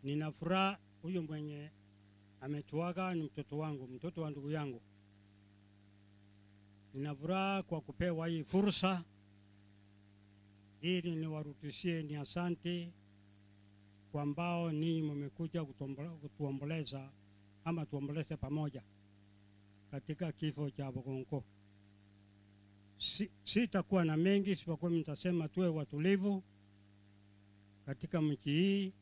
Nina furaha huyu mwenye ametuaga ni mtoto wangu, mtoto wa ndugu yangu. Nina furaha kwa kupewa hii fursa ili niwarudishie ni asante kwa ambao ninyi mmekuja kutuomboleza ama tuomboleze pamoja katika kifo cha Bogonko. Sitakuwa na mengi isipokuwa nitasema tuwe watulivu katika mji hii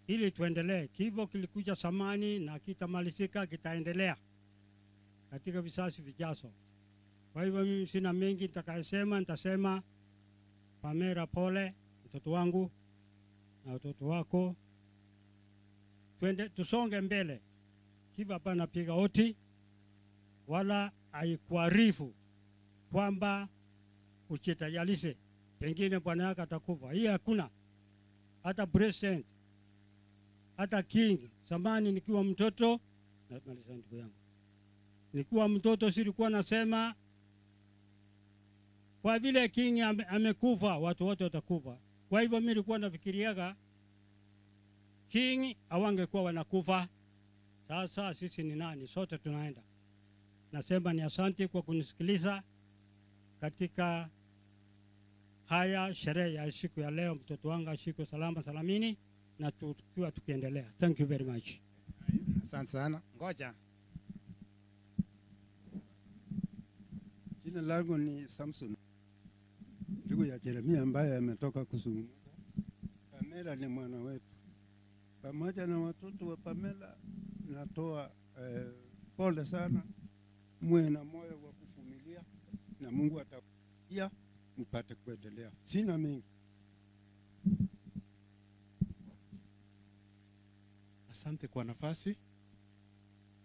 ili tuendelee. Kifo kilikuja zamani na kitamalizika, kitaendelea katika vizazi vijazo. Kwa hivyo mimi sina mengi nitakayosema, nitasema Pamela pole, mtoto wangu na watoto wako. Twende tusonge mbele. Kifo hapana piga oti wala haikuarifu kwamba ujitayarishe, pengine bwana yako atakufa. Hii hakuna. Hata president, hata king. Zamani nikiwa mtoto, namaliza ndugu yangu, nikiwa mtoto silikuwa nasema kwa vile king amekufa watu wote watakufa. Kwa hivyo mimi nilikuwa nafikiriaga king hawangekuwa wanakufa. Sasa sisi ni nani? Sote tunaenda. Nasema ni asante kwa kunisikiliza katika haya sherehe ya siku ya leo. Mtoto wangu ashikwe salama salamini na tukiwa tukiendelea. Thank you very much. Asante sana. Ngoja. Jina langu ni Samson, ndugu ya Jeremia ambaye ametoka kuzungumza. Pamela ni mwana wetu. Pamoja na watoto wa Pamela natoa pole sana. Muwe na moyo wa kuvumilia na Mungu atakujalia mpate kuendelea. Sina mengi. Asante kwa nafasi.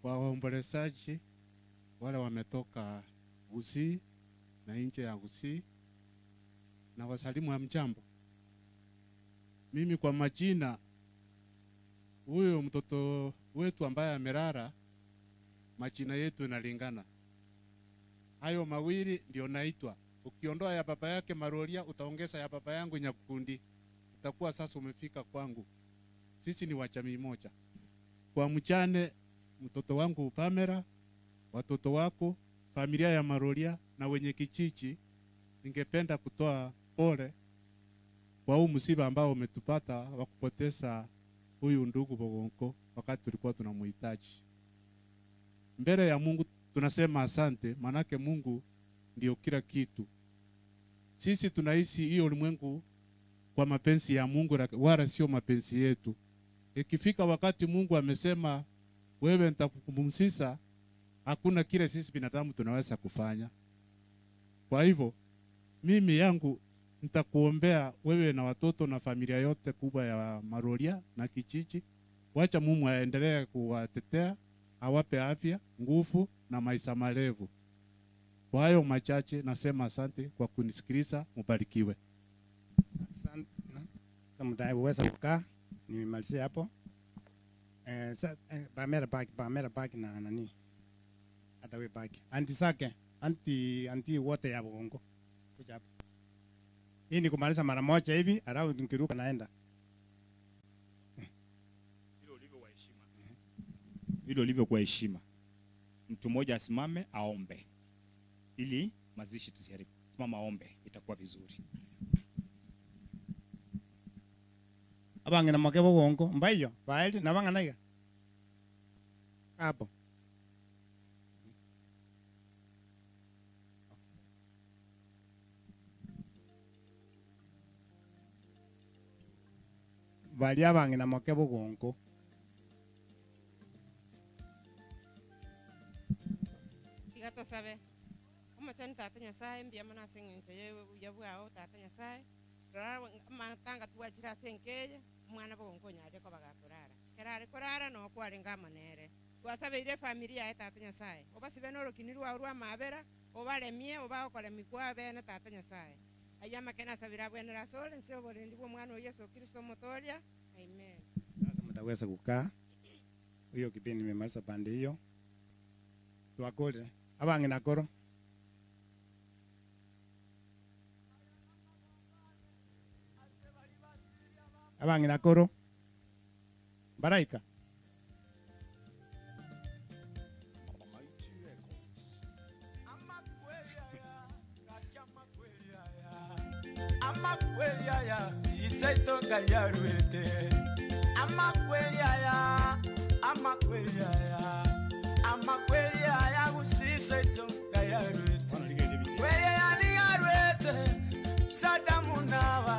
Kwa waombolezaji wale wametoka Gusii na nje ya Gusii, na wasalimu hamjambo. Mimi kwa majina, huyo mtoto wetu ambaye amelala, majina yetu inalingana. Hayo mawili ndio naitwa. Ukiondoa ya baba yake Maroria, utaongeza ya baba yangu Nyakundi, utakuwa sasa umefika kwangu. Sisi ni wa jamii moja. Kwa mjane, mtoto wangu Pamela, watoto wako, familia ya Maroria na wenye kijiji, ningependa kutoa pole kwa huu msiba ambao umetupata wa kupoteza huyu ndugu Bogonko wakati tulikuwa tunamhitaji. Mbele ya Mungu tunasema asante, manake Mungu ndio kila kitu. Sisi tunaishi hiyo ulimwengu kwa mapenzi ya Mungu, wala sio mapenzi yetu. Ikifika wakati Mungu amesema wewe nitakupumzisha, hakuna kile sisi binadamu tunaweza kufanya. Kwa hivyo mimi yangu nitakuombea wewe na watoto na familia yote kubwa ya Maroria na kijiji. Wacha Mungu aendelee kuwatetea, awape afya, nguvu na maisha marefu. Kwa hayo machache nasema asante kwa kunisikiliza, mbarikiwe. Asante. Mtaweza kukaa, nimemalizia hapo. Pamela baki, Pamela baki na nani? Hata wewe baki. Anti zake, anti wote ya Bongo. Kuja hapa. Hii ni kumaliza mara moja hivi, alafu nikiruka naenda. Vile ulivyo wa heshima. Vile ulivyo kwa heshima. Mtu mmoja asimame aombe. Ili mazishi tusiharibu. Simama aombe, itakuwa vizuri. Abang'ina moke bogongo, mbaiyo, baeri, nabang'ana iga. Hapo. Baria abang'ina moke bogongo. Tiga tosabe. Omochani tata Nyasaye, mbuya mono ase eng'encho ya obuya bwao tata Nyasaye. Rora amatanga twachire ase enkeye, omwana bogongo onyare koba gakorara. Ekero are korara, noo kwarenge amo nere. Twasabeire efamiri yaye tata Nyasaye. Obasibe na orokini rwao rwa amabera, obaremie, obagokoremia kwa bene tata Nyasaye. Aywo amakene asabire abwenere ase ore, nse oborendi bwa omwana o Yesu Kristo omotoria. Amen. Sasa mtaweza kukaa. Hiyo kipindi nimemaliza pande hiyo. Twakore. Abang'ina koro. Abang'ina koro. Baraika. Amakweri aya sisaito kayarwete amakweri aya amakweri aya amakweri aya gusisaito kayarwete kweri aya nigarwete Sadamu nawa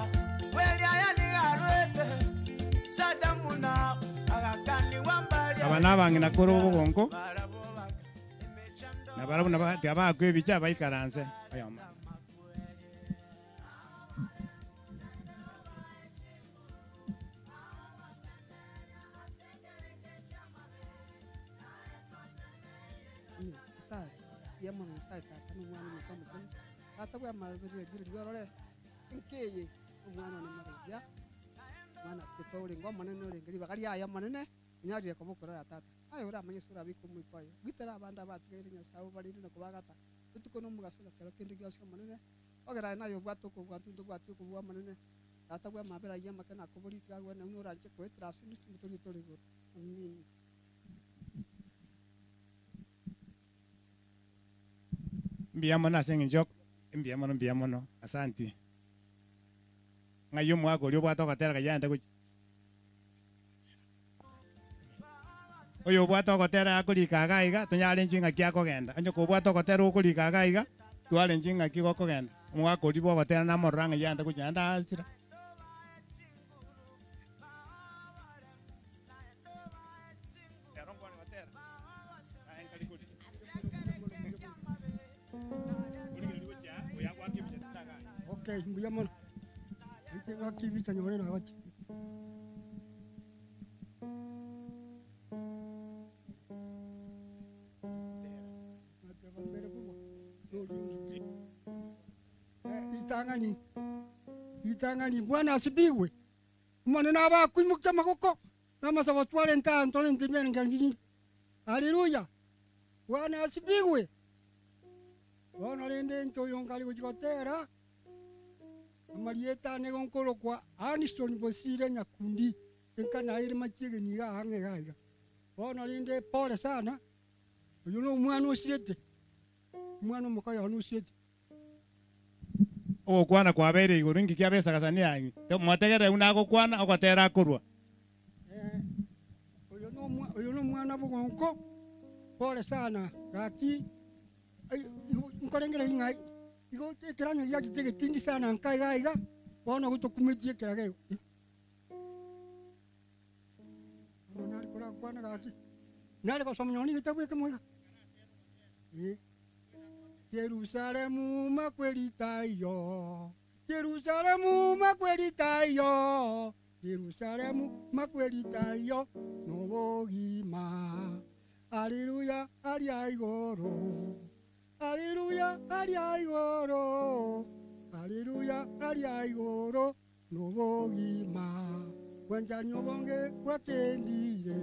kweri aya nigarwete Sadamu nawa agakani wambali Aba nabang'ina kore obogongo na barabwo naba tiabakwa ebicha baikaranse oyomo. Nyasaye mbuya mono Nyasaye tata na omwana omoika omochenu tata bwa amabere riire riorore enkeye omwana one maroria omwana tete orenge omonene orenge ribaga riaye omonene onyarire koba okorara tata aye oramanye ase orabike omoika oye gitera abande abatigaire Nyasaye obarinde na kobagata rituko na omogaso na kero kende gionsi omonene ogera aye naye obwate okobua intwe ntobwati okobua omonene tata bwa amabera ayio amake nakoborie tiga agwene buna oranche koetera ase intwe chimotoria tore igoro amina. Mbuya mono ase eng'encho mbuya mono mbuya mono asanti. Ng'ai omwaka oria obwate ogotera kayande gochia. Oyo obwate ogotera akorika iga iga tonyare inche ng'aki akogenda. Onye kobwate ogotera okorika iga iga, tware inche ng'aki gokogenda. Omwaka oria bwa ogotera namorora ng'ai aende gochia naende asira. Okay, mbuya mono. Inche gwaka ebicha nyore nagochi. Ritang'ani, ritang'ani, Bwana asifiwe. Omonene abe akoimokia amagoko, na amasabo twarente aa ntorente emereng'anio rinde. Haleluya! Bwana asifiwe. Bono rende inche oyo nkare gochia gotera, amarieta ane igo nkorokwa Anison Bosire Nyakundi, enka naye ere Machiegeni iga ang'e iga iga. Bono rende pole sana, oyo na omwana osirete, omwana omoka one osirete. Ogokwana kwabeire igoro inki kiabesa gasa niang'i motegerere buna agokwana ogotera akorwa. Oyo nomwa oyo nomwana bogonko, pole sana gaki nkorengereria ng'a igo ekeranya giachete egetindi sana nka iga iga, bono gotokumetie ekeraga igo. Bono nare korakwana gaki, nare gosoma nonye na egetabu ekemo iga. Eh. Yerusalemu makweri taiyo, Yerusalemu makweri taiyo, Yerusalemu makweri taiyo, nobogima. Haleluya aria igoro, Haleluya aria igoro, Haleluya aria igoro, nobogima. Bwanchani obonge bwakendire,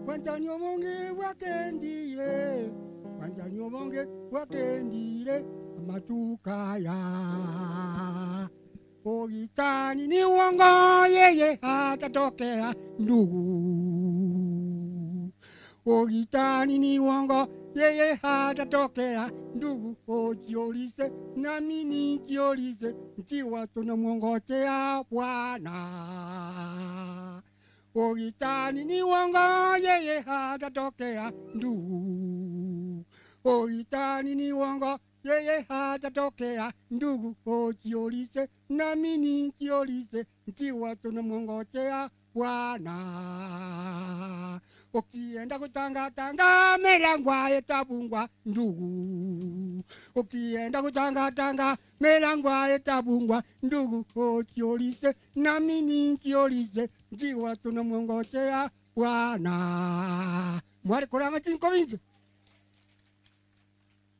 bwanchani obonge bwakendire, bwanchani obonge bwakendire, amatukaya. Ogitani ni uongo, yeye hatatokea ndugu. Ogitani ni uongo, yeye hatatokea ndugu. Ojiulize nami nijiulize, ikiwa tunamwongojea Bwana. Ogitani ni uongo, yeye hatatokea ndugu. Ogitani ni uongo, yeye hatatokea ndugu. Ojiulize nami nijiulize, ikiwa tunamwongojea Bwana. Ukienda kutangatanga milango itabungwa ndugu. Ukienda kutangatanga milango itabungwa ndugu. Ojiulize nami nijiulize, ikiwa tunamwongojea Bwana. Mwari kuranga chinko binje.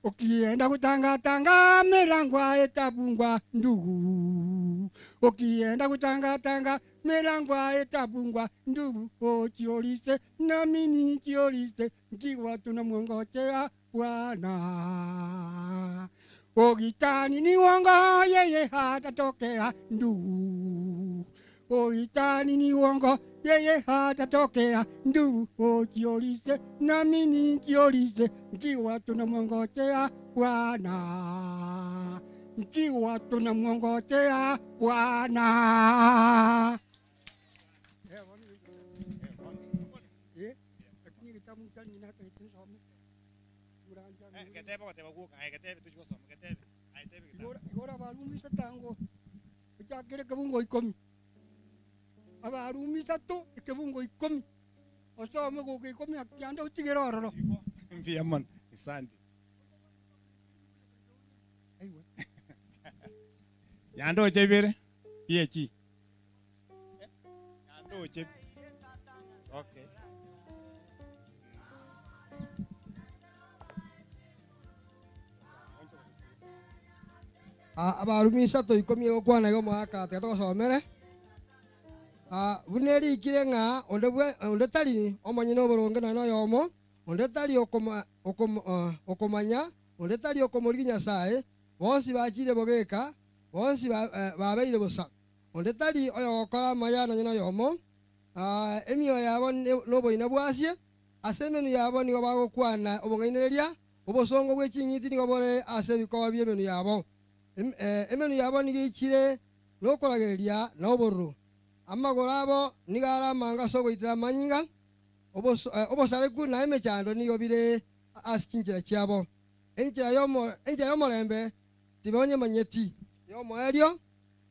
Ukienda kutangatanga milango itabungwa ndugu. Ukienda kutangatanga milango itabungwa ndugu. Ojiulize nami nijiulize, ikiwa tunamwongojea Bwana. Ogitani ni uongo, yeye hatatokea ndugu. Kuitani ni uongo, yeye hatatokea. Ndugu ujiulize, nami nijiulize, ikiwa tunamwongojea Bwana, ikiwa tunamwongojea Bwana. Getebe goteba guoka aye getebe tuchigosoma getebe aye tebe getabu Igora abarumi isatango ochakere ekebungo ikomi abarumi isato ekebungo ikomi osome goka ikomi na kianda otigere ororo mbuya mono asante Aiwa. Nyandoche ibere PhD nyandoche okay Abarumi isato ikomi egokwana iga omogaka tiga togosomere. Buna erikire ng'a onde bwe onde tari omonyene oboronge nonya oyomo, onde tari okoma okoma okomanya, onde tari okomorigia Nyasaye, bonsi bachire bogeka, bonsi babeire bosa. Onde tari oyogokora amaya nonya oyomo, emioyo yabo noboina bwasie, ase emenu yabo nigo bagokwana obong'ainereria, obosongo bwe ching'iti nigo bore ase ebikoba bi'emenu yabo. Emenu yabo nigo eichire nokoragereria na obororo. Amagoro abo nigo are amanga ase ogoitera amanyinga, obosareku na emechando nigo bire ase chinchera chiabo. Enchera y'omo enchera y'omorembe tibanyemanyeti, y'omoerio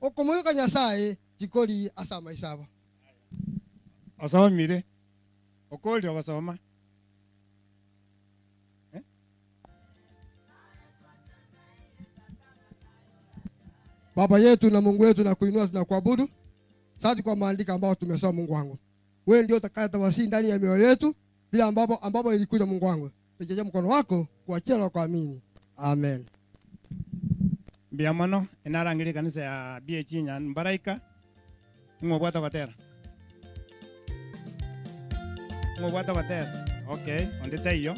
okomoyoka Nyasaye tikori ase amaiso abo. Osomire okorire ogosoma. Baba yetu na Mungu wetu, na kuinua tunakuabudu. Asante kwa maandiko ambayo tumesoma Mungu wangu. Wewe ndio utakayetawasili ndani ya mioyo yetu vile ambapo ambapo ilikuja Mungu wangu. Tujaje mkono wako kuachia na kuamini. Amen. Mbuya mono enarangire kanisa ya BH Nyambaraika ng'obwate gotera ng'obwate gotera okay onde taiyo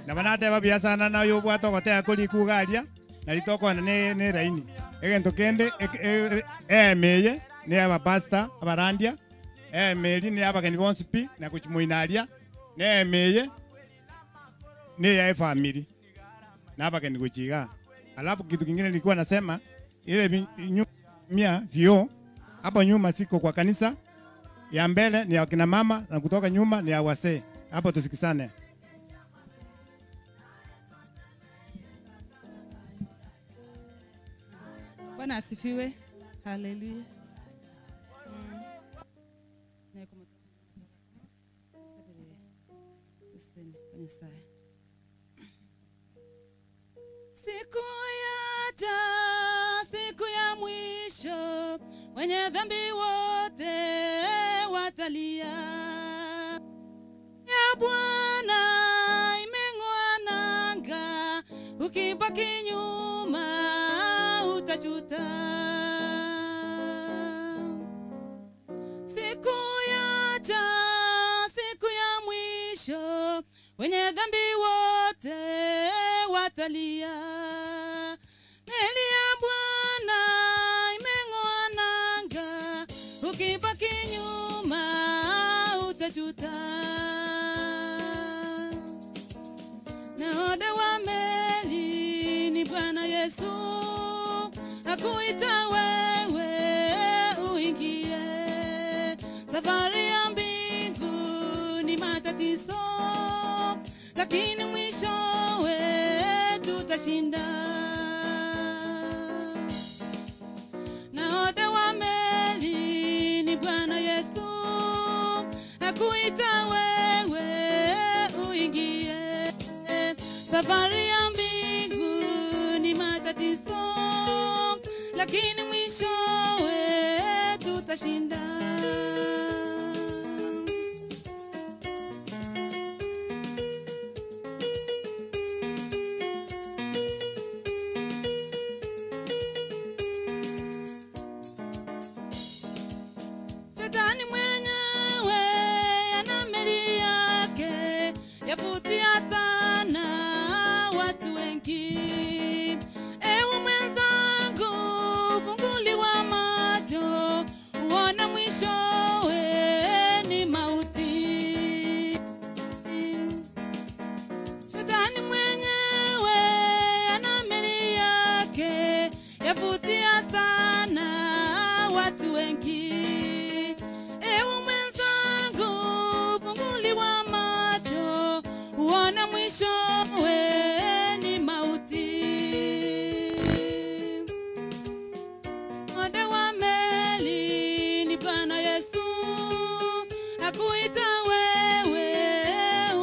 Nabo nateba buya sana na oyo obwate ogotega korikuga aria, nari tokogenda ne ne eraini. Egento kende eke e eema eye na ya abapastor abarandia, eema eria na ya abageni bonsi pi, na gochia moino aria, na eema eye na eya efamiri, na abageni gochia igaa. Alafu kitu kingine nilikuwa nasema, ile vi mia vioo hapo nyuma siko kwa kanisa, ya mbele ni ya kina mama na kutoka nyuma ni ya wasee. Hapo tusikisane. Bwana asifiwe. Haleluya. Siku yaja, siku ya mwisho, wenye dhambi wote watalia. Ya Bwana imeng'oa nanga, ukibaki nyuma utajuta. Siku yaja, siku ya mwisho, wenye dhambi wote watalia. Meli ya Bwana imeng'oa nanga, ukibaki nyuma utajuta. Nahodha wa meli ni Bwana Yesu, akuita wewe uingie. Safari ya mbingu ni matatizo, lakini mwishowe tutashinda. Nahodha wa meli ni Bwana Yesu, akuita wewe uingie. Safari ya mbingu ni matatizo, lakini mwishowe tutashinda. Shetani mwenyewe ana meli yake yavutia sana wengi. Ewe mwenzangu, funguliwa macho, uone mwishowe ni mauti. Shetani mwenyewe ana meli yake, yavutia sana watu wengi. Ewe mwenzangu, funguliwa macho, uone mwishowe ni mauti. Mwenda wa meli ni Bwana Yesu, akuita wewe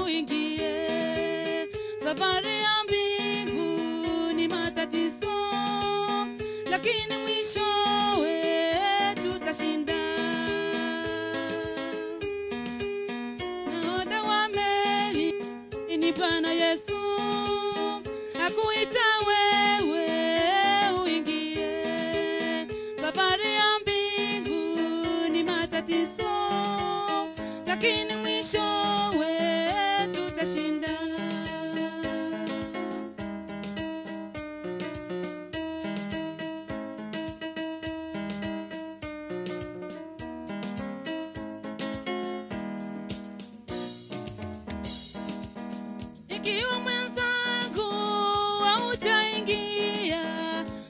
uingie. Safari ya mbingu ni matatizo, lakini mwishowe tutashinda. Nahodha wa meli ni Bwana Yesu, akuita wewe uingie. Safari ya mbingu ni matatizo, lakini mwishowe tutashinda. Ikiwa mwenzangu haujaingia,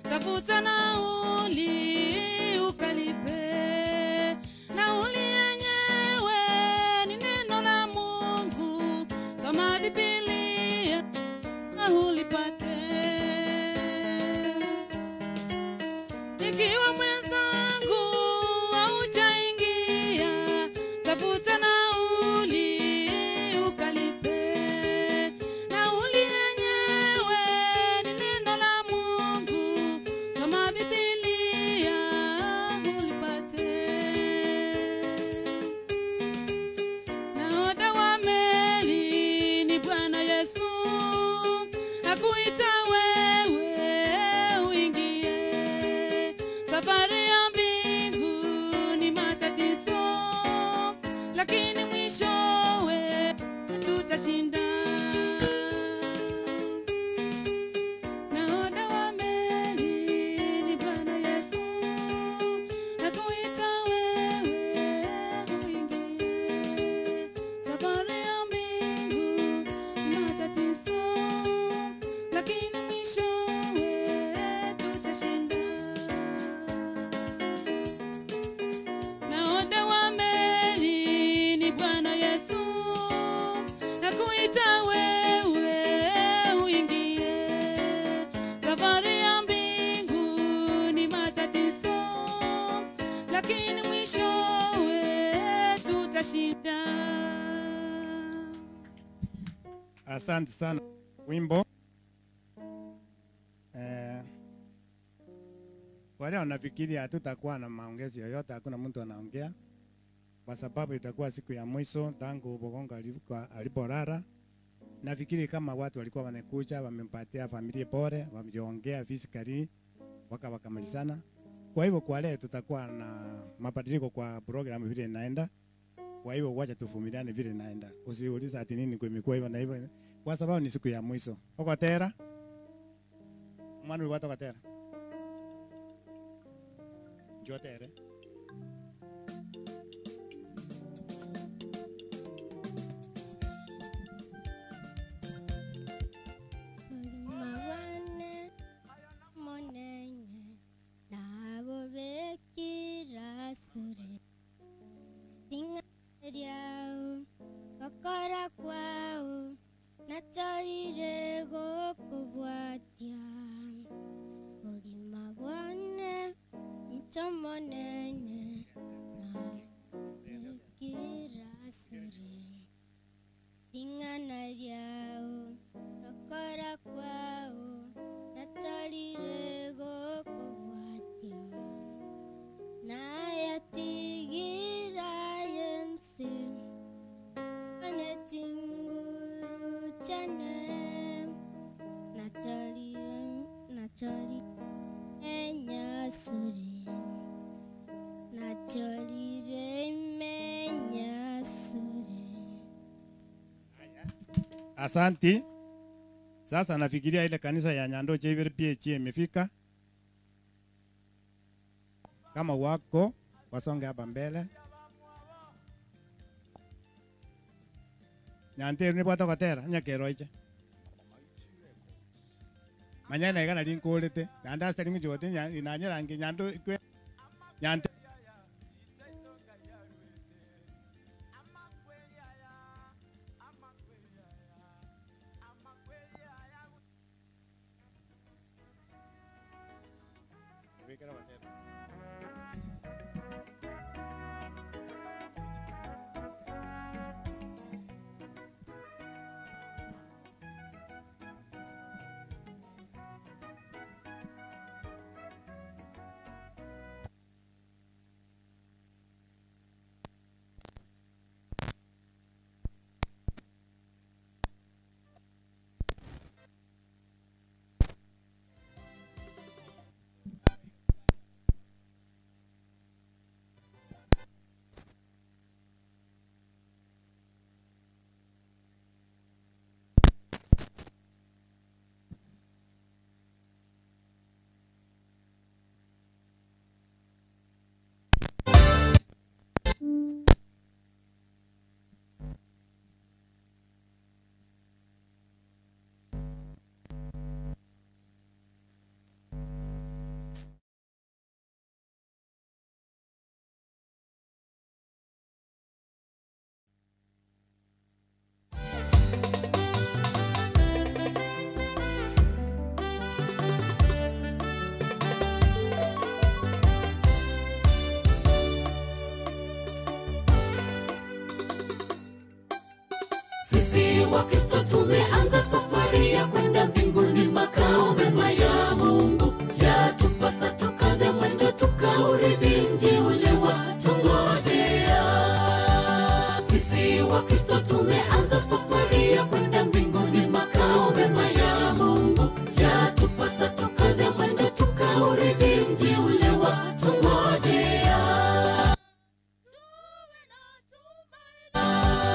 tafuta nauli ukalipe. Nauli yenyewe ni neno la Mungu, soma Biblia ulipate. Ikiwa mwenzangu haujaingia, tafuta nauli ukalipe. Nauli yenyewe ni neno la Mungu, soma Biblia ulipate. Nahodha wa meli ni Bwana Yesu, akuita wewe uingie. Safari ya mbingu ni matatizo, lakini mwishowe tutashinda. Nahodha wa meli ni Bwana Yesu, akuita wewe uingie. Safari ya mbingu ni matatizo, lakini mwishowe tutashinda. Nahodha wa meli ni Bwana Yesu, nakuita wewe uingie. Safari ya mbingu ni matatizo, lakini mwishowe tutashinda. Asante sana wimbo. Eh, wale wanafikiri hatutakuwa na maongezi yoyote, hakuna mtu anaongea kwa sababu itakuwa siku ya mwisho tangu Bogongo alipolala. Nafikiri kama watu walikuwa wanakuja wamempatia familia pole, wameongea physically waka wakamalizana. Kwa hivyo kwa leo tutakuwa na mabadiliko kwa program vile inaenda. Kwa hivyo wacha tuvumiliane vile inaenda. Usiulize ati nini kumekuwa hivyo na hivyo, kwa sababu ni siku ya mwisho. Okotera mwana uyu watokotera njotere Mabane monene nabo bekirasure ring'ariao gokora kwao natorire gokobwatia bogima bwane ncho monene na bekirasure ring'ana riao gokora kwao natorire gokobwatia nayatigira yense ane chinguru chane nachorire nachori enyasuri nachorire imenyasuri Asanti. Sasa nafikiria ile kanisa ya Nyandoche ibere PAG imefika. Kama wako wasonge hapa mbele. Nyanteru nibwate gotera nyakero iche. Manyana iga nari nkorete naende ase ring'uchi gote nanyerange nyando kwe nyante Bikera gotera. Sisi Wakristo tumeanza safari ya kwenda mbinguni, makao mema ya Mungu. Yatupasa tukaze mwendo, tukaurithi mji ule wa tungojea. Sisi Wakristo tumeanza safari ya kwenda mbinguni, makao mema ya Mungu. Yatupasa tukaze mwendo, tukaurithi mji ule wa tungojea.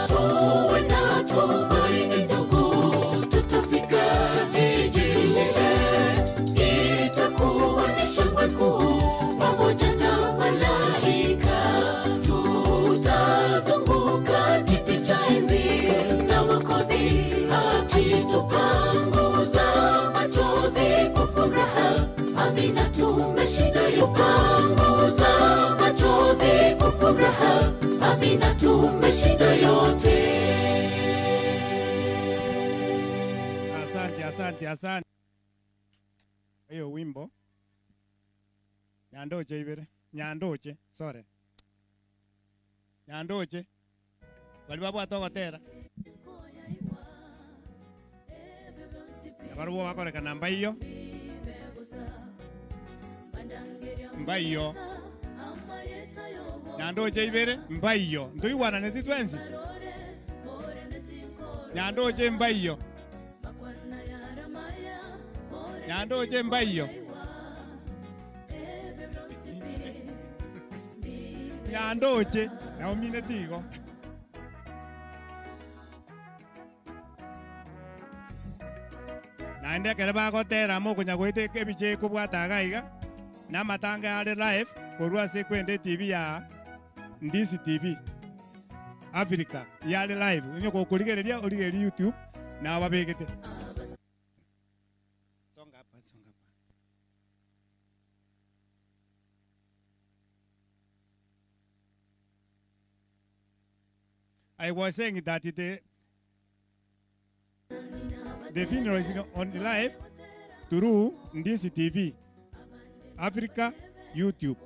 Tuwe na tumaini ndugu, tutafika jiji lile. Itakuwa ni shangwe kuu pamoja na malaika. Tutazunguka kiti cha enzi na Mwokozi akitupanguza machozi kwa furaha. Amina, tumeshinda yopanguza machozi kwa furaha. Amina, tumeshinda yote. Asante, asante, asante. Hiyo wimbo Nyandoche ibere Nyandoche, sorry. Nyandoche bali babwate ogotera nabarobwo bakorekana mbaiyo mbaiyo Nyandoche ibere mbaiyo ntoigwananeti twensi Nyandoche mbaiyo Nyandoche mbaiyo Nyandoche naumine tigo naende ekere bagotera mokonya goeta ebiche ekobwata iga iga na amatanga are live korwa ase kwenda etv ya Ndisi TV Africa yare live onye gokorigereria origereria YouTube nabo babegete. Songa hapa, songa hapa. I was saying that the funeral is on live through Ndisi TV, Africa, YouTube.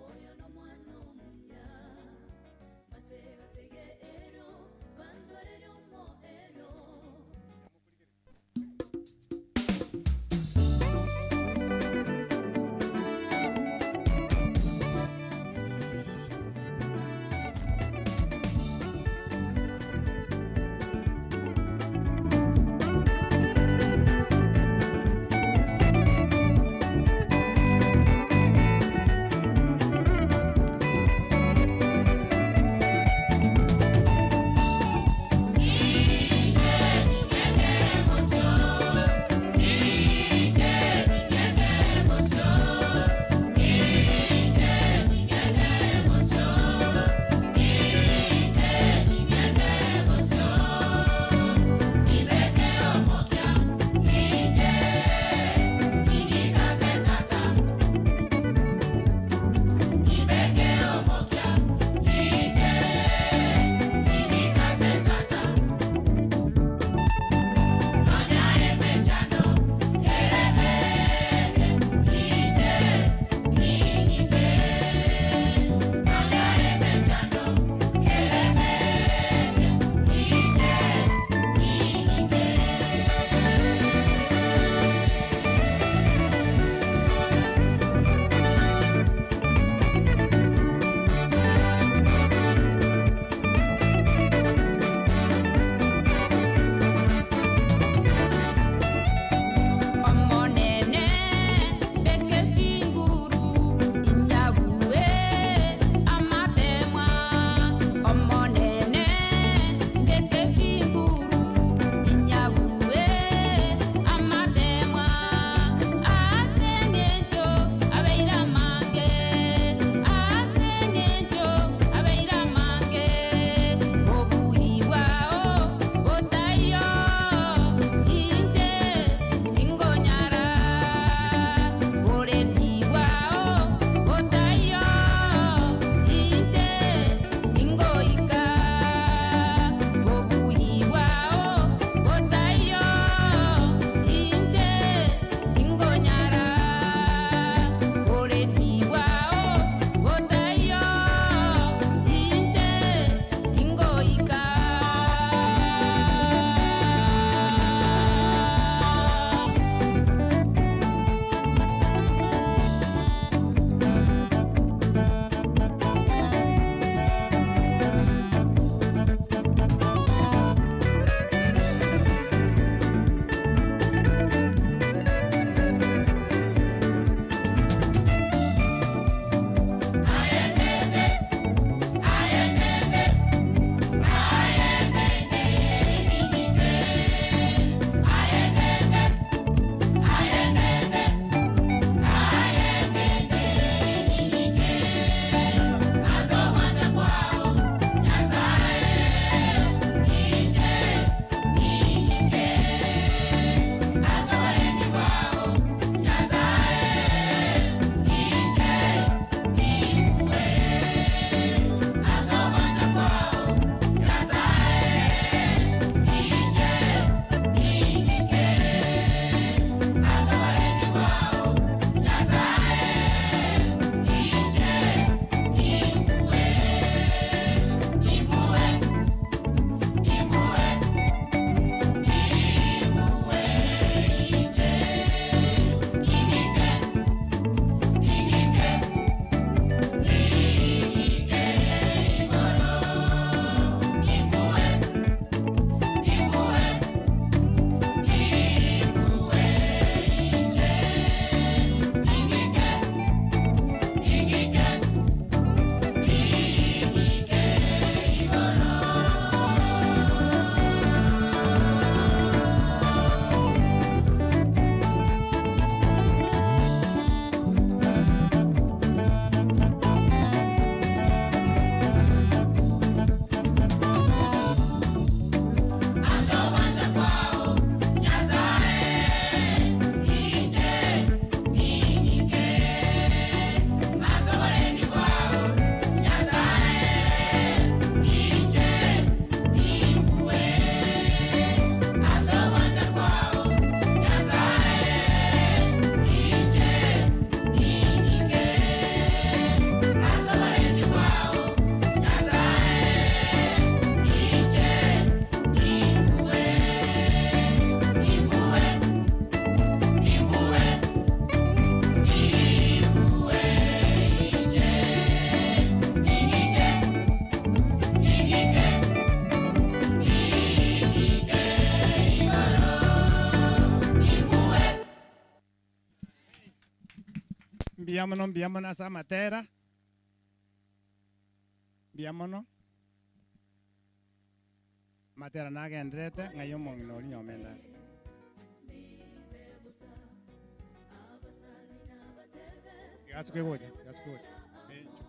Mbuya mono mbuya mono ase amatera, mbuya mono, amatera nagenderete ng'ai omong'ina oria nyomenda are. Iga asuke gocha, iga asuke gocha. Eh, inchuo.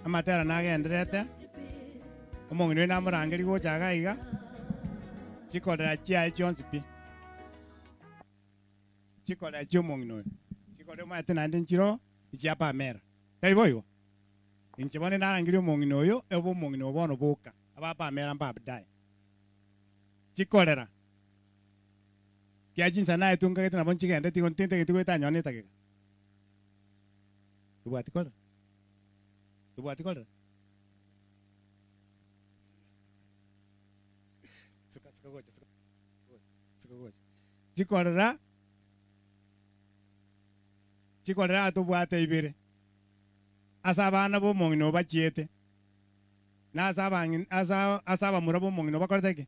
Amatera nagenderete, omong'ina oyo namorangeria gocha iga iga, chikorera chiaye chionsi pi, chikorera chia omong'ina oyo, chikorera omanyete naende nchiroo echia Pamela, tari boigo? Inche bono narangeria omong'ina oyo, ebe omong'ina oyo bono boka, aba Pamela mbabdae. Chikorera, kia chinsa naye tungagete nabo nchigendeti igo ntintageti goeta nonye na etageka. Tobwati korera? Tobwati korera? Suka suka gocha suka gocha suka gocha. Chikorera, chikorera aa tobwate ibere, ase abana ba omong'ina oyo bachiete, na ase abang'ina ase ase abamura ba omong'ina oyo bakorete ki?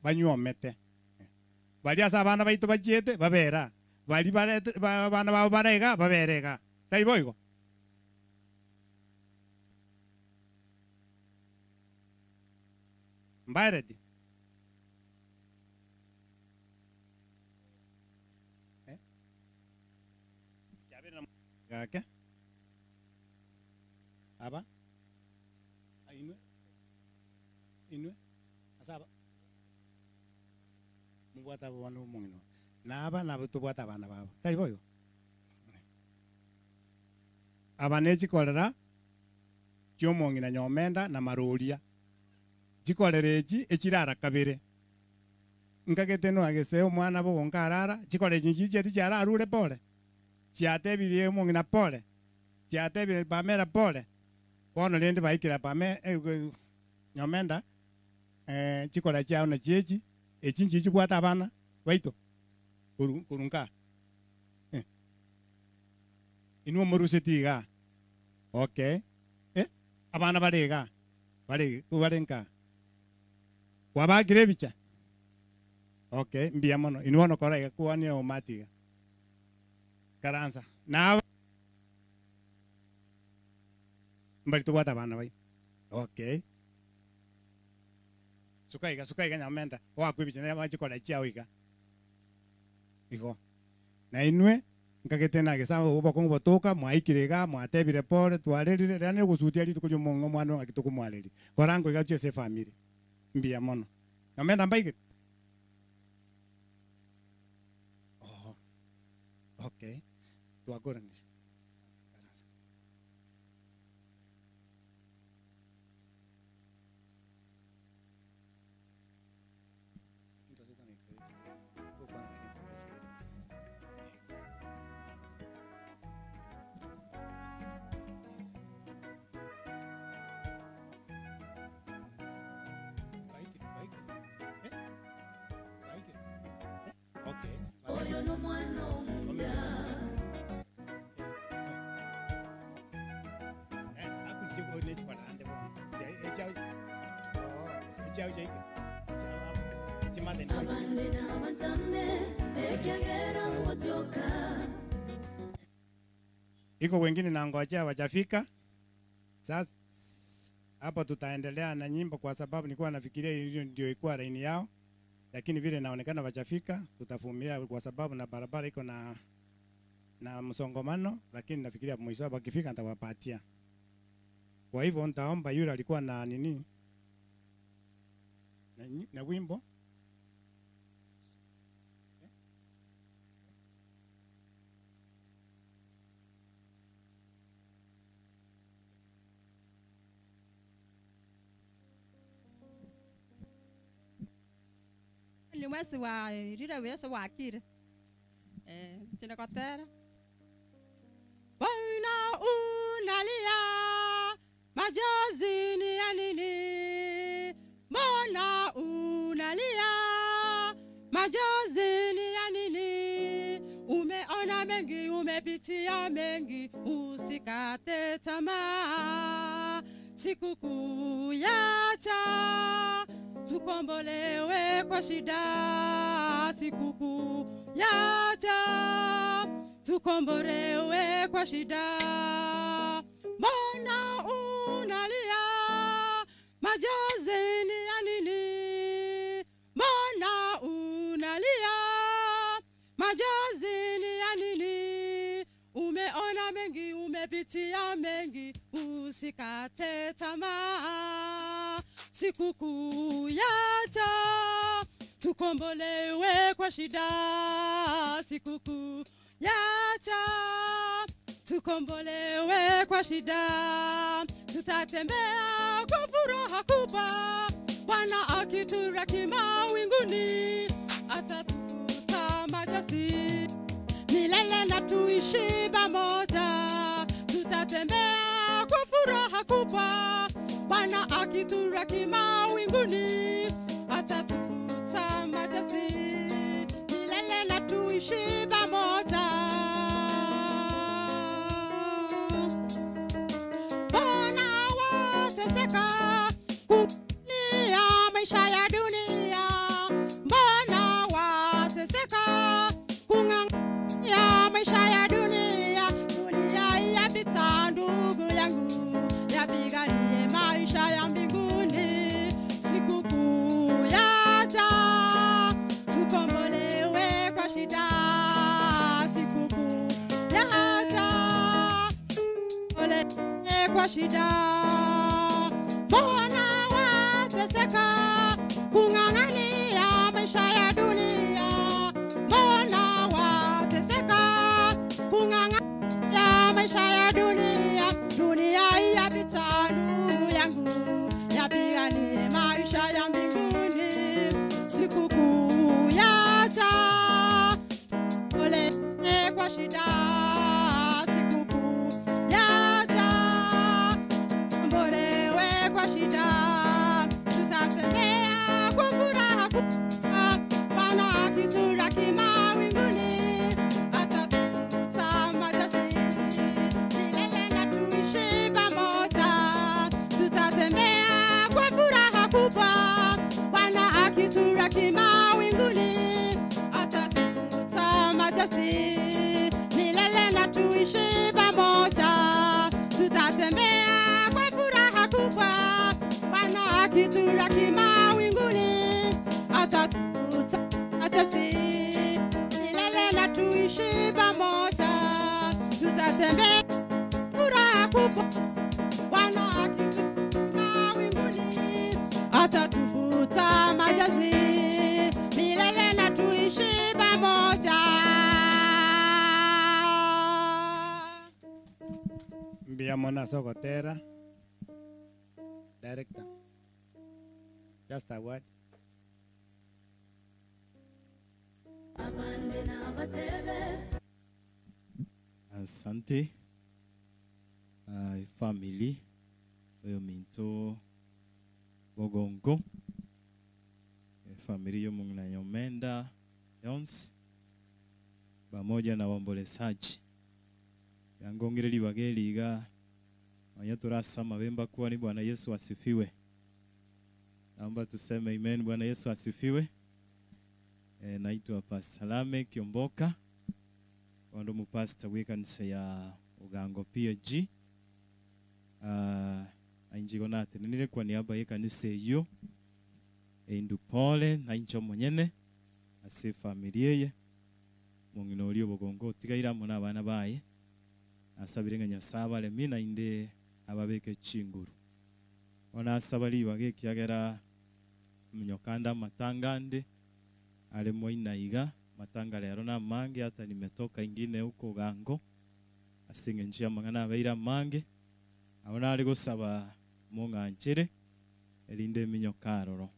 Banywomete. Baria ase abana baito bachiete, babere aa, baria barete ba abana babo bare igaa, babere igaa. Tari boigo? Mbaereti? Eh? Kiabeire na gake aba inwe inwe ase aba mobwate abana omong'ina oyo na aba nabo tobwate abana babo tari boigo? Aba ne chikorera chi'omong'ina nyomenda na maroria, chikorera echi echirara kabere. Nkagete noa gese omwana bogonka arara, chikorera echi nchichieti chiararure pore, chiatebirie omong'ina pore, chiatebirie Pamela pore, bono rende baikire Pame nyomenda chikorera chiao nachio echi, echi nchichi chibwate abana baito korwa korwa nkaa. Inwe omoruseti igaa. Okay. Eh, abana bare igaa, bare bare nkaa. Kwabakire ebicha? Okay, mbuya mono. Inwe bono kora iga kwania omati iga. Ikaransa. Na aba mbari tobwate abana baino. Okay. Suka iga, suka iga nyamenta, oakwe ebicha naye amache kora chiao iga. Igo. Na inwe Nkagete nagesa obokong'u botoka, mwaikire igaa, mwatebire pole, twarerire, rero negosutia rituko ri'omong'ina omwana oyo ng'aki tokomwareria. Kora nkoiga gochia ase efamiri. Mbuya mono. Nomenda mbaigete? Oho. Okay. Twakoranire. Ikaransa. Iko wengine nangojea hawajafika. Sasa hapo tutaendelea na nyimbo kwa sababu nilikuwa nafikiria hiyo ndio ilikuwa laini yao, lakini vile inaonekana hawajafika, tutavumilia kwa sababu na barabara iko na na msongamano, lakini nafikiria mwisho wakifika nitawapatia. Kwa hivyo nitaomba yule alikuwa na nini na, na wimbo Ni mwesi wa rira wese wakire. Eh, chinde kotera. Mbona unalia machozi ni ya nini? Mbona unalia machozi ni ya nini? Umeona mengi, umepitia mengi, usikate tamaa. Sikukuu yacha, tukombolewe kwa shida. Sikukuu yacha, tukombolewe kwa shida. Mbona unalia? Machozi ni ya nini? Mbona unalia? Machozi ni ya nini? Umeona mengi, umepitia mengi, usikate tamaa. Sikukuu yacha, tukombolewe kwa shida. Sikukuu yacha, tukombolewe kwa shida. Tutatembea kwa furaha kubwa, Bwana akituraki mawinguni, atatufuta machozi milele na tuishi pamoja. Tutatembea kwa furaha kubwa, Bwana akituraki mawinguni, atatufuta machozi milele na tuishi pamoja. Mbona wateseka kulia maisha ya dunia? Mbona wateseka kung'ang'ania maisha ya dunia? Dunia yapita ndugu yangu, yapiganie maisha ya mbinguni. Sikukuu yaja, tukombolewe kwa shida. Sikukuu yaja, tukombolewe kwa shida. Mbona wateseka kung'ang'ania maisha ya dunia? Mbona wateseka kung'ang'ania maisha ya dunia? Dunia yapita ndugu yangu, yapiganie maisha ya mbinguni. Sikukuu yaja, pole kwa shida. Sikukuu yaja, tukombolewe kwa shida. Tutatembea kwa furaha kubwa, Bwana akituraki mawinguni, atatufuta machozi milele na tuishi pamoja. Tutatembea kwa furaha kubwa, Bwana akituraki mawinguni, atatufuta machozi milele na tuishi pamoja. Tutatembea kwa furaha kubwa, Bwana akituraki mawinguni, atatufuta machozi milele na tuishi pamoja. Tutatembea furaha kubwa, Bwana akituraki mawinguni, atatufuta machozi milele na tuishi pamoja. Mbia mona sogotera. Director. Just a word. Asante family oyo minto bogongo family yo Nyomenda Jones pamoja na waombolezaji yangongere libageliga manya turasama bemba kuwa ni Bwana Yesu asifiwe. Naomba tuseme amen. Bwana Yesu asifiwe. Naitwa Pastor Salame Kiomboka wando mupastor w'ekanisa ya Ugango PG. Ainjigo natenenire kwa niaba y'ekanisa eyo eindu pole na incho monyene ase familia eye mong'ina oria obogongo otigaire amo na abana baye asabire ng'a Nyasaye abaremi naende ababeke chinguru. Ona asaba ribaga ekiagera eminyokande amatanga ande are moina iga matanga rero na amange hata nimetoka ingine huko Gango ase eng'encho ya amang'ana abeire amange abo nare gosaba mong'anchere erinde eminyoka aroro.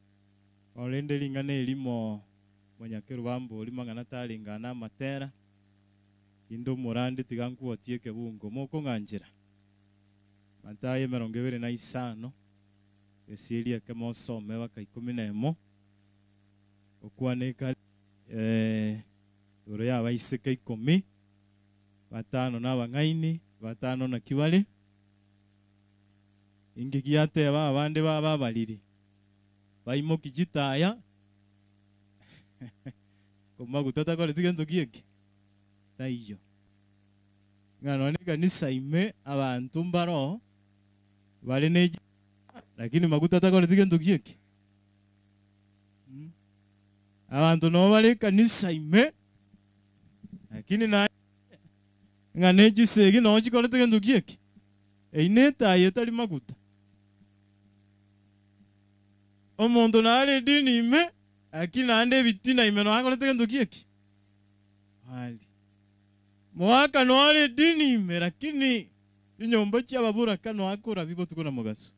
Orende ring'ana erimo monyakeru bambori mang'ana taringana amatera inde omorandi tiga nkuotie ekebungo mokong'anchera Matayo 25 esieri eke mosome baka 11 okwaneka igoro ya abaiseke 10 batano na abang'aini batano na kibale Inki giateba abande babe abariri, baimoki chitaya, komaguta takoreti gento ki eke? Taiyo. Ng'a nonye ekanisa ime abanto mbaro bare ne lakini maguta takoreti gento ki eke? Abanto nabo bare ekanisa ime, lakini naye ng'a ne chisegi noo chikorete gento ki eke? Eyio netaya etari maguta. Omonto nare edini ime, lakini naende ebitina ime noo akorete gento ki eke? Ari. Moaka noo are edini ime, lakini chinyomba chi'ababoraka noo akorabia botuko na mogaso.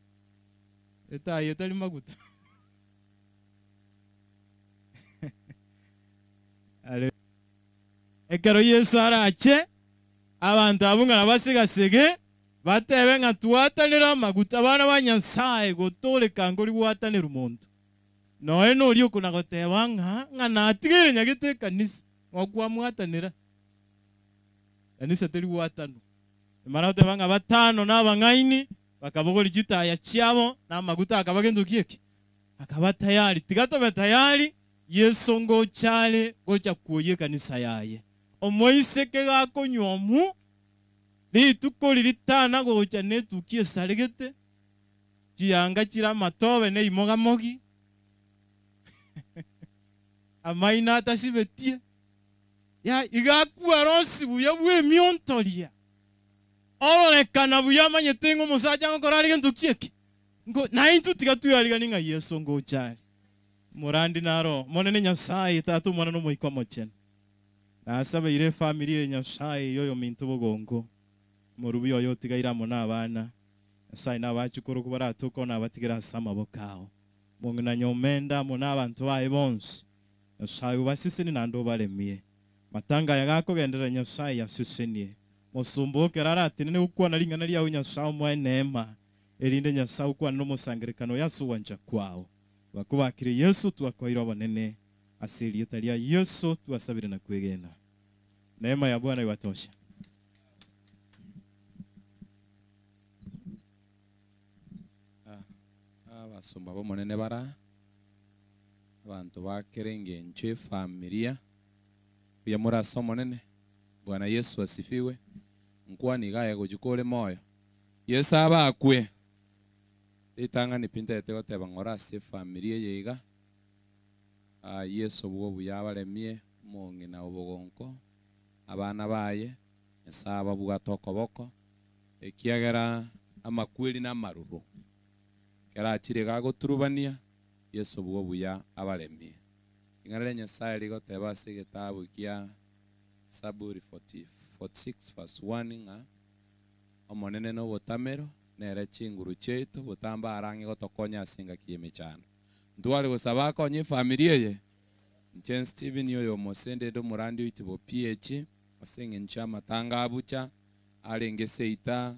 Etaya etari maguta. Haleluya. Ekero Yeso arache, abanto abwo ng'a nabasega-sege, batebe ng'a twatanire amaguta, abana ba Nyasae, gotooreka nkori gwatanerwa monto. Nonya noria okona-goteba ng'a, ng'a natigaire nyagete ekanisa, ng'a okwamwatanera. Kanisa teri gwatanwa. Emara goteba ng'a batano nabang'aini, bakabogoria chitaya chiabo, na amaguta akaba gento ki eke? Akaba tayari. Tiga tobe tayari, Yeso ngocha are gocha kwoyia ekanisa yaye. Omoiseke gakonywa omu, rituko riria tana gocha netuki esaregete, chiyanga chire amatobe na eimogamogi, amaino atasibetie, ya iga akwa onsi buya bw'emiontoria, ororekana buya amanyete ng'a omosacha ngokora are gento ki eke? Ngo, naintwe tiga tweariganie ng'a Yeso ngocha are. Morandi naro, Omonene Nyasae, Tata, Omwana, na Omoika Omochenu. Nasabeire efamiri eye Nyasae y'oyominto bogongo, omorubi oye otigaire amo nabana, Nyasae nabachukuru kobaratoke onabatigere ase amaboko ao. Mong'ina nyomenda amo nabanto baye bonsi, Nyasae obasesenie naende obaremie. Matanga aya gakogenderera Nyasae yasesenie. Mosomba oo kero aratenene gokwana ring'ana riao Nyasae omoe neema, erinde Nyasae okwane nomosangererekano oye ase ogwancha kwao. Twakobakire Yeso, twakoeire obonene. Ase erieta ria Yeso twasabire na kwegena. Neema ya Bwana iwatoshe. Abasomba b'Omonene bara, abanto ba kera engencho efamilia, mbuya more ase Omonene. Bwana Yesu asifiwe. Nkwani iga aye gochia kore moyo. Yeso abakwe. Ritang'ani pi ntagete goteba ng'ora ase efamiri eye iga, Yeso bw'obuya abaremie, omong'ina obogonko, abana baye, Nyasae ababwate okoboko, ekiagera amakweri na amaroro ekero achire iga agoturubania, Yeso bw'obuya abaremie. Ring'ana ria Nyasae rigoteba ase egetabu gia Saburi 46 verse 1 ng'a Omonene nobotamero, nere chinguru chiaito, botambe arang'e gotokonya ase engaki y'emechando. Ntware gosaba akonye efamiri eye? Inche Stephen oyo omosendede omorandi oito bo PH, ase eng'encho y'amatanga abucha, arenge seita,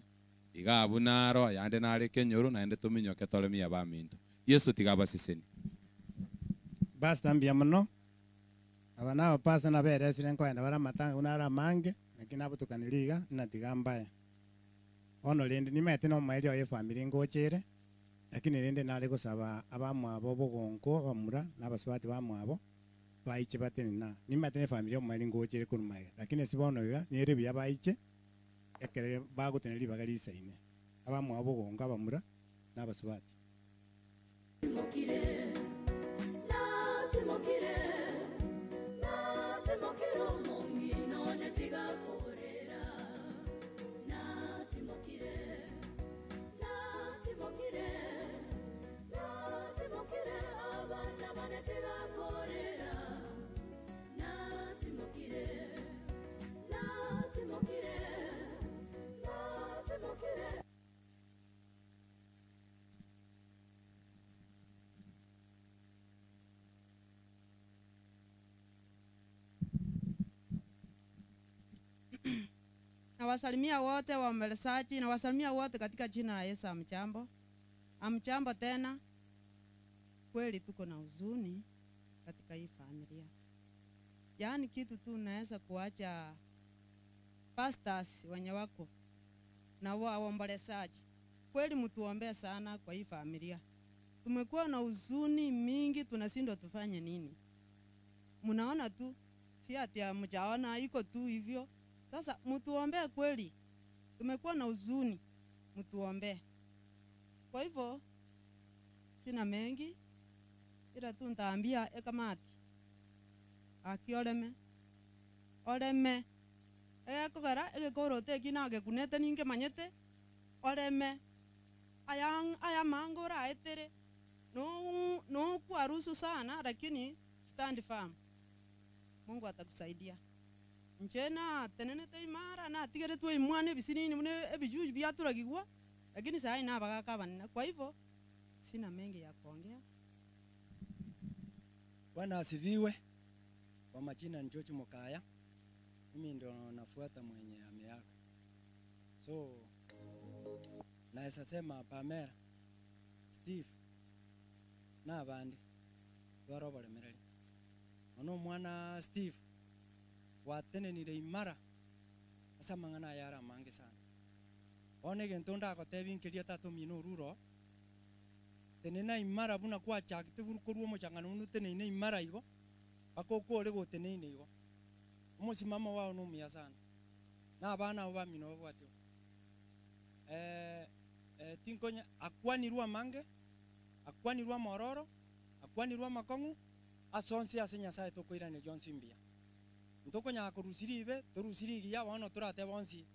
iga abwo naro, ayande nare ekenyoro, naende tominyoke toremie abaminto. Yeso tiga abasesenie. Pastor mbuya mono, aba na abapastor naberesire nkoenda bare amatanga buna are amange, naki nabotokaniri iga, ng'a tiga mbae. Bono rende nimaete nomoerio oye efamiri ngocha ere, lakini rende nare gosaba abamwabo obogonko, abamura, na abasubati bamwabo, baiche batenena. Nimaete na efamiri omoerio ngocha ere korwa magega, lakini ase bono iga, nere buya baiche, ekere bagotenena ribaga risaine. Abamwabo obogonko, abamura, na abasubati. Nawasalimia wote waombolezaji, nawasalimia wote katika jina la Yesu. Hamjambo? Hamjambo tena. Kweli tuko na huzuni katika hii familia. Yaani kitu tu naweza kuacha pastors wenye wako na waombolezaji. Kweli mtuombee sana kwa hii familia. Tumekuwa na huzuni mingi, tunashindwa tufanye nini. Mnaona tu, si ati hamjaona, iko tu hivyo. Sasa mtuombee kweli, tumekuwa na huzuni, mtuombee. Kwa hivyo sina mengi, ila tu nitaambia ekamati aki oreme oreme egekogera egekorote eki nagekunete ninkemanyete oreme aya aya mango oraetere no nokwarusu sana lakini stand firm Mungu atakusaidia nche natenenete imara natigeretwe imwana ebisinini buna ebijuju biaturagigwa lakini sai nabagaka abanene kwa hivyo sina mengi ya kuongea. Bwana asifiwe. Kwa majina ni George Mokaya. Mimi ndo nafuata mwenye ameaga. So naweza sema Pamela, Steve na abandi twara oboremereri. Ono omwana Steve watenenire imara ase amang'ana aya are amange sana. Bono egento ndagotebia nkeria tata omino orure oo, tenena imara buna kwachakete buru korwa omochang'ano buna oteneine imara igo, mpaka okore goteneine igo. Omosimamo wao na omuya sana, na abana abo bamino babwate oo. Tinkonya akwanirwe amange, akwanirwe amororo, akwanirwe amakong'u, ase onsi ase Nyasaye tokoiraneria onsi mbuya. Ntokonyara korusiria ibe, torusirie igiya, bono toratebe onsi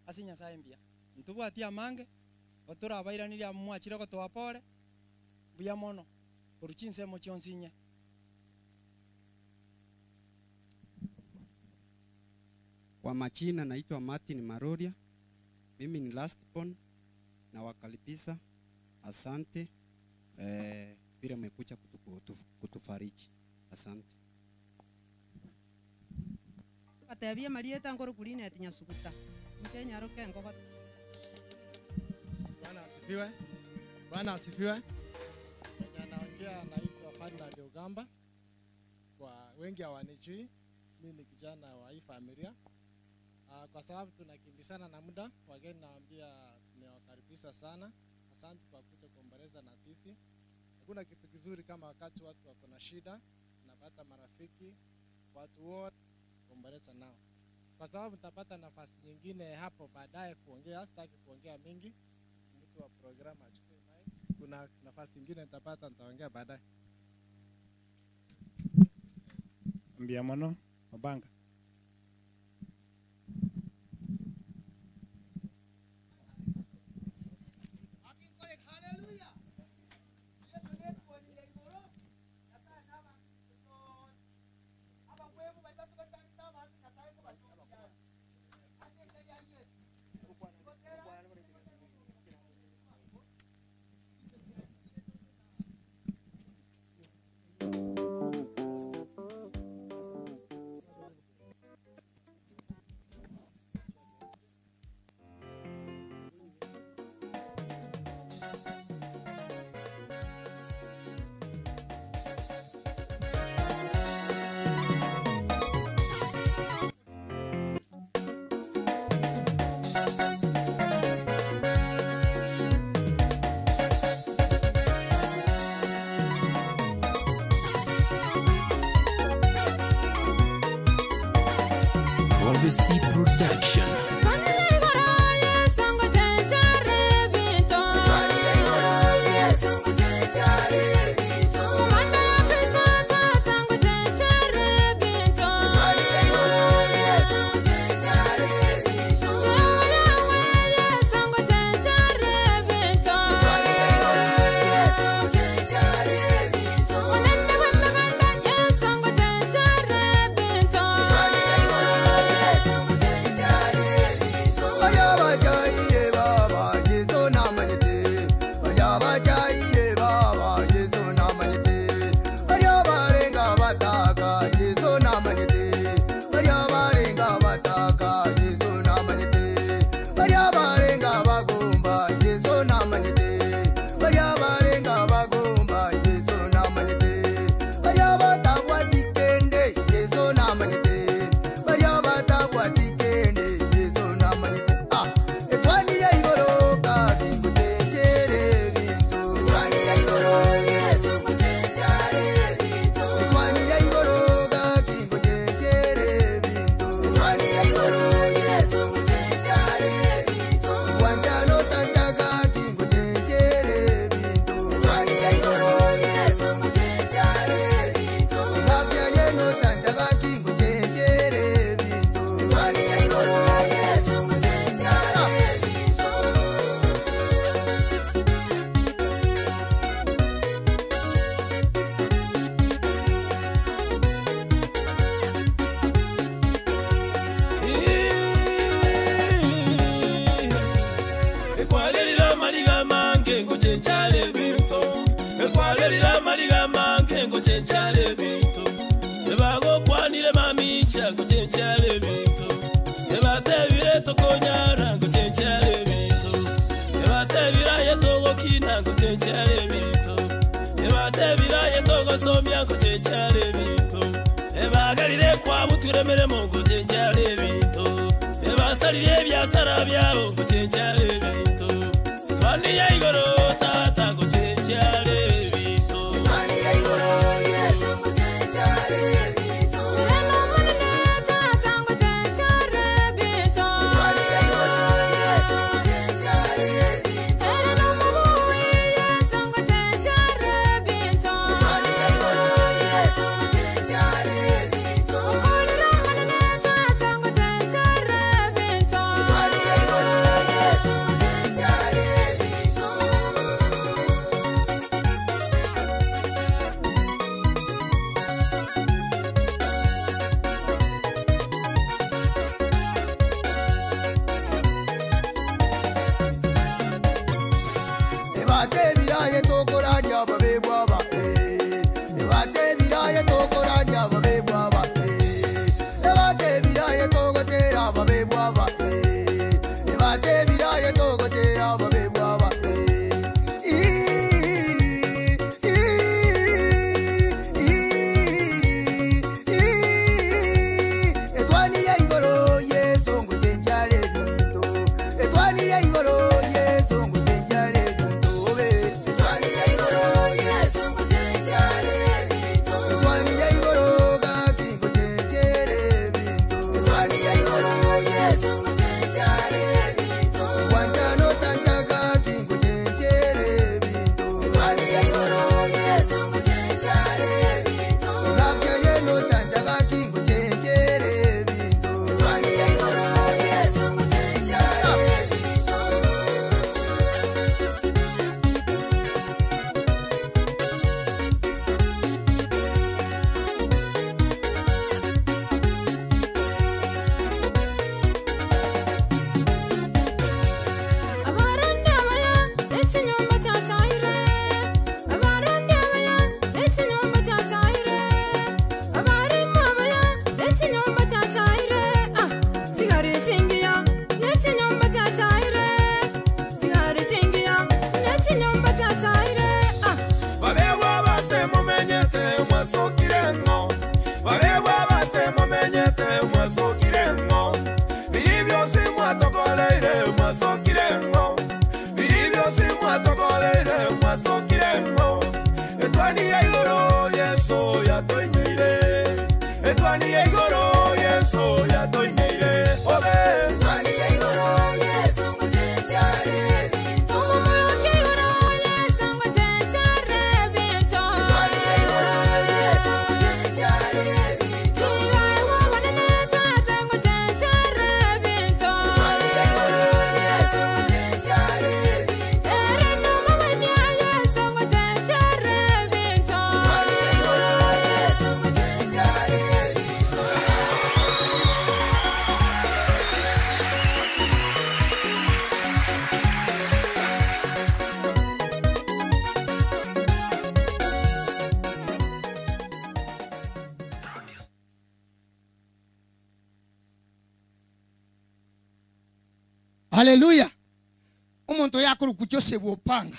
ase Nyasaye mbuya. Ntobwati amange, otorabairaneria amo mwachire gotoa pore, mbuya mono, korwa chinsemo chionsi inye. Kwa majina naitwa Martin Maroria. Mimi ni last born na wakaribisha. Asante vile mmekuja kutufariji. Asante. Batebie Marieta nkoro kulina eti Nyasuguta. Mkenya aroke ngogoti. Bwana asifiwe. Bwana asifiwe. Mwenye anaongea anaitwa Ferdinand Ogamba. Kwa wengi hawanijui, mimi ni kijana wa hii familia. Kwa sababu tunakimbizana na muda, wageni nawaambia tumewakaribisha sana. Asante kwa kuja kuomboleza na sisi. Hakuna kitu kizuri kama wakati watu wako na shida, unapata marafiki, watu wote kuomboleza nao. Kwa sababu nitapata nafasi nyingine hapo baadaye kuongea, sitaki kuongea mingi. Mtu wa programu achukue mic. Kuna nafasi nyingine nitapata, nitaongea baadaye. Mbia mono Obanga. Prophecy Production. Yeah. ngochenchara ebinto Ebagokwanire mamicha ngochenchara ebinto Ebatebire tokonyara ngochenchara ebinto Ebatebire aye togokina ngochenchara ebinto Ebatebire aye togosomia ngochenchara ebinto Ebagarire kwabutura emirimo ngochenchara ebinto Ebasarire ebiasara byabo ngochenchara ebinto Twaniya igoro tata ngochenchara ebinto Twaniya igoro Yesu ngochenchara ebinto Ebate tokorania babe bwaba Ebate biraye tokorania babe bwaba Ebate biraye togotera babe bwaba Ebate biraye togotera babe bwaba Etwani ya igoro Yesu ngochenjare bintu Etwani ya igoro Yesu ngochenjare bintu obe Etwani ya igoro Yesu ngochenjare bintu Etwani ya igoro gaki ngochenjere bintu Etwani ya igoro Yesu ngochenjare bintu Wanjano tanja gaki ngochenjere bintu Etwani ya igoro Yesu ngochenjare bintu Gaki yeno tanja gaki ngochenjere bintu Etwani ya igoro Yesu ngochenjare bintu Babebwa base mumenyete mwasukire ng'o Babebwa base mumenyete mwasukire ng'o Biri byose mwatokoleire mwasukire ng'o Biri byose mwatokoleire mwasukire ng'o Etwani ya igoro Yesu yatoinyeire Etwani ya igoro Yesu yatoinyeire Obe Etwani ya igoro Yesu ngochenjare bintu Haleluya. Omuntu yakuru Joseph opanga.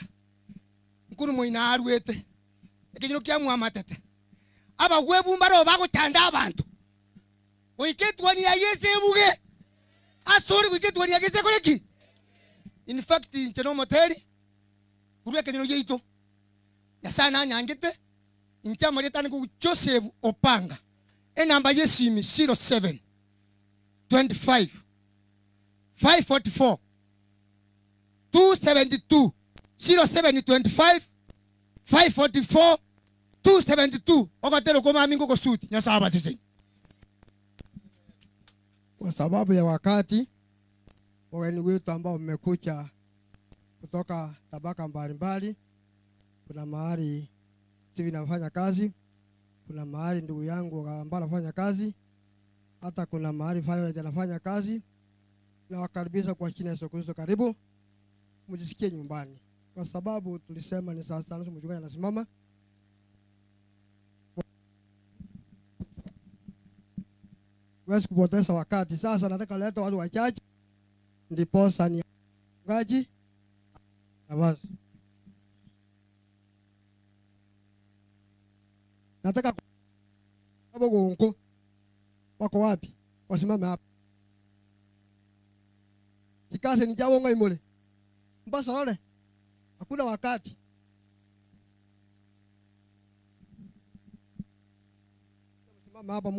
Nkuru moina arwete. Ekino kya mwamatete. Abagwebu mbaro bagotanda abantu. Goiketwa ni yagese ebuge. Asori goiketwa ni yagese koreki. In fact nche no moteri. Kurwe ekino yeito. Nyasaye nanyangete. Nche amareta ni Joseph opanga. Enamba yesimi 07 25 544 272 0725 544 272 okatero koma mingo kosuti nyasaye abasese Kwa sababu ya wakati, wageni wetu ambao mmekuja kutoka tabaka mbalimbali, kuna mahali Steven anafanya kazi, kuna mahali ndugu yangu ambaye anafanya kazi, hata kuna mahali Violet anafanya kazi. Nawakaribisha kwa jina la Yesu Kristo, karibu mjisikie nyumbani, kwa sababu tulisema ni saa tano mchungaji anasimama. Tuwezi kupoteza wakati. Sasa nataka leta watu wachache ndiposa ni mchungaji nafasi. Nataka Bogonko wako wapi? Wasimame hapa. Kikase ni jawonga imole. Mbasa ole. Hakuna wakati. Simama hapa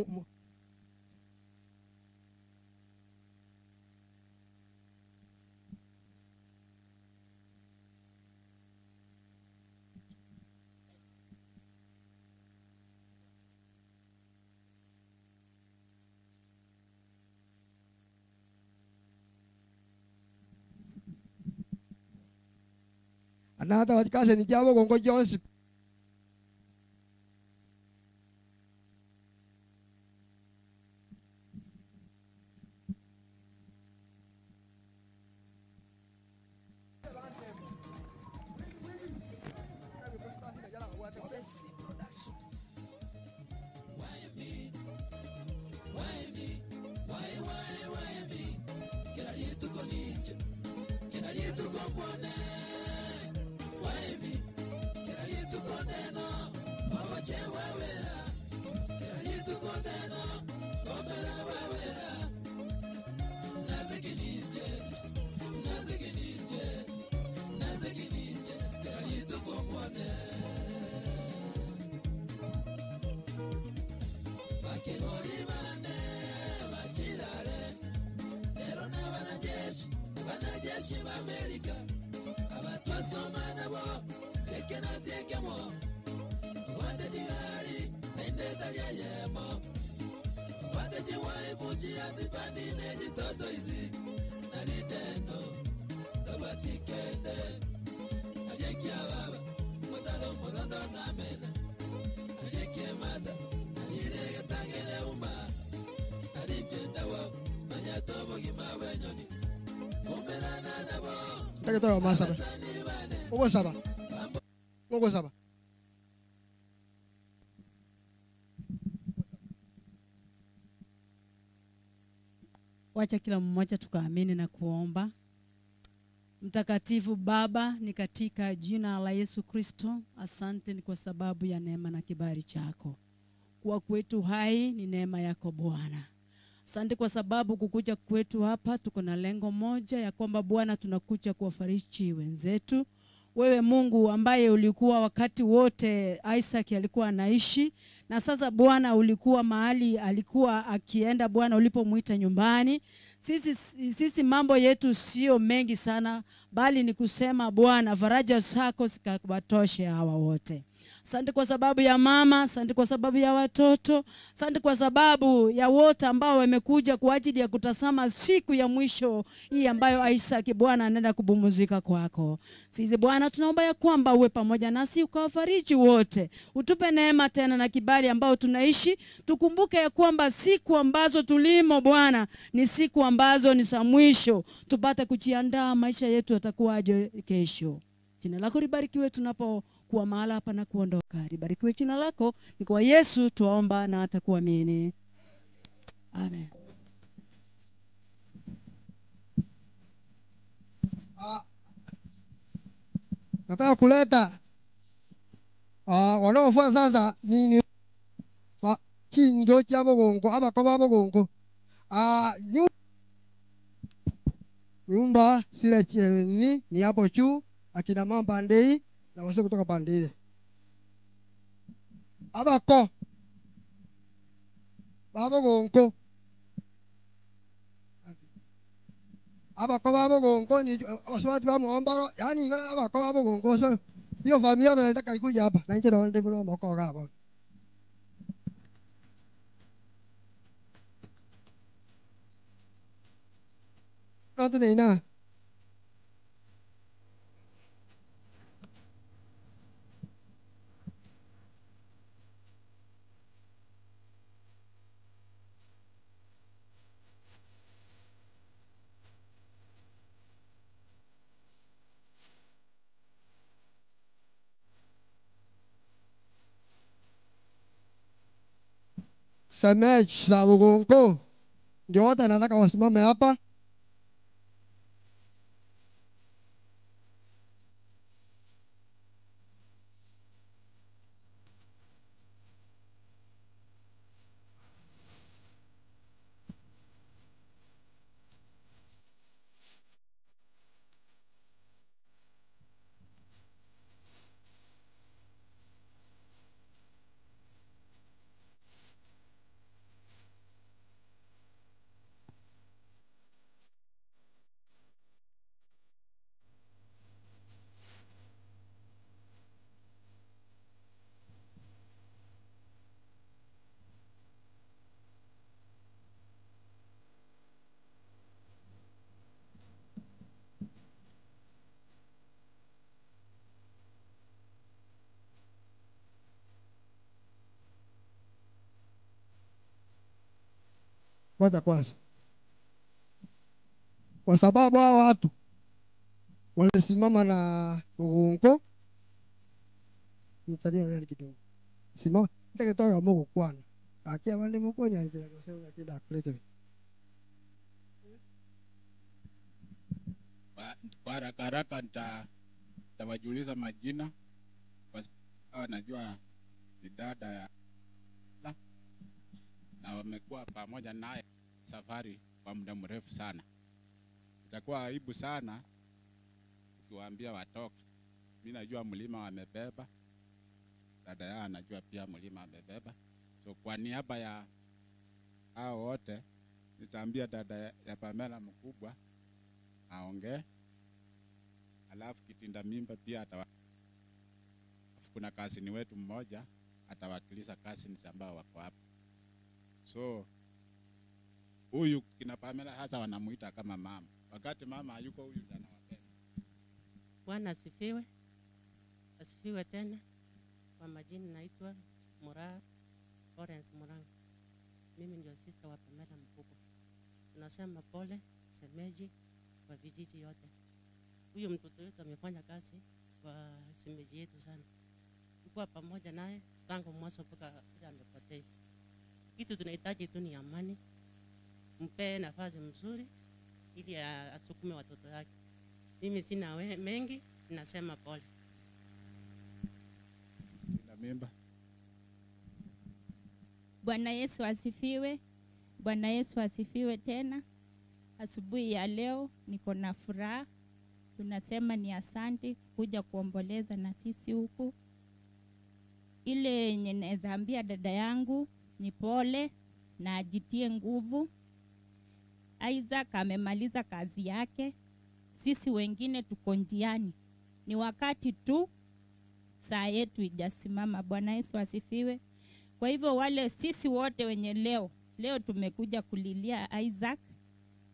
Anata wachikase ni jabo gongo Jones. Takitoa masaba. Uko saba. Uko saba. Wacha kila mmoja tukaamini na kuomba. Mtakatifu Baba, ni katika jina la Yesu Kristo, asante ni kwa sababu ya neema na kibali chako. Kuwa kwetu hai ni neema yako Bwana. Asante kwa sababu kukuja kwetu hapa tuko na lengo moja ya kwamba Bwana tunakuja kuwafariji wenzetu. Wewe Mungu ambaye ulikuwa wakati wote Isaac alikuwa anaishi, na sasa Bwana ulikuwa mahali alikuwa akienda Bwana ulipomuita nyumbani. Sisi mambo yetu sio mengi sana, bali ni kusema Bwana faraja zako zikawatoshe hawa wote. Asante kwa sababu ya mama, asante kwa sababu ya watoto, asante kwa sababu ya wote ambao wamekuja kwa ajili ya kutazama siku ya mwisho hii ambayo Isaac Bwana anaenda kupumzika kwako. Sisi Bwana tunaomba ya kwamba uwe pamoja nasi ukawafariji wote. Utupe neema tena na kibali ambao tunaishi. Tukumbuke ya kwamba siku ambazo tulimo Bwana ni siku ambazo ni za mwisho. Tupate kujiandaa maisha yetu yatakuwaje kesho. Jina lako libarikiwe tunapo kuwa mahala hapa na kuondoka. Libarikiwe jina lako. Ni kwa Yesu tuomba na hata kuamini. Amen. Nataka kuleta wanaofuata sasa ni kindo cha Bogongo aba kwa Bogongo. Nyumba sile chini ni hapo juu akina mama pande na wase kutoka pande ile. Abako Babogongo. Abako Babogongo ni waswati wa muombaro, yani abako Babogongo so hiyo familia ndio nataka ikuja hapa na nje ndio ndio moko hapo. Ndio nina Semesh Sabugongo. Ndio wote nataka wasimame hapa. Kwanza kwanza, kwa sababu hao watu walisimama na mugungo mtalia reli kidogo simama ntakitoka mugukwana akia bandi mukunyanjira gose kinda kulete Kwa haraka haraka nitawajuliza majina kwa sababu najua ni dada ya na wamekuwa pamoja naye safari kwa muda mrefu sana. Itakuwa aibu sana ukiwaambia watoke. Mi najua mlima wamebeba, dada yao anajua pia mlima amebeba. So kwa niaba ya hao wote nitaambia dada ya Pamela mkubwa aongee, alafu kitinda mimba pia atawa. Alafu kuna kasini wetu mmoja atawakilisha cousins ambao wako hapa. So huyu kina Pamela hasa wanamuita kama mama, wakati mama hayuko, huyu ndiye anawabeba. Bwana asifiwe. Asifiwe tena. Kwa majina naitwa Mura Lawrence Muranga. Mimi ndio sister wa Pamela mkubwa. Tunasema pole semeji kwa vijiji yote. Huyu mtoto wetu amefanya kazi kwa semeji yetu sana. Tulikuwa pamoja naye tangu mwanzo mpaka vile amepotea. Kitu tunahitaji tu ni amani, mpee nafasi mzuri ili asukume watoto yake. Mimi sina mengi, nasema pole. Sina mimba. Bwana Yesu asifiwe. Bwana Yesu asifiwe tena. Asubuhi ya leo niko na furaha, tunasema ni asante kuja kuomboleza na sisi huku. Ile yenye naweza ambia dada yangu ni pole na ajitie nguvu. Isaac amemaliza kazi yake, sisi wengine tuko njiani, ni wakati tu saa yetu ijasimama. Bwana Yesu asifiwe. Kwa hivyo wale sisi wote wenye leo tumekuja kulilia Isaac.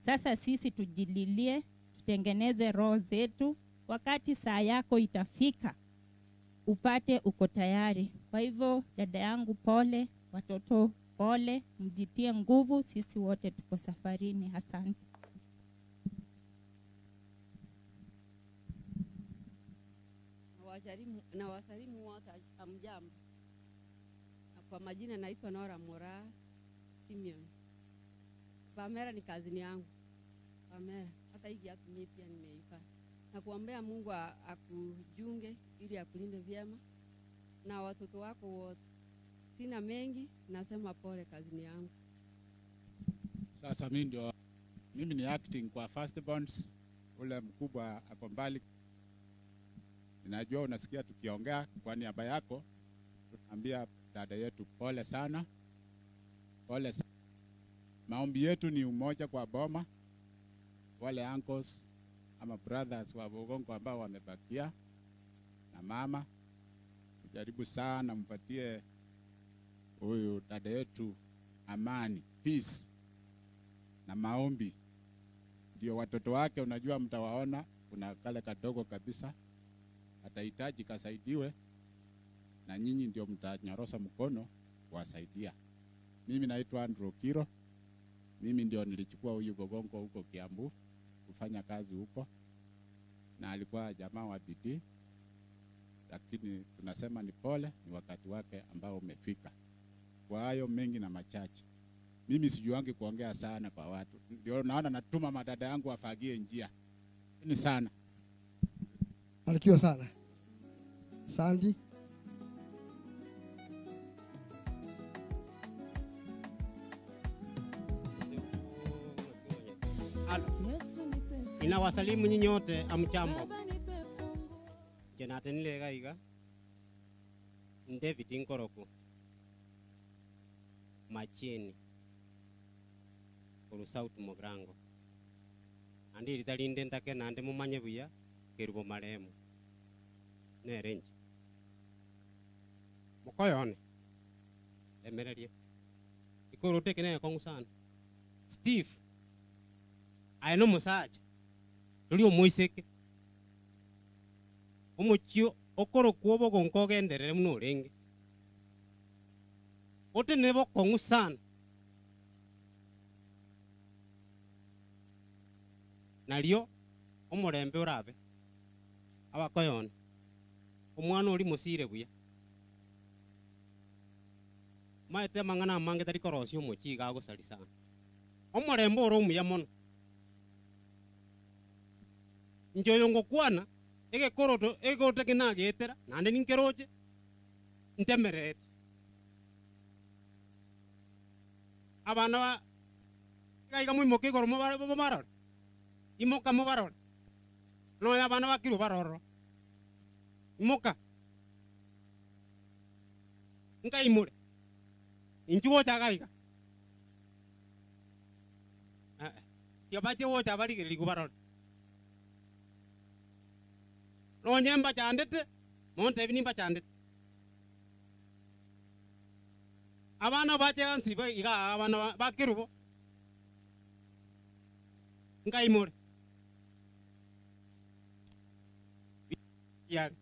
Sasa sisi tujililie, tutengeneze roho zetu, wakati saa yako itafika upate uko tayari. Kwa hivyo dada yangu pole, watoto pole, mjitie nguvu, sisi wote tuko safarini. Asante. Na wasalimu wote, amjambo. Na kwa majina naitwa Nora Mora Simeon. Pamela ni kazini yangu. Pamela, hata hii kiatu mimi pia nimeivaa. Na kuombea Mungu akujunge ili akulinde vyema na watoto wako wote. Sina mengi, nasema pole kazini yangu. Sasa mimi ni acting kwa Firstborns, ule mkubwa ako mbali. Ninajua unasikia tukiongea kwa niaba yako, tunaambia dada yetu pole sana. Pole sana. Maombi yetu ni umoja kwa boma, wale uncles ama brothers wa Bogongo ambao wamebakia na mama, jaribu sana mpatie huyu dada yetu amani, peace na maombi. Ndio watoto wake, unajua mtawaona, kuna kale kadogo kabisa atahitaji kasaidiwe, na nyinyi ndio mtanyorosa mkono kuwasaidia. Mimi naitwa Andrew Kiro. Mimi ndio nilichukua huyu Bogongo huko Kiambu kufanya kazi huko, na alikuwa jamaa wa bidii, lakini tunasema ni pole, ni wakati wake ambao umefika. Kwa hayo mengi na machache, Mimi sijuangi kuongea sana kwa watu, ndio naona natuma madada yangu afagie njia ni sana. Barikiwa sana. Sandy. Ninawasalimu nyinyi wote amchambo. Jenatenile gaiga. David Nkoroku. Machini. Koru South Mogrango. Andi ritarinde ntake nande mumanye buya kerubo marehemu. Nerenji. Mokoyone. Emererie. Ikoro teke kongu sana. Steve. Aye no musacha. Tuli omoiseke. Omochio okoro kuobo gonkogenderere muno orenge. Ote nebo kongu sana. Nario omorembe orabe. Abakoyone. Omwana ori musire buya. Maete mang'ana amange tari korosia omochi iga agosari sana. Omorembe ore omuya mono. Nchoyo ngokwana egekoroto egote kinagetera nande ninkeroche ntemerete. Abana ba iga muimoke igoro mobarore. Imoka mobarore. Nonya abana bakiru baroro. Imoka. Nkaimure. Inchu gocha gaiga. Tiabache gocha barigereri barore. Nonye mbachandete, montebi nimbachandete. Abana bache ansi ba iga abana bakirubo. Nkaimure. Yari.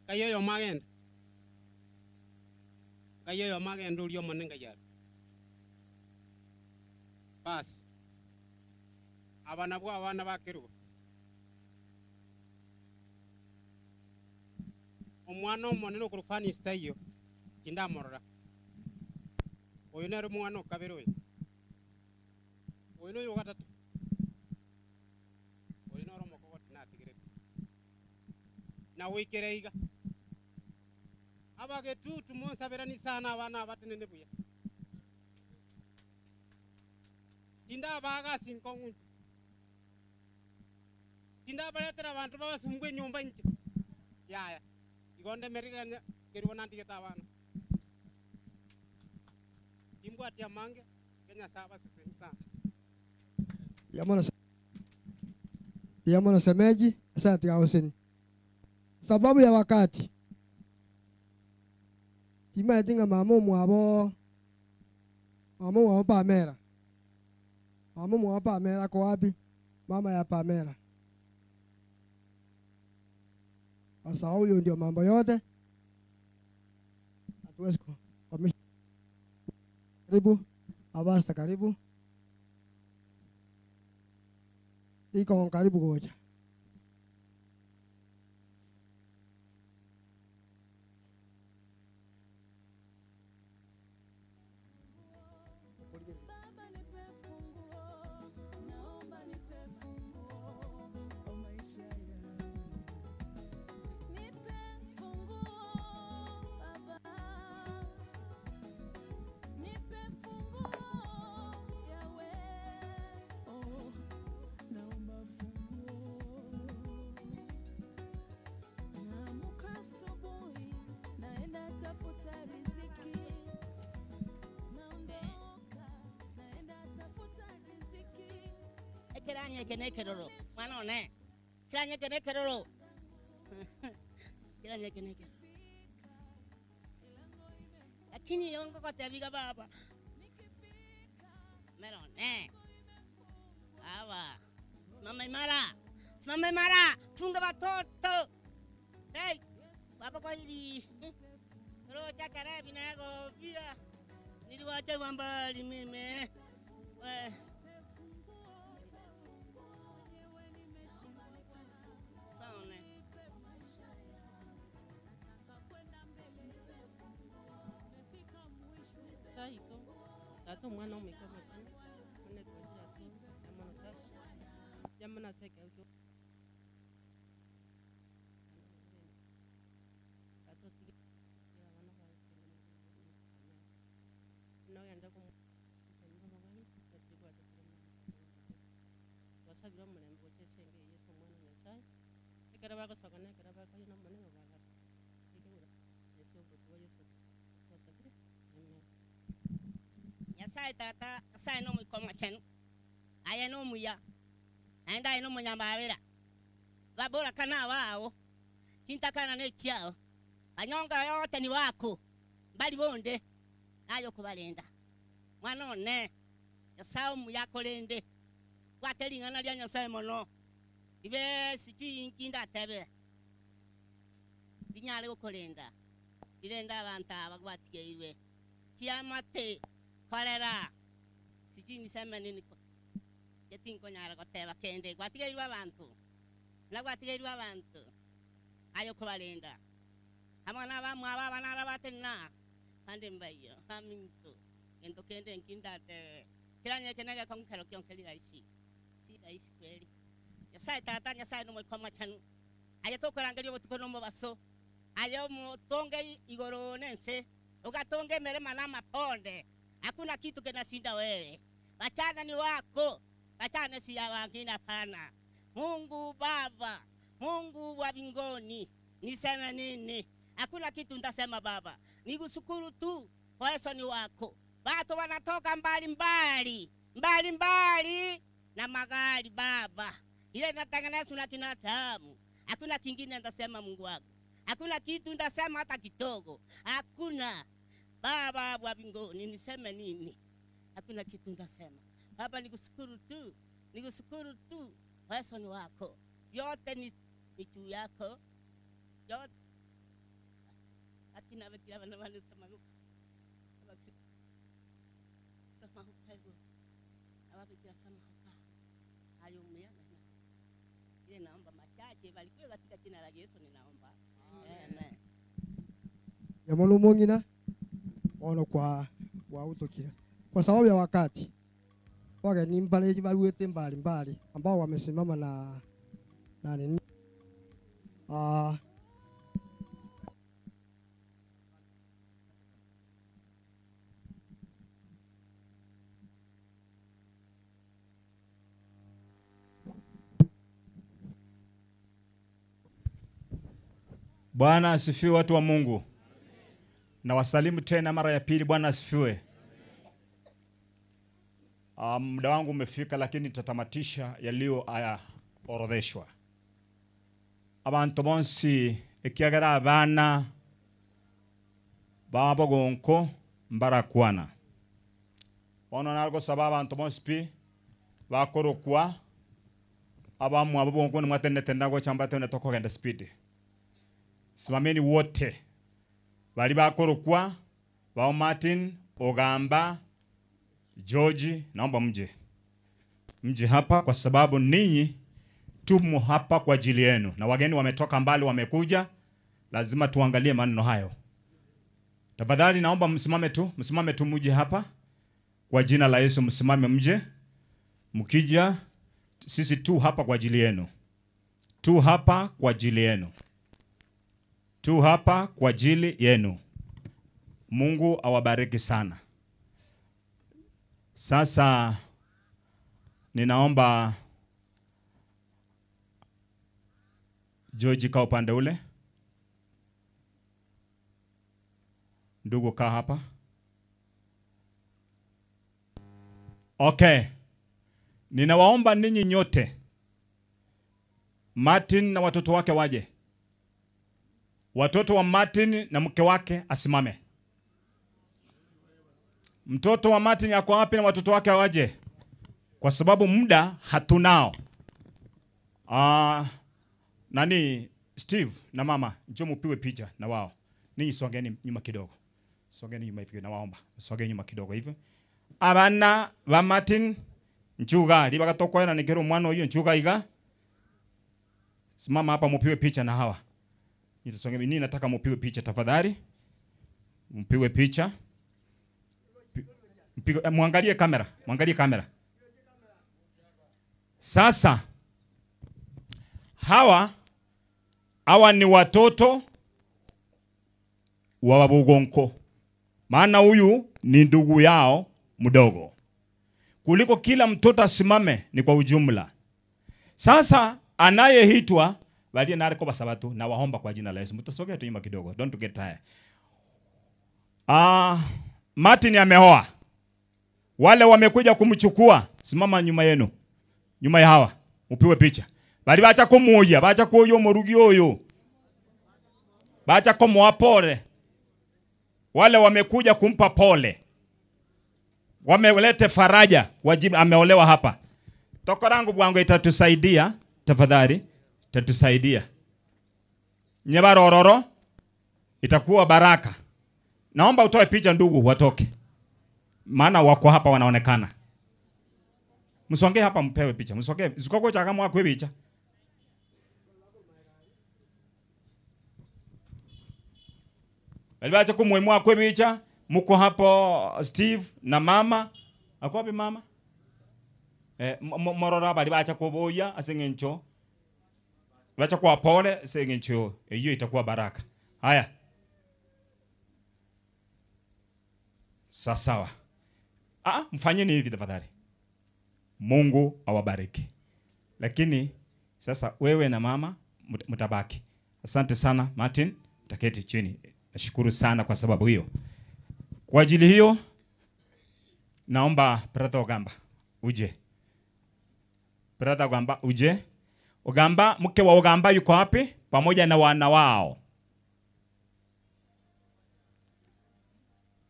Kayo yo magenda. Kayo yo magenda uri omonenga yari. Bas. Abana bwa abana bakirubo. Omwana omonene okorufanista iyo kindamorora. Oyo nere omwana okabere oyo. Oyo noyo gatatu. Oyo noro omokogoti natigerete. Na wikere iga. Abagetutu monsaberani sana abana abatenene buya. Tindabaga sinkong'unche. Tindabaretera abantu babasungwe enyomba inche. Yaya. Igonde meriganya kerubo nantigete abana. Timbwatia mange Kenya saba sisemi sana. Yamona semeji asante Austin. Sababu ya wakati. Tima tinga mama mwabo. Mama mwabo Pamela. Mama mwabo Pamela kwa wapi? Mama ya Pamela. Sasa huyo ndio mambo yote. Hatuwezi kuhamisha. Karibu. Abasta karibu. Iko karibu goja. Kiranya kene keroro mwana one kiranya kene keroro kiranya kene keroro lakini yongo kotebiga baba merone baba simama imara simama imara chunga watoto hey baba kwa hili roho chakara binago pia niliwacha mbali mimi we Nyasaye oito, Tata Omwana Omoika Omochenu, buna twachire ase ore, mbuya mono Tata, mbuya mono ase ekeegwa kio Tata otige abana baye buna ogende Twasabire omorembe gochia ase enka eye ase Omwana o Nyasaye, ekero bagosoka na ekero bakoyia Omonene obagate. Ase obosio bwa Yeso twasabire. Amen. Nyasae Tata, Nyasae n'Omoika Omochenu, aye nomuya, naende aye nomonyamabera. Baboraka nabao, chintakana nechiao, banyonga yote niwako, mbari bonde, naye okobarenda. Mwana one, Nyasae omuya akorende, bwate ring'ana ria Nyasae mono, ribe sijui inki ndatebe, rinyare gokorenda, rirende abanto aba gwatigeirwe. Chiamate, korera, sijui niseme nini ko, inche tinkonyara goteba kende, gwatigeirwe abanto, buna gwatigeirwe abanto, aye okobarenda. Amo nabamwabo aba narabatenene aa, bande mbaiyo, baminto, gento kende nki ndatebe, keranyeke negekong'u kero kionsi keri rahisi, si rahisi kweri. Nyasae Tata, Nyasae n'Omoika Omochenu, aye tokorangeria obotuko na omobaso, aye omotonge igoro na ense, ogatonga emerema na amaponde, hakuna kitu kinashinda wewe. Wachana ni wako, wachana si ya wangine hapana. Mungu Baba, Mungu wa mbinguni, niseme nini? Hakuna kitu nitasema Baba, nikushukuru tu kwa uwezo ni wako. Watu wanatoka mbali mbali mbali mbali na magari Baba, ile inatengenezwa na kinadamu. Hakuna kingine nitasema Mungu wangu, hakuna kitu nitasema hata kidogo, hakuna. Baba wa mbinguni, niseme nini? Hakuna kitu nitasema Baba, nikushukuru tu, nikushukuru tu, uwezo ni wako, yote ni, ni juu yako yote. Akina bakira bana banisema ababikira samahuka ayo muyana ile naomba machache barikiwe katika jina la Yesu ninaomba amen. Yamono mong'ina ono kwa wautokire kwa sababu ya wakati wageni mbale baruete mbali mbali ambao wamesimama na na nini ah Bwana asifiwe, watu wa Mungu. Na wasalimu tena mara ya pili. Bwana asifiwe. Ah, Muda wangu umefika, lakini nitatamatisha yaliyo orodheshwa. Abantu bonsi ekiagera abana babogonko mbarakwana bono narigosaba abantu bonsi pi bakorokwa abamwe abo bonko nimwatenete ndagocha mbatene tokogenda speed. Simameni wote bali bakorokwa bao Martin Ogamba George, naomba mje mje hapa kwa sababu ninyi tumo hapa kwa ajili yenu, na wageni wametoka mbali wamekuja, lazima tuangalie maneno hayo. Tafadhali naomba msimame tu, msimame tu muje hapa kwa jina la Yesu, msimame mje. Mkija sisi tu hapa kwa ajili yenu, tu hapa kwa ajili yenu, tu hapa kwa ajili yenu. Mungu awabariki sana. Sasa ninaomba George kaa upande ule, ndugu kaa hapa. Okay, ninawaomba ninyi nyote, Martin na watoto wake waje. Watoto wa Martin na mke wake asimame. Mtoto wa Martin ako wapi na watoto wake waje? Kwa sababu muda hatunao. Nani Steve na mama njoo mupiwe picha na wao. Ninyi songeni nyuma kidogo. Songeni nyuma hivi nawaomba. Songeni nyuma kidogo hivi. Abana ba Martin nchuga libakatokwena nikero mwana uyu nchuga iga. Simama hapa mupiwe picha na hawa. Nitasonge mimi nataka mupiwe picha tafadhali. Mpiwe picha. Mpigo, eh, mwangalie kamera, mwangalie kamera. Sasa hawa hawa ni watoto wa Wabugonko, maana huyu ni ndugu yao mdogo. Kuliko kila mtoto asimame ni kwa ujumla. Sasa anayeitwa balie nareko basabatu na waomba kwa jina la Yesu. Mtasogea tu nyuma kidogo. Don't get tired. Ah, Martin ameoa. Wale wamekuja kumchukua, simama nyuma yenu. Nyuma ya hawa, upiwe picha. Bali bacha kumuya, bacha kuyo murugi oyo. Bacha kumuwa pole. Wale wamekuja kumpa pole. Wamelete faraja, wajibu ameolewa hapa. Tokorangu bwangu itatusaidia, tafadhali, itatusaidia. Nyebarororo itakuwa baraka. Naomba utoe picha ndugu, watoke. Maana wako hapa wanaonekana. Msongee hapa mpewe picha. Msongee. Zikoko cha kama wakwe picha. Bali kumwemwa kwe picha. Muko hapo Steve na mama. Ako wapi mama? Eh, morora bali bacha kuboya aseng'encho. Bacha kwa pole aseng'encho. Hiyo itakuwa baraka. Haya. Sawa. Ah, mfanyeni hivi tafadhali. Mungu awabariki. Lakini sasa wewe na mama mtabaki. Asante sana Martin, mtaketi chini. Nashukuru sana kwa sababu hiyo. Kwa ajili hiyo naomba brother Ogamba uje. Brother Ogamba uje. Ogamba, mke wa Ogamba yuko wapi? Pamoja na wana wao.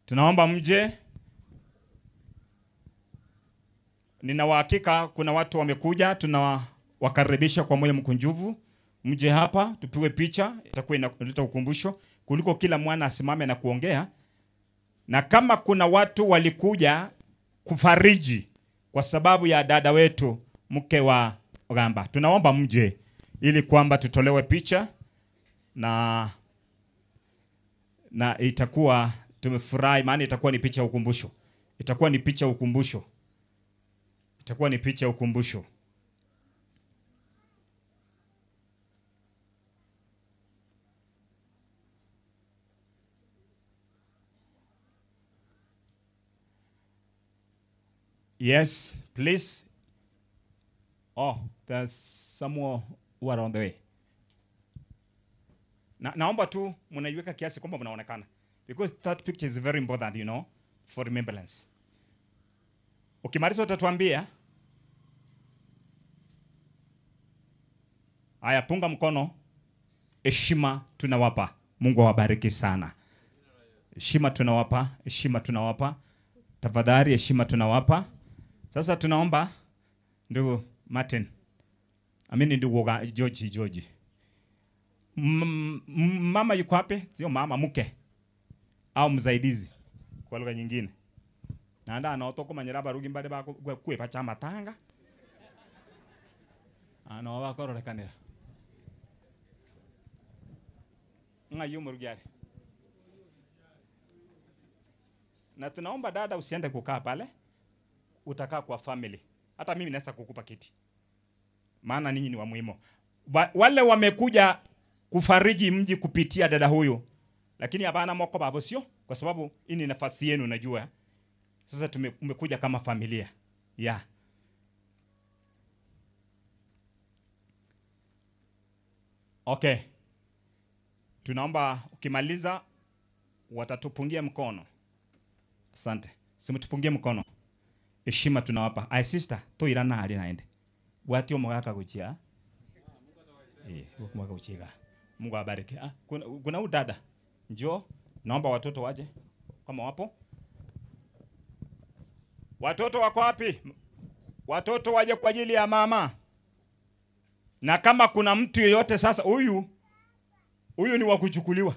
Tunaomba mje. Nina uhakika kuna watu wamekuja, tunawakaribisha kwa moyo mkunjufu. Mje hapa tupigwe picha, itakuwa inaleta ukumbusho kuliko kila mwana asimame na kuongea. Na kama kuna watu walikuja kufariji kwa sababu ya dada wetu mke wa Ogamba, tunaomba mje ili kwamba tutolewe picha na itakuwa tumefurahi, maana itakuwa ni picha ya ukumbusho. Itakuwa ni picha ya ukumbusho. Itakuwa ni picha ya ukumbusho. Yes, please. Oh, there's some more who are on the way. Na, naomba tu mnaiweka kiasi kwamba mnaonekana. Because that picture is very important, you know, for remembrance. Ukimaliza utatuambia. Haya, punga mkono. Heshima tunawapa. Mungu awabariki sana. Heshima tunawapa, heshima tunawapa. Tafadhali heshima tunawapa. Sasa tunaomba ndugu Martin. Amini ndugu George, George. Mama yuko wapi? Sio mama, mke. Au msaidizi kwa lugha nyingine. Nanda anaotoko manyera barugi mbale bako kwe pacha matanga. Ano bakororekanira. Nga yumo rugiare. Na tunaomba dada usiende kukaa pale. Utakaa kwa family. Hata mimi naweza kukupa kiti. Maana ninyi ni wa muhimu. Wale wamekuja kufariji mji kupitia dada huyu. Lakini hapana moko babo sio, kwa sababu hii ni nafasi yenu najua. Sasa tumekuja kama familia. Yeah. Okay. Tunaomba ukimaliza watatupungia mkono. Asante. Simtupungie mkono. Heshima tunawapa. Ai sister, toirana hali naende. Bwati omogaka guchia. Omogaka guchiga. Mungu awabariki. Ah, kuna huyu dada. Njoo, naomba watoto waje kama wapo. Watoto wako wapi? Watoto waje kwa ajili ya mama. Na kama kuna mtu yeyote sasa, huyu ni wa kuchukuliwa.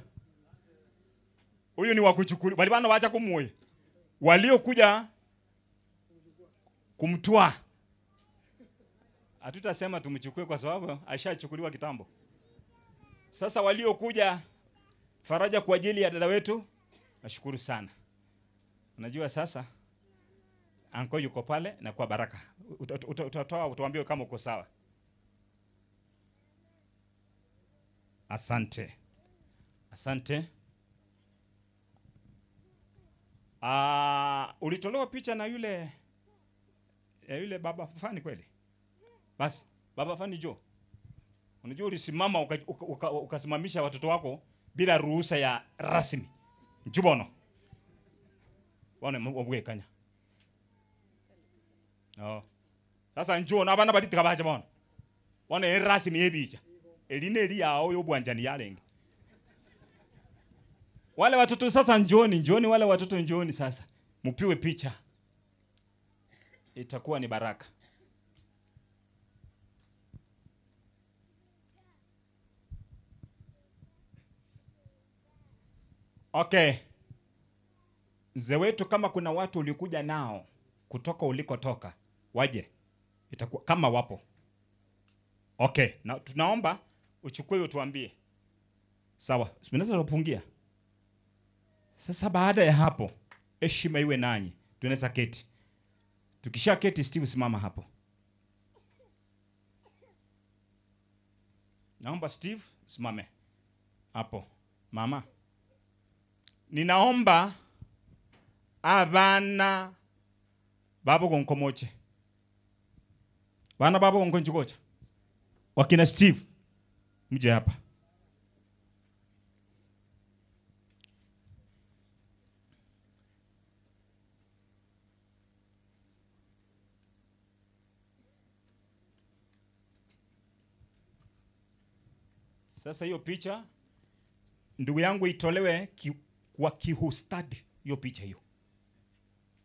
Huyu ni wa kuchukuliwa. Bali bana waacha kumuoya. Waliokuja kumtoa. Hatutasema tumchukue kwa sababu ashachukuliwa kitambo. Sasa waliokuja faraja kwa ajili ya dada wetu, nashukuru sana. Unajua sasa Anko yuko pale na kwa baraka. Utatoa utuambie kama uko sawa. Asante. Asante. Ah, ulitolewa picha na yule ya yule baba fani kweli? Basi, baba fani jo. Unajua ulisimama ukasimamisha uka, uka watoto wako bila ruhusa ya rasmi. Njubono. Bone obwekanya. Oh. Sasa njoo na bana bali tikabaje bono. Bono e rasmi ebicha. Eline eri yao yobwanjani yarenge. Wale watoto sasa njoni, njoni wale watoto njoni sasa. Mupiwe picha. Itakuwa ni baraka. Okay. Mzee wetu kama kuna watu ulikuja nao kutoka ulikotoka, waje. Itakuwa kama wapo. Okay, na tunaomba uchukue utuambie. Sawa, tunaweza kupungia. Sasa baada ya hapo, heshima iwe nanyi. Tunaweza keti. Tukisha keti, Steve simama hapo. Naomba Steve simame hapo. Mama, ninaomba abana babo gonkomoche. Bana babo gonkonjugocha. Wakina Steve mje hapa. Sasa hiyo picha ndugu yangu itolewe kwa kihustadi hiyo picha hiyo.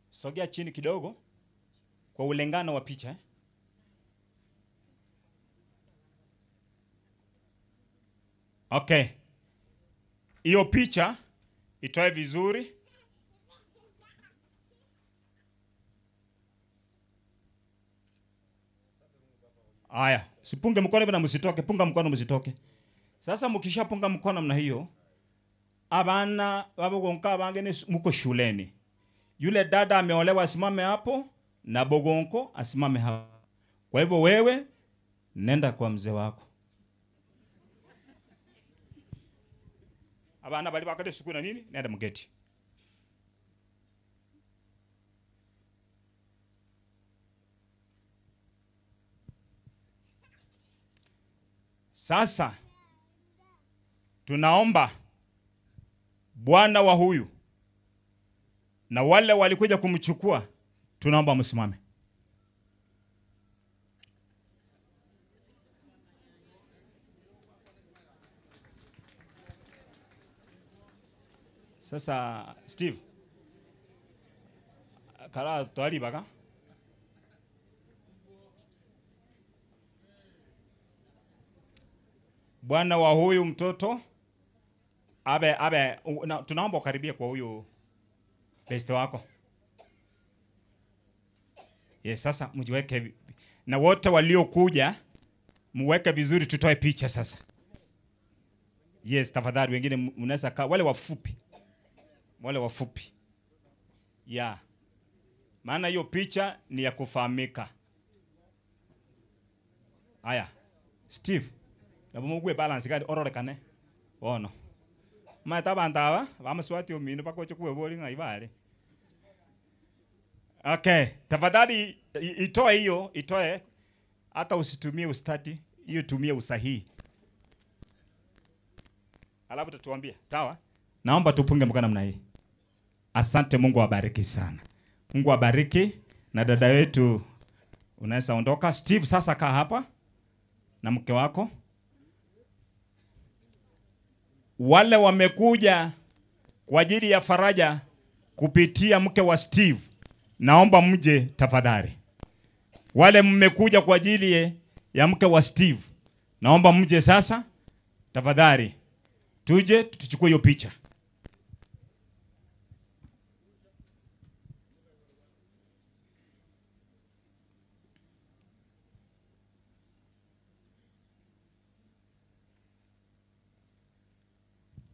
Sogea chini kidogo kwa ulengano wa picha eh? Okay. Hiyo picha itoe vizuri. Aya, sipunge mkono hivi na msitoke, punga mkono msitoke. Sasa mkishapunga mkono namna hiyo, abana babogonka abange muko shuleni. Yule dada ameolewa asimame hapo na bogonko asimame hapo. Kwa hivyo wewe nenda kwa mzee wako. Abana bali bakade siku na nini? Nenda mgeti. Sasa tunaomba bwana wa huyu na wale walikuja kumchukua, tunaomba msimame. Sasa Steve, kala twali baka bwana wa huyu mtoto abe abe na, tunaomba ukaribie kwa huyu beste wako. Yes, sasa mjiweke na wote waliokuja muweke vizuri, tutoe picha sasa. Yes, tafadhali wengine mnaweza kaa, wale wafupi. Wale wafupi. Yeah. Maana hiyo picha ni ya kufahamika. Aya. Steve, nabo mugwe balance kandi ororekane. Bono. Maeta abantu aba bamuswati omino bakoche kuwebori ng'a ibare. Okay, tafadhali itoe hiyo, itoe hata usitumie ustadi, hiyo tumie usahihi. Alafu tatuambia, sawa? Naomba tupunge mkono namna hii. Asante, Mungu awabariki sana. Mungu awabariki na dada wetu unaweza ondoka. Steve sasa kaa hapa na mke wako. Wale wamekuja kwa ajili ya faraja kupitia mke wa Steve, naomba mje tafadhali. Wale mmekuja kwa ajili ya mke wa Steve, naomba mje sasa tafadhali. Tuje tuchukue hiyo picha.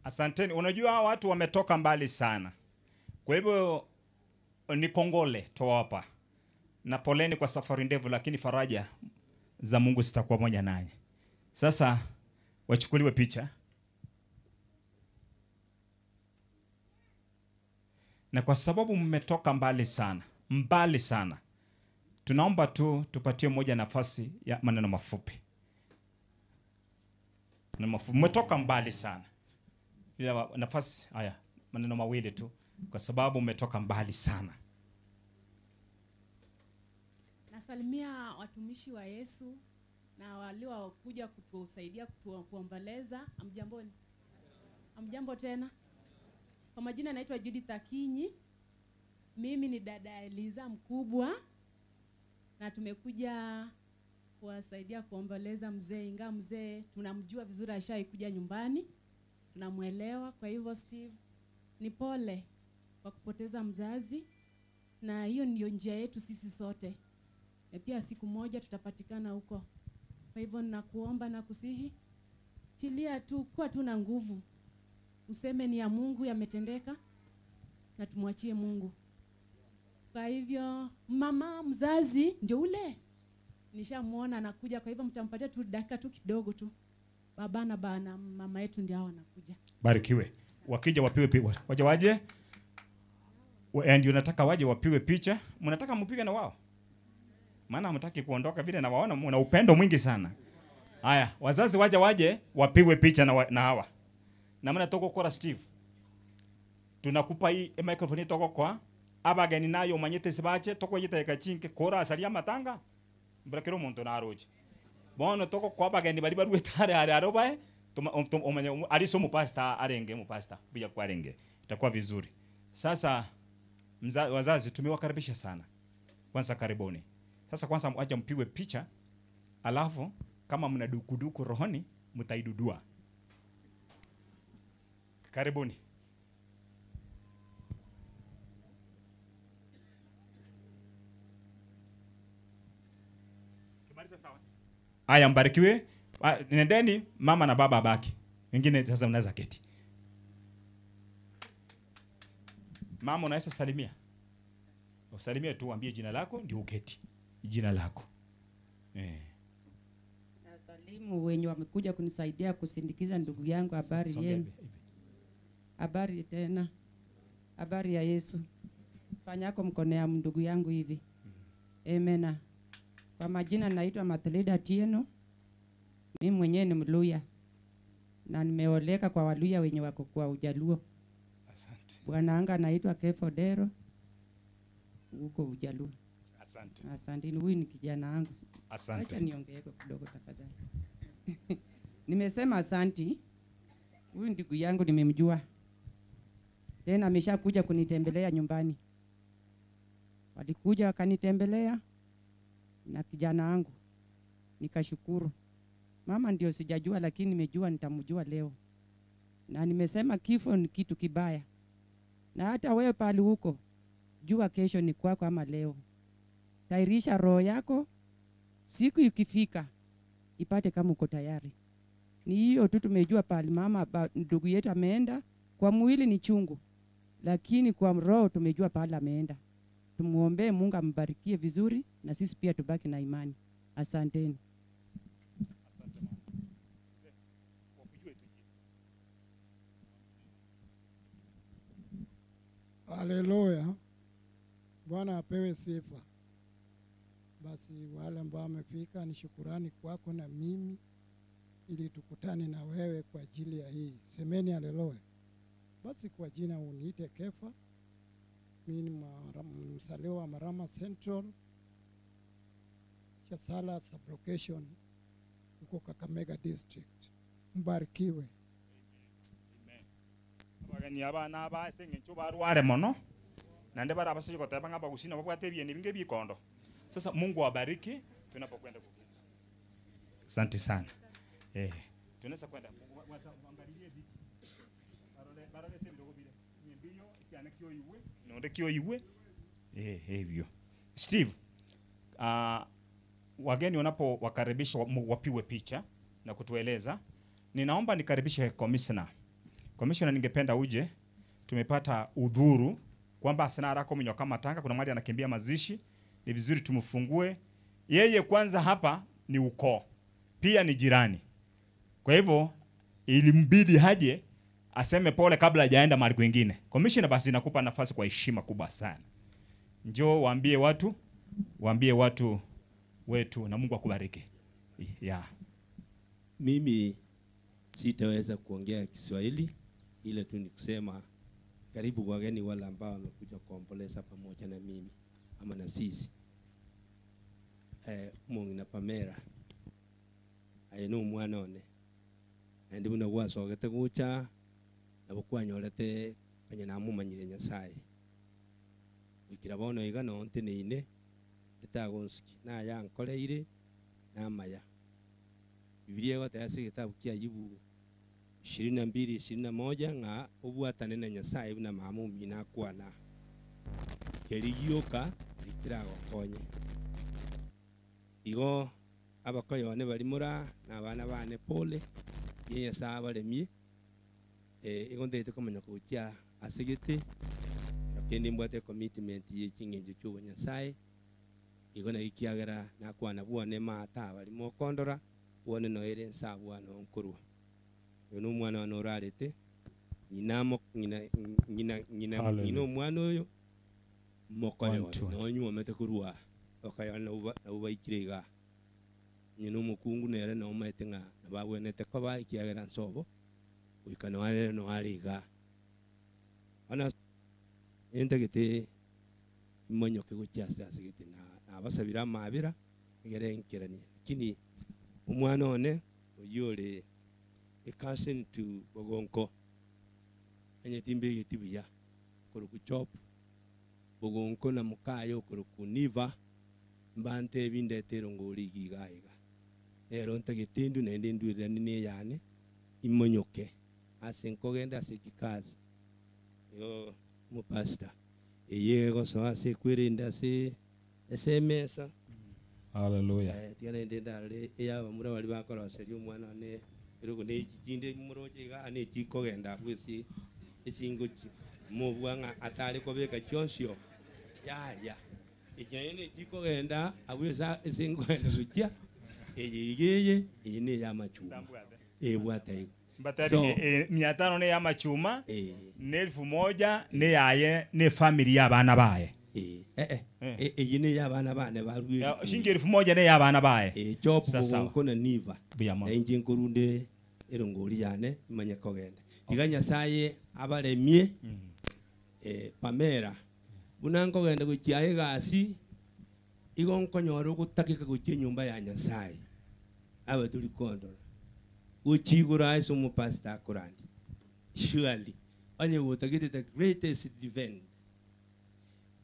Asanteni. Unajua hawa watu wametoka mbali sana. Kwa hivyo ni kongole towapa. Na poleni kwa safari ndefu, lakini faraja za Mungu zitakuwa moja nanyi. Sasa wachukuliwe picha. Na kwa sababu mmetoka mbali sana, mbali sana, tunaomba tu tupatie moja nafasi ya maneno mafupi. Maneno mafupi. Mmetoka mbali sana. Ila nafasi haya, maneno mawili tu, kwa sababu mmetoka mbali sana. Nasalimia watumishi wa Yesu na waliokuja kutusaidia kuomboleza. Amjamboni? Amjambo tena. Kwa majina naitwa Judith Akinyi. Mimi ni dada ya Eliza mkubwa na tumekuja kuwasaidia kuomboleza mzee, ingawa mzee tunamjua vizuri, ashaikuja nyumbani, tunamwelewa. Kwa hivyo Steve, ni pole kwa kupoteza mzazi, na hiyo ndiyo njia yetu sisi sote, na pia siku moja tutapatikana huko. Kwa hivyo ninakuomba na kusihi, tilia tu, kuwa tu na nguvu, useme ni ya Mungu yametendeka, na tumwachie Mungu. Kwa hivyo mama mzazi ndio ule nishamuona anakuja, kwa hivyo mtampatia tu dakika tu kidogo tu. Baba na bana mama yetu ndio hao wanakuja. Barikiwe. Wakija wapiwe picha. Waje waje. And unataka waje wapiwe picha. Mnataka mpige na wao? Maana hamtaki kuondoka vile na waona mna upendo mwingi sana. Haya, wazazi waje waje wapiwe picha na hawa. Na mna toko kwa Steve. Tunakupa hii microphone toko kwa abageni nayo manyete sibache toko yita kachinke kora asalia matanga. Mbrakero muntu naroje. Bono toko kwa abageni bari barwe tare are arobae omanye aliso mupasta arenge mupasta bila kwa arenge itakuwa vizuri. Sasa wazazi tumewakaribisha sana. Kwanza karibuni. Sasa kwanza acha mpigwe picha, alafu kama mna dukuduku rohoni mtaidudua. Karibuni. Aya, mbarikiwe. Nendeni mama na baba abaki. Wengine sasa mnaweza keti. Mama unaweza salimia. Usalimie tu, uambie jina lako ndio uketi. Jina lako. Nasalimu wenye wamekuja kunisaidia kusindikiza ndugu yangu. Habari Songea yenu? hivi. Habari tena. Habari ya Yesu. Fanyako mkono ya ndugu yangu hivi. Amena. Kwa majina naitwa Mathelida Tieno. Mimi mwenyewe ni Mluya na nimeoleka kwa Waluya wenye wako kwa Ujaluo. Asante. Bwana anga anaitwa Kefo Dero huko Ujaluo. Asante. Asante. Huyu ni kijana wangu. Asante. Acha niongee kidogo tafadhali. Nimesema asanti. Huyu ndugu yangu nimemjua. Tena ameshakuja kunitembelea nyumbani. Walikuja wakanitembelea na kijana wangu. Nikashukuru. Mama ndio sijajua, lakini nimejua nitamjua leo. Na nimesema kifo ni kitu kibaya. Na hata wewe pale huko, jua kesho ni kwako ama leo. Tairisha roho yako, siku ikifika ipate kama uko tayari. Ni hiyo tu tumejua pale mama ndugu yetu ameenda. Kwa mwili ni chungu, lakini kwa roho tumejua pale ameenda. Tumuombee Mungu ambarikie vizuri, na sisi pia tubaki na imani. Asanteni. Haleluya. Bwana apewe sifa. Basi wale ambao wamefika, ni shukurani kwako na mimi ili tukutane na wewe kwa ajili ya hii. Semeni haleluya. Basi kwa jina uniite Kefa. Mimi ni msaliwa wa Marama Central, Chasala sublocation huko Kakamega district. Mbarikiwe. Abageni abana aba ase eng'encho barware mono nande bara abasije goteba ng'a abagusii babwate ebieni binge bikondo. Sasa Mungu awabariki tunapokwenda kuketi. Asante sana. Tunaweza kwenda. Waangalilie viti. Barole, barole se ndogo bile. Nyembiyo kiana kio iwe, nonde kio iwe. Hivyo. Steve, wageni wanapo wakaribishwa wapiwe picha na kutueleza. Ninaomba nikaribishe commissioner. Commissioner, ningependa uje. Tumepata udhuru kwamba Arsenal ako mnyoka matanga, kuna mali anakimbia mazishi. Ni vizuri tumfungue yeye. Kwanza hapa ni ukoo, pia ni jirani, kwa hivyo ilimbidi haje aseme pole kabla hajaenda mahali kwingine. Commissioner, basi nakupa nafasi kwa heshima kubwa sana, njoo waambie watu, waambie watu wetu, na Mungu akubariki. Yeah. Mimi sitaweza kuongea Kiswahili, ile tu ni kusema karibu wageni wale ambao wamekuja kuomboleza pamoja na mimi ama na sisi. Mong'ina Pamela aye ni omwana one naende buna gwasogete gocha nabo kwanyorete kanya namomanyire Nyasaye goikera bono iga noo nteneine ndetagonsiki naye ankoreire namaya. Bibilia egoteba ase egetabu kia Ayubu 22:21 ng'a obwatane na Nyasaye buna mama omino akwana, keria gioka ekeragokonye. Igo abakoyo one baria moraa na abana bane pole, ye Nyasaye abaremie, igo ntaete komanya gochia ase gete, kero kende mbwate ecommitment ye ching'encho chia obonyasaye, igo naki kiagera nakwana bwane maata baria mokondora, bwane noere nse abwo ano nkorwa. Oyo na omwana one orarete, ng'ina amo ng'ina ng'ina ng'ina Hallelujah. ng'ina omwana oyo, mokoyo One, two, one, nonyuomete korwa aa, okoyone nabwo ba nabwo baikire igaa. Onye na omokungu nere nomaete ng'a nabo abwenerete koba ekiagera nse obo, goika nonya rero nonya are igaa. Bono ase entagete imonyoke gochia ase asegete na nabasabire amabera, egere nkeranie. Lakini omwana one oyio ore a cousin to Bogonko, onye timbegeti buya, okorokwa Job Bogonko na mokaye okorokwa Niva, mbantebi ndete erongori iga iga iga. Nero ntagete ndwe naende ndwereranie na eyane, imonyoke ase nkogenda ase chikasi. Igo omopastor, eye egosoa ase ekwerende ase ase emesa. Hallelujah. Tiga naende ndarore ey'abamura baria bakoroseria omwana one erogo na echi chinde moroche igaa na echi kogenda abwo ase esingochi mobua ng'a atare kobeka chionsi oo yaya echi naende na echikogenda abwo ase ase nkogenda gochia eye iga eye eye na ey'amachuma ebwate igo. Mbatebi So mia tano ne y'amachuma, na elfu moja neyaye ne efamiri y'abana baye. Eye ney'abana bane barue Shingi elfu moja ney'abana baye. Job Sasa. Bogonko na Niva. Mbuya mono. Na inche nkorunde erongori yane imanye kogenda. Tiga Nyasaye abaremie Pamela buna nkogenda gochia egasi igo nkonyora ogotakeka gochia enyomba ya Nyasaye. Abe tori kondora. Gochia igoro ase omopastor akorandia. Surely onye gotagete the greatest event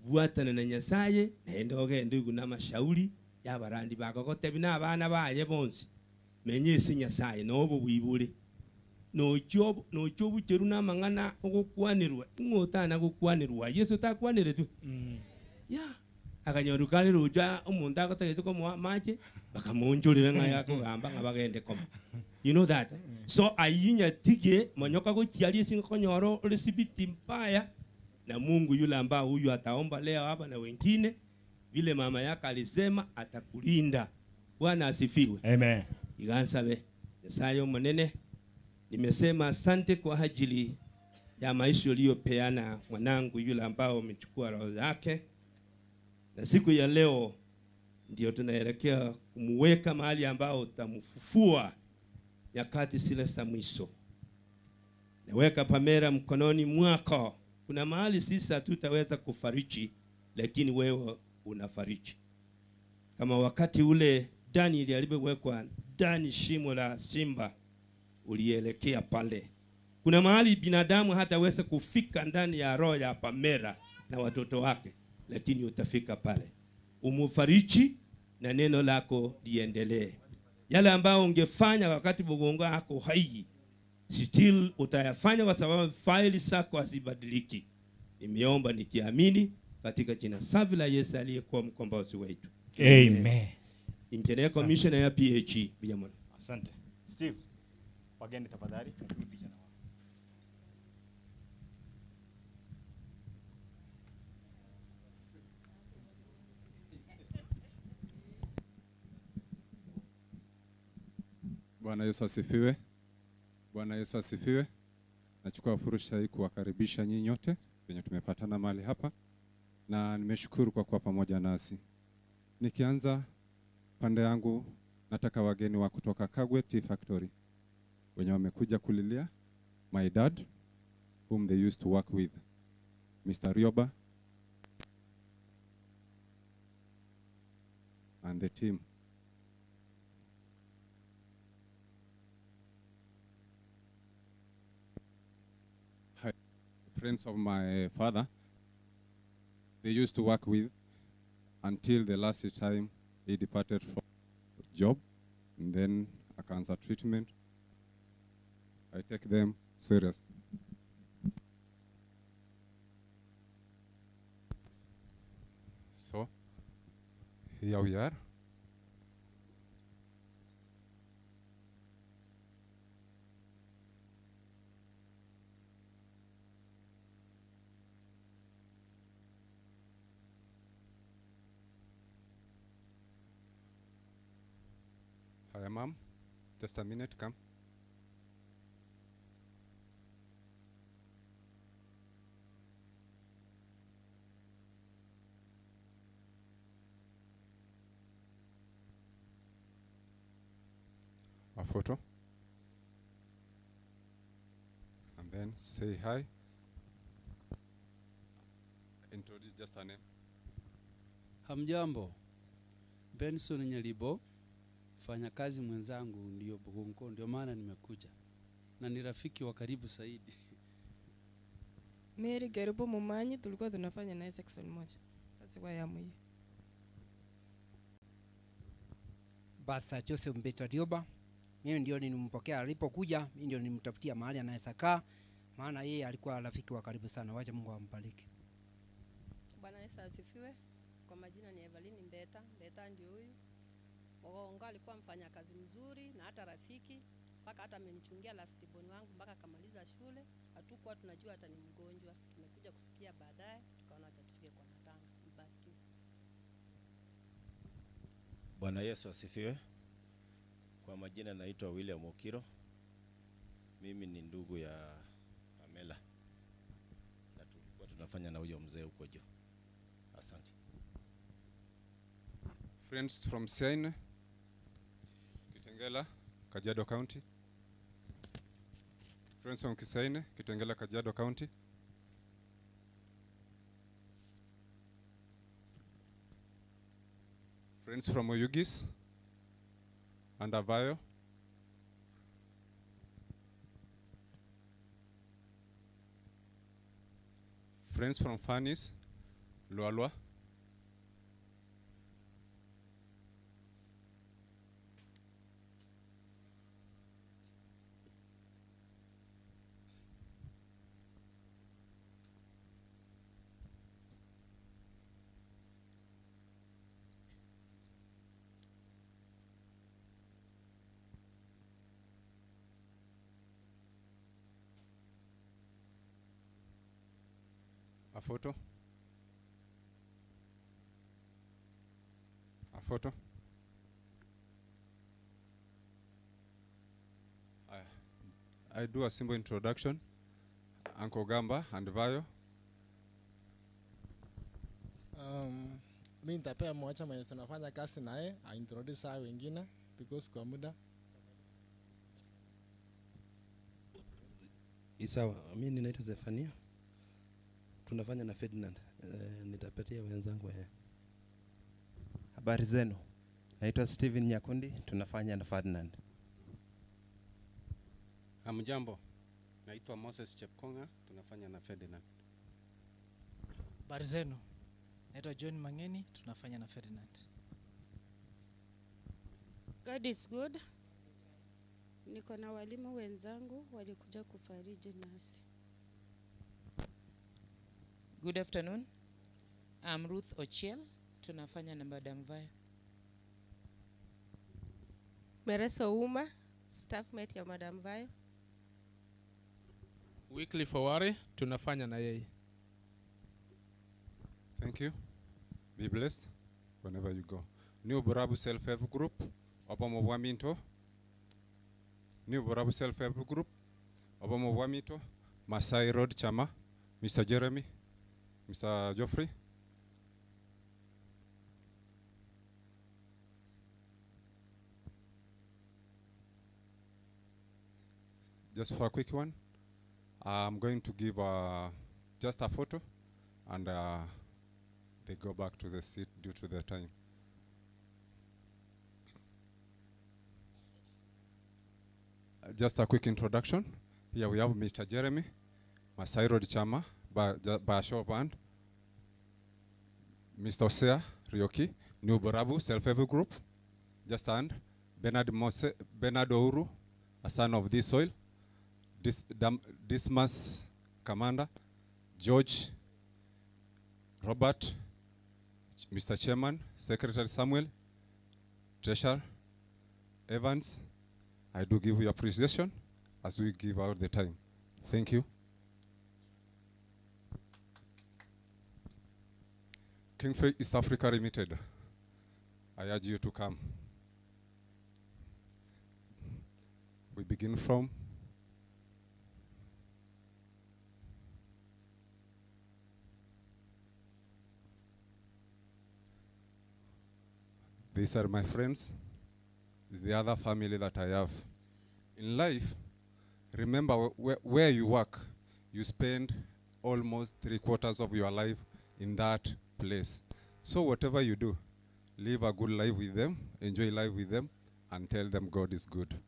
bwatana na Nyasaye naende ogende oigwe namashauri y'abarandi bakogotebia na abana baye bonsi menya ase Nyasaye na obobuya bore nochia nochia obucheru na amang'ana ogokwanerwa ing'o otana gokwanerwa Yeso takwaneretwe yeah akanyorwa kare roche omonto agotagete komoa amache bakamoonchorera ng'a akogamba ng'a bagende komo you know that so ayio nyatige monyoka gochia aria ase okonyora ore sibiti mbaya na Mungu yule ambao huyu ataomba leo hapa na wengine vile mama yake alisema atakulinda. Bwana asifiwe. Amen. Iga nsabe Nyasaye omonene, nimesema asante kwa ajili ya maisha uliyopeana mwanangu yule ambao umechukua roho yake, na siku ya leo ndio tunaelekea kumuweka mahali ambao utamfufua nyakati zile za mwisho. Naweka Pamela mkononi mwako. Kuna mahali sisi hatutaweza kufariji, lakini wewe unafariji. Kama wakati ule Danieli alipowekwa ndani shimo la simba, ulielekea pale. Kuna mahali binadamu hataweza kufika ndani ya roho ya Pamela na watoto wake, lakini utafika pale. Umufariji na neno lako liendelee. Yale ambayo ungefanya wakati Bogongo ako hai, still utayafanya kwa sababu faili zako hazibadiliki. Nimeomba nikiamini katika jina safi la Yesu aliyekuwa mkombozi wetu. Amen. Engineer Asante. Commissioner ya PHE Biyamon. Asante. Steve, wageni tafadhali tupige picha na wao. Bwana Yesu asifiwe. Bwana Yesu asifiwe. Nachukua fursa hii kuwakaribisha nyinyi nyote wenye tumepatana mahali hapa, na nimeshukuru kwa kuwa pamoja nasi. Nikianza pande yangu, nataka wageni wa kutoka Kagwe Tea Factory wenye wamekuja kulilia my dad whom they used to work with, Mr. Rioba and the team. Hi, friends of my father, they used to work with until the last time he departed from job and then a cancer treatment. I take them serious. So here we are. Hi, mom. Just a minute, come. A photo. And then say hi. Introduce just a name. Hamjambo, Benson Nyalibo, mfanyakazi mwenzangu ndio Bugongo, ndio maana nimekuja na ni rafiki wa karibu zaidi. Mary Gerubo Mumanyi tulikuwa tunafanya naye section moja. Sasa kwa ya mwiyo. Pastor Joseph Mbeta Rioba. Mimi ndio nilimpokea alipokuja, mimi ndio nilimtafutia mahali anaweza kaa, maana yeye alikuwa rafiki wa karibu sana. Wacha Mungu ambariki. Bwana Yesu asifiwe. Kwa majina ni Evelyn Mbeta. Mbeta ndio huyu. Mogongo alikuwa mfanyakazi mzuri na hata rafiki, mpaka hata amenichungia last born wangu mpaka akamaliza shule. Hatukuwa tunajua hata ni mgonjwa, tumekuja kusikia baadaye, tukaona acha tufike kwa matanga. Mbarikiwe. Bwana Yesu asifiwe. Kwa majina naitwa William Okiro. Mimi ni ndugu ya Pamela na tulikuwa tunafanya na huyo mzee huko juu. Asante. Friends from Seine, Kitengela, Kajiado County. Friends from Kisaine, Kitengela, Kajiado County. Friends from Oyugis and Avayo. Friends from Fanis, Lualua. A photo. A photo. I, I do a simple introduction. Uncle Gamba and Vayo. Mi nitapea mmoja mwenye tunafanya kazi naye aintroduce hao wengine because kwa muda Sawa, mimi ninaitwa Zefania, tunafanya na Ferdinand. Eh, nitapatia wenzangu eh. Habari zenu, naitwa Steven Nyakundi, tunafanya na Ferdinand. Hamjambo, naitwa Moses Chepkonga, tunafanya na Ferdinand. Habari zenu, naitwa John Mangeni, tunafanya na Ferdinand. God is good. Niko na walimu wenzangu walikuja kufariji nasi. Good afternoon. I'm Ruth Ochiel. Tunafanya na Madam Vayo. Mereso Uma, staff mate ya Madam Vayo. Weekly Fawari tunafanya na yeye. Thank you. Be blessed whenever you go. New Burabu Self Help Group, Obomo Bwaminto. New Borabu Self Help Group, Obomo bwa Mito, Masai Road Chama, Mr. Jeremy, Mr. Geoffrey. Just for a quick one, I'm going to give just a photo and they go back to the seat due to the time. Just a quick introduction. Here we have Mr. Jeremy, Masai Road Chama, by a show of hand. Mr. Osea Rioki, New Borabu Self-Help Group, just hand. Bernard Mose, Bernard Ouru, a son of this soil. Dismas Commander, George, Robert, Mr. Chairman, Secretary Samuel, Treasurer, Evans. I do give you appreciation as we give out the time. Thank you. Kingfei East Africa Limited, I urge you to come. We begin from These are my friends. It's the other family that I have. In life, remember where you work, you spend almost three quarters of your life in that place. So whatever you do, live a good life with them, enjoy life with them, and tell them God is good.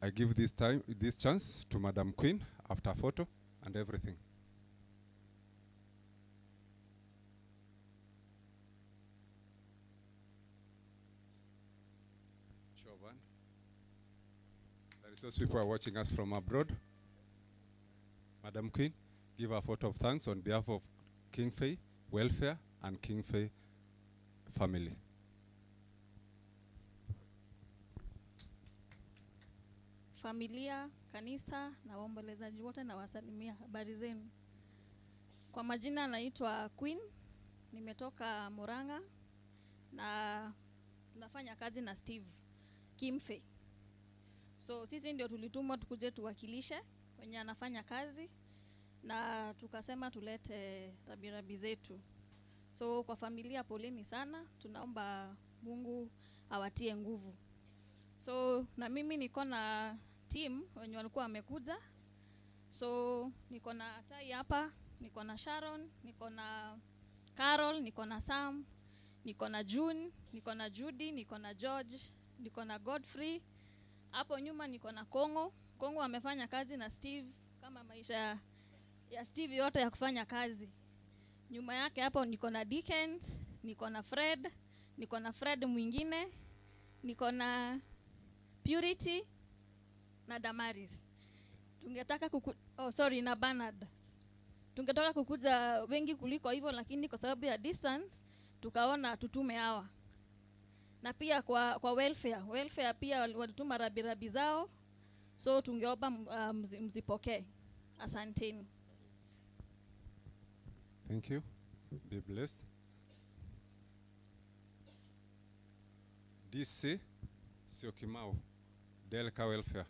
I give this chance to Madam Queen after photo and everything. Those people are watching us from abroad. Madam Queen, give a vote of thanks on behalf of Kingfei Welfare and Kingfei family. Familia, kanisa na waombolezaji wote na wasalimia, habari zenu. Kwa majina naitwa Queen, nimetoka Murang'a na tunafanya kazi na Steve Kimfei. So sisi ndio tulitumwa tukuje tuwakilishe wenye anafanya kazi na tukasema tulete rabirabi zetu. So kwa familia poleni sana, tunaomba Mungu awatie nguvu. So na mimi niko na team wenye walikuwa wamekuja. So niko na Tai hapa, niko na Sharon, niko na Carol, niko na Sam, niko na June, niko na Judy, niko na George, niko na Godfrey. Hapo nyuma niko na Kongo. Kongo amefanya kazi na Steve kama maisha ya Steve yote ya kufanya kazi. Nyuma yake hapo niko na Dickens, niko na Fred, niko na Fred mwingine, niko na Purity na Damaris. Tungetaka kuku, oh sorry, na Bernard. Tungetaka kukuja wengi kuliko hivyo, lakini kwa sababu ya distance tukaona tutume hawa. Na pia kwa welfare, welfare pia walituma rabirabi zao, so tungeomba mzipokee. Asanteni. Thank you. Be blessed. DC Syokimau, Delka Welfare.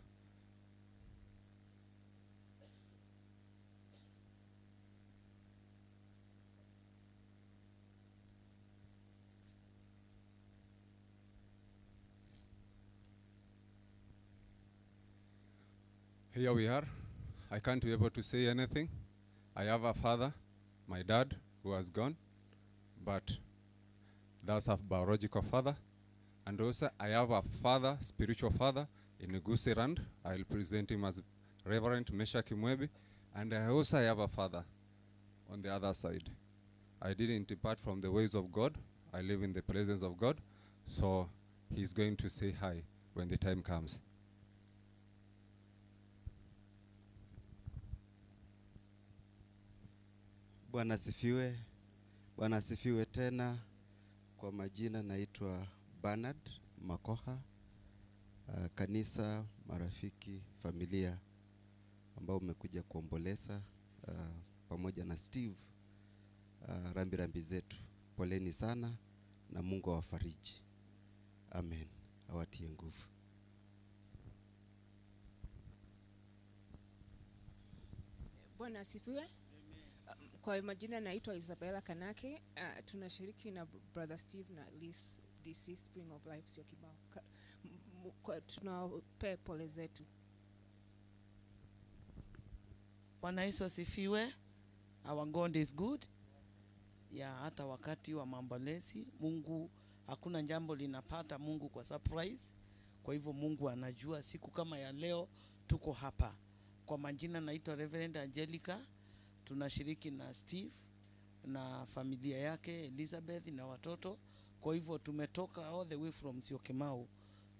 Here we are. I can't be able to say anything. I have a father, my dad, who has gone, but that's a biological father. And also I have a father, spiritual father, in Gusiland. I'll present him as Reverend Mesha Kimwebi. And I also have a father on the other side. I didn't depart from the ways of God. I live in the presence of God. So he's going to say hi when the time comes. Bwana asifiwe. Bwana asifiwe tena. Kwa majina naitwa Bernard Makoha. Kanisa, marafiki, familia ambao umekuja kuomboleza pamoja na Steve, rambirambi zetu. Poleni sana na Mungu awafariji. Amen. awatie nguvu. Bwana asifiwe. Kwa majina naitwa Isabella Kanake. Tunashiriki na Brother Steve na Liz DC Spring of Life Syokimau. Tunawapea pole zetu. Bwana Yesu asifiwe. Our God is good. Ya hata wakati wa maombolezi Mungu, hakuna jambo linapata Mungu kwa surprise. Kwa hivyo Mungu anajua siku kama ya leo tuko hapa. Kwa majina naitwa Reverend Angelica. Tunashiriki na Steve na familia yake Elizabeth na watoto. Kwa hivyo tumetoka all the way from Syokimau.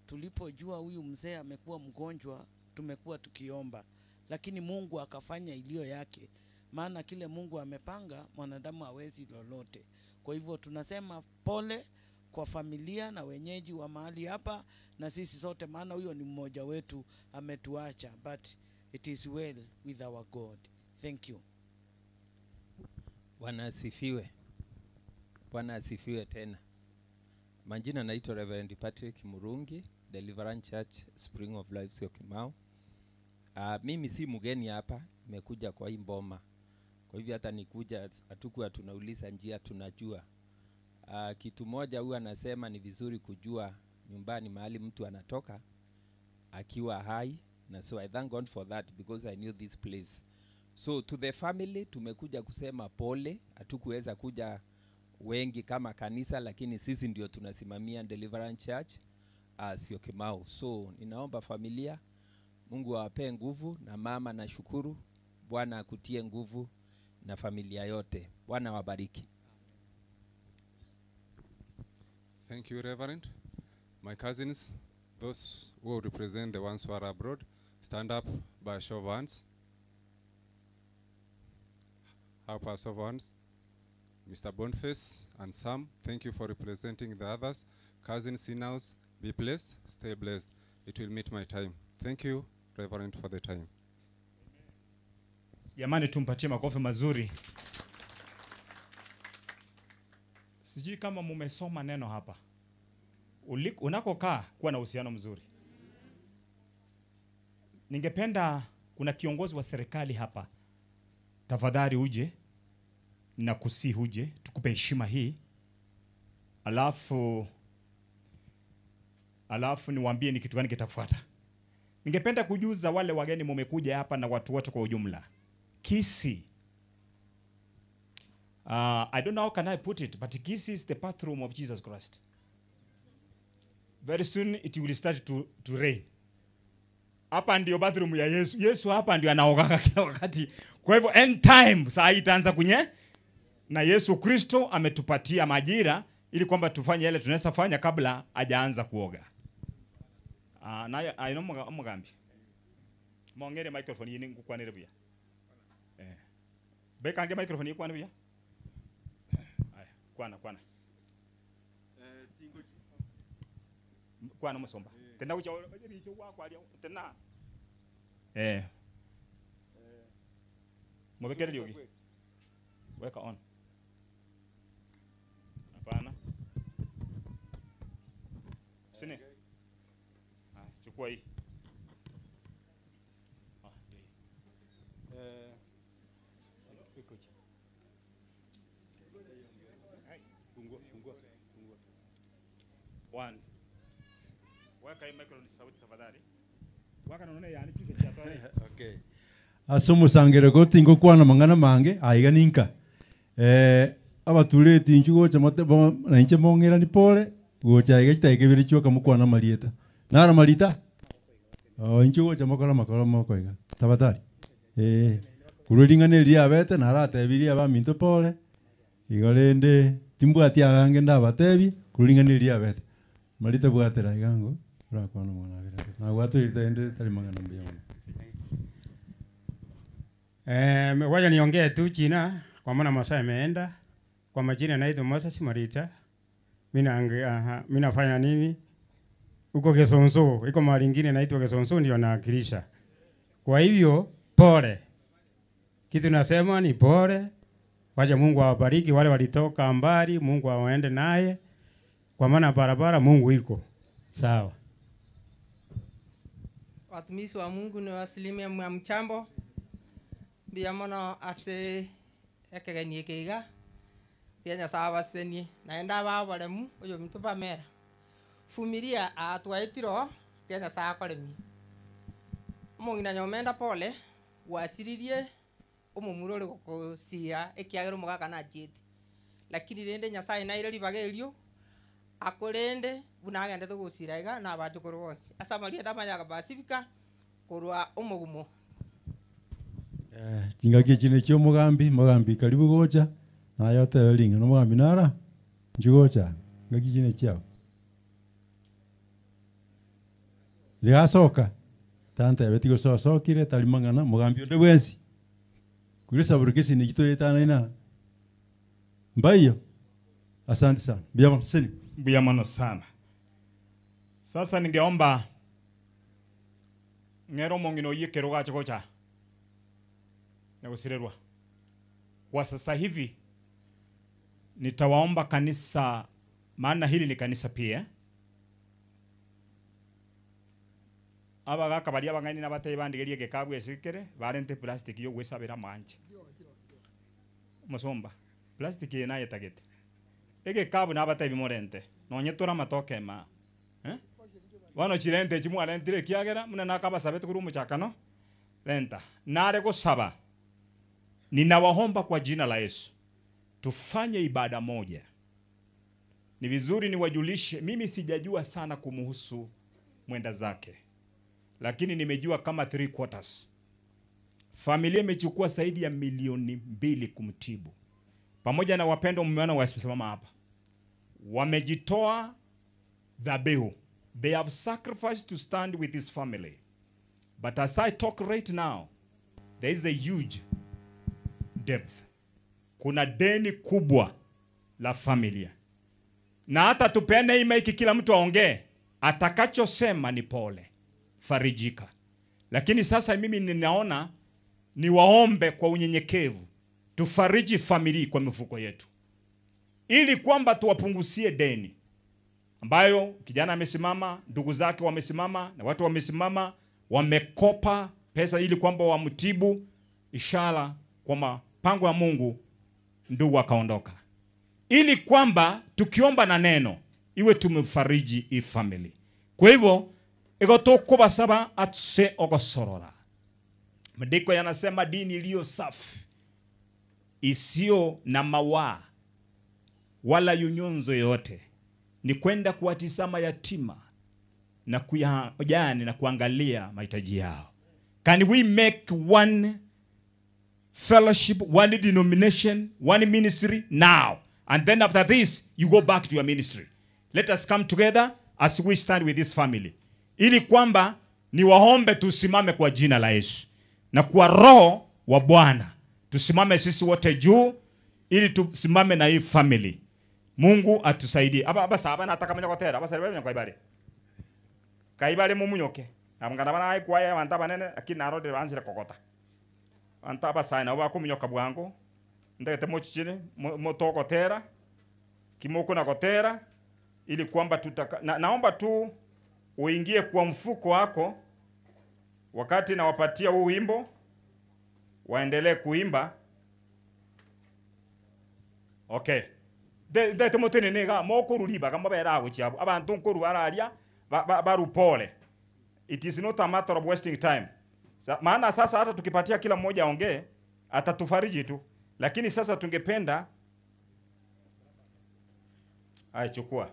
Tulipojua huyu mzee amekuwa mgonjwa, tumekuwa tukiomba, lakini Mungu akafanya iliyo yake, maana kile Mungu amepanga mwanadamu hawezi lolote. Kwa hivyo tunasema pole kwa familia na wenyeji wa mahali hapa na sisi sote, maana huyo ni mmoja wetu ametuacha, but it is well with our God. Thank you. Bwana asifiwe. Bwana asifiwe tena. Majina naitwa Reverend Patrick Murungi, Deliverance Church Spring of Life Syokimau. Mimi si mgeni hapa, nimekuja kwa hii mboma. Kwa hivyo hata nikuja hatukuwa tunauliza njia, tunajua. Kitu moja huwa nasema ni vizuri kujua nyumbani mahali mtu anatoka akiwa hai, na so I thank God for that because I knew this place. So to the family tumekuja kusema pole, hatukuweza kuja wengi kama kanisa, lakini sisi ndio tunasimamia Deliverance Church Syokimau. So ninaomba familia, Mungu awapee nguvu, na mama nashukuru, Bwana akutie nguvu na familia yote. Bwana awabariki. Thank you, Reverend. My cousins, those who represent the ones who are abroad, stand up by a show of hands. Help us of hands. Mr. Boniface and Sam, thank you for representing the others. Cousins in-house, be blessed, stay blessed. It will meet my time. Thank you, Reverend, for the time. Jamani, tumpatie makofi mazuri. Sijui kama mumesoma neno hapa. Unakokaa kuwa na uhusiano mzuri. Ningependa, kuna kiongozi wa serikali hapa. Tafadhali uje na kusihi uje tukupe heshima hii. Alafu niwaambie ni kitu gani kitafuata. Ningependa kujuza wale wageni mumekuja hapa na watu wote kwa ujumla. Kisii. I don't know how can I put it, but Kisii is the bathroom of Jesus Christ. Very soon it will start to rain. Hapa ndio bathroom ya Yesu. Yesu hapa ndio anaogaga kila wakati. Kwa hivyo end time saa hii itaanza kunye, na Yesu Kristo ametupatia majira ili kwamba tufanye yale tunaweza fanya kabla hajaanza kuoga. Naye aino mugambi. Mongere microphone yini ngukwanire buya. Bekange microphone yikwane buya. Aya, kwana kwana. Kwana musomba. Tena ucha richo kwa tena. Mubekere lyogi. Weka on. Hapana. Sine. Chukua hii. Ndio hii. Ikoje? Fungua, fungua, fungua. One. Weka hii microphone sauti tafadhali. Waka naona yani kitu cha tayari. Okay. Asumusangere gotingo kwana mangana mange aiga ninka. Abature tinchu gocha mate bo na inche mongera ni pole gocha aiga chitaike bire choka mukwana marieta. Nara marita? Oh inchu gocha mokora makora moko iga. Tabatari. Kururingane ria bete narate biria ba minto pole. Igorende timbwati agange ndabatebi kururingane ria bete. Marita bwatera igango urakwana mwana bira. Na gwatu irite tari mangana mbia. Wacha niongee tu jina kwa maana masaa yameenda. Kwa majina naitwa Moses Marita. Mimi nafanya nini? Huko Gesonso, iko mahali nyingine naitwa Gesonso ndio naakilisha. Kwa hivyo pole. Kitu nasema ni pole. Wacha Mungu awabariki wale walitoka mbali, Mungu awaende naye. Kwa maana barabara Mungu iko. Sawa. Watumishi wa Mungu ni wasilimia hamjambo. Mbuya mono ase ekegeni eke iga, tiga Nyasaye abasesenie, naende abe aboremu oyominto Pamela, vumilia aa twaetire oo, tiga Nyasaye akoremie. Omong'ina Nyomenda pole, gwasiririe omomura ore gokosira ekiagera omogaka nachiete, lakini rende Nyasaye naire ribaga erio, akorende buna agendete gosira iga na abachokoro bonsi. Ase amarieta amaya Pasifika, korwa omogumo. Chingaki echi nechia omogambi, mogambi karibu gocha, naye otebe ring'ana omogambi nara, inchuo gocha, ngaki echi nechiao. Riga asoka, tantebeti gose osokire, tari mang'ana, mogambi onde bwensi, korwa esaburekeseni eyio toetanaine aa, mbaiyo? Asante sana, mbuya mono, seseni. Mbuya mono sana. Sasa ningeomba ng'ere omong'ina oyio ekerogo ache gocha nyagosirerwa. Kwa sasa hivi nitawaomba kanisa, maana hili ni kanisa pia. Abagaka baria abang'aini nabatebi bandigerie egekabu ase kere, barente eplastic yogwesabera amaanche. Omosomba, plastic eye nayetagete. Egekabu nabatebi morente, nonye tore amatoke ime aa. Eh? Bono chirente echi mwarentire ekiagera buna nakabasabete korwa omochakano, renta. Nare gosaba, ninawaomba kwa jina la Yesu, tufanye ibada moja. Ni vizuri niwajulishe, mimi sijajua sana kumuhusu mwenda zake, lakini nimejua kama three quarters. Familia imechukua zaidi ya milioni 2 kumtibu, pamoja na wapendwa mmeona wasimama hapa, wamejitoa dhabihu. They have sacrificed to stand with his family. But as I talk right now, there is a huge debt. Kuna deni kubwa la familia, na hata tupeane hii maiki, kila mtu aongee, atakachosema ni pole, farijika. Lakini sasa mimi ninaona niwaombe kwa unyenyekevu, tufariji familia kwa mifuko yetu, ili kwamba tuwapunguzie deni ambayo kijana amesimama, ndugu zake wamesimama na watu wamesimama, wamekopa pesa ili kwamba wamtibu, ishara kwa mapango ya Mungu, ndugu akaondoka, ili kwamba tukiomba na neno iwe tumefariji hii family. Kwa hivyo ego tukubasaba atuse ogosorora. Maandiko yanasema dini iliyo safi isiyo na mawaa wala yunyunzo yoyote ni kwenda kuwatizama yatima na kuyajani na kuangalia mahitaji yao. Can we make one fellowship, one denomination, one ministry now? And then after this, you go back to your ministry. Let us come together as we stand with this family. Ili kwamba ni waombe tusimame kwa jina la Yesu na kwa roho wa Bwana. Tusimame sisi wote juu ili tusimame na hii family. Mungu atusaidie. Aba aba saba nataka menya kotera, aba saba menya kaibale. Kaibale mumunyoke. Abangana bana ai kwaya abantu banene lakini narode banzire kokota. Abantu abasana nabo bakomunyoka bwango. Ndagete mochichire motokotera kimoko na kotera ili kwamba tutaka na, naomba tu uingie kwa mfuko wako wakati nawapatia huu wimbo waendelee kuimba. Okay. Ndete motene nega mokoruriba kamabera agochiabo abantu nkoru bararia barupole. It is not a matter of wasting time. Sa, maana sasa hata tukipatia kila mmoja aongee atatufariji tu, lakini sasa tungependa ai chukua.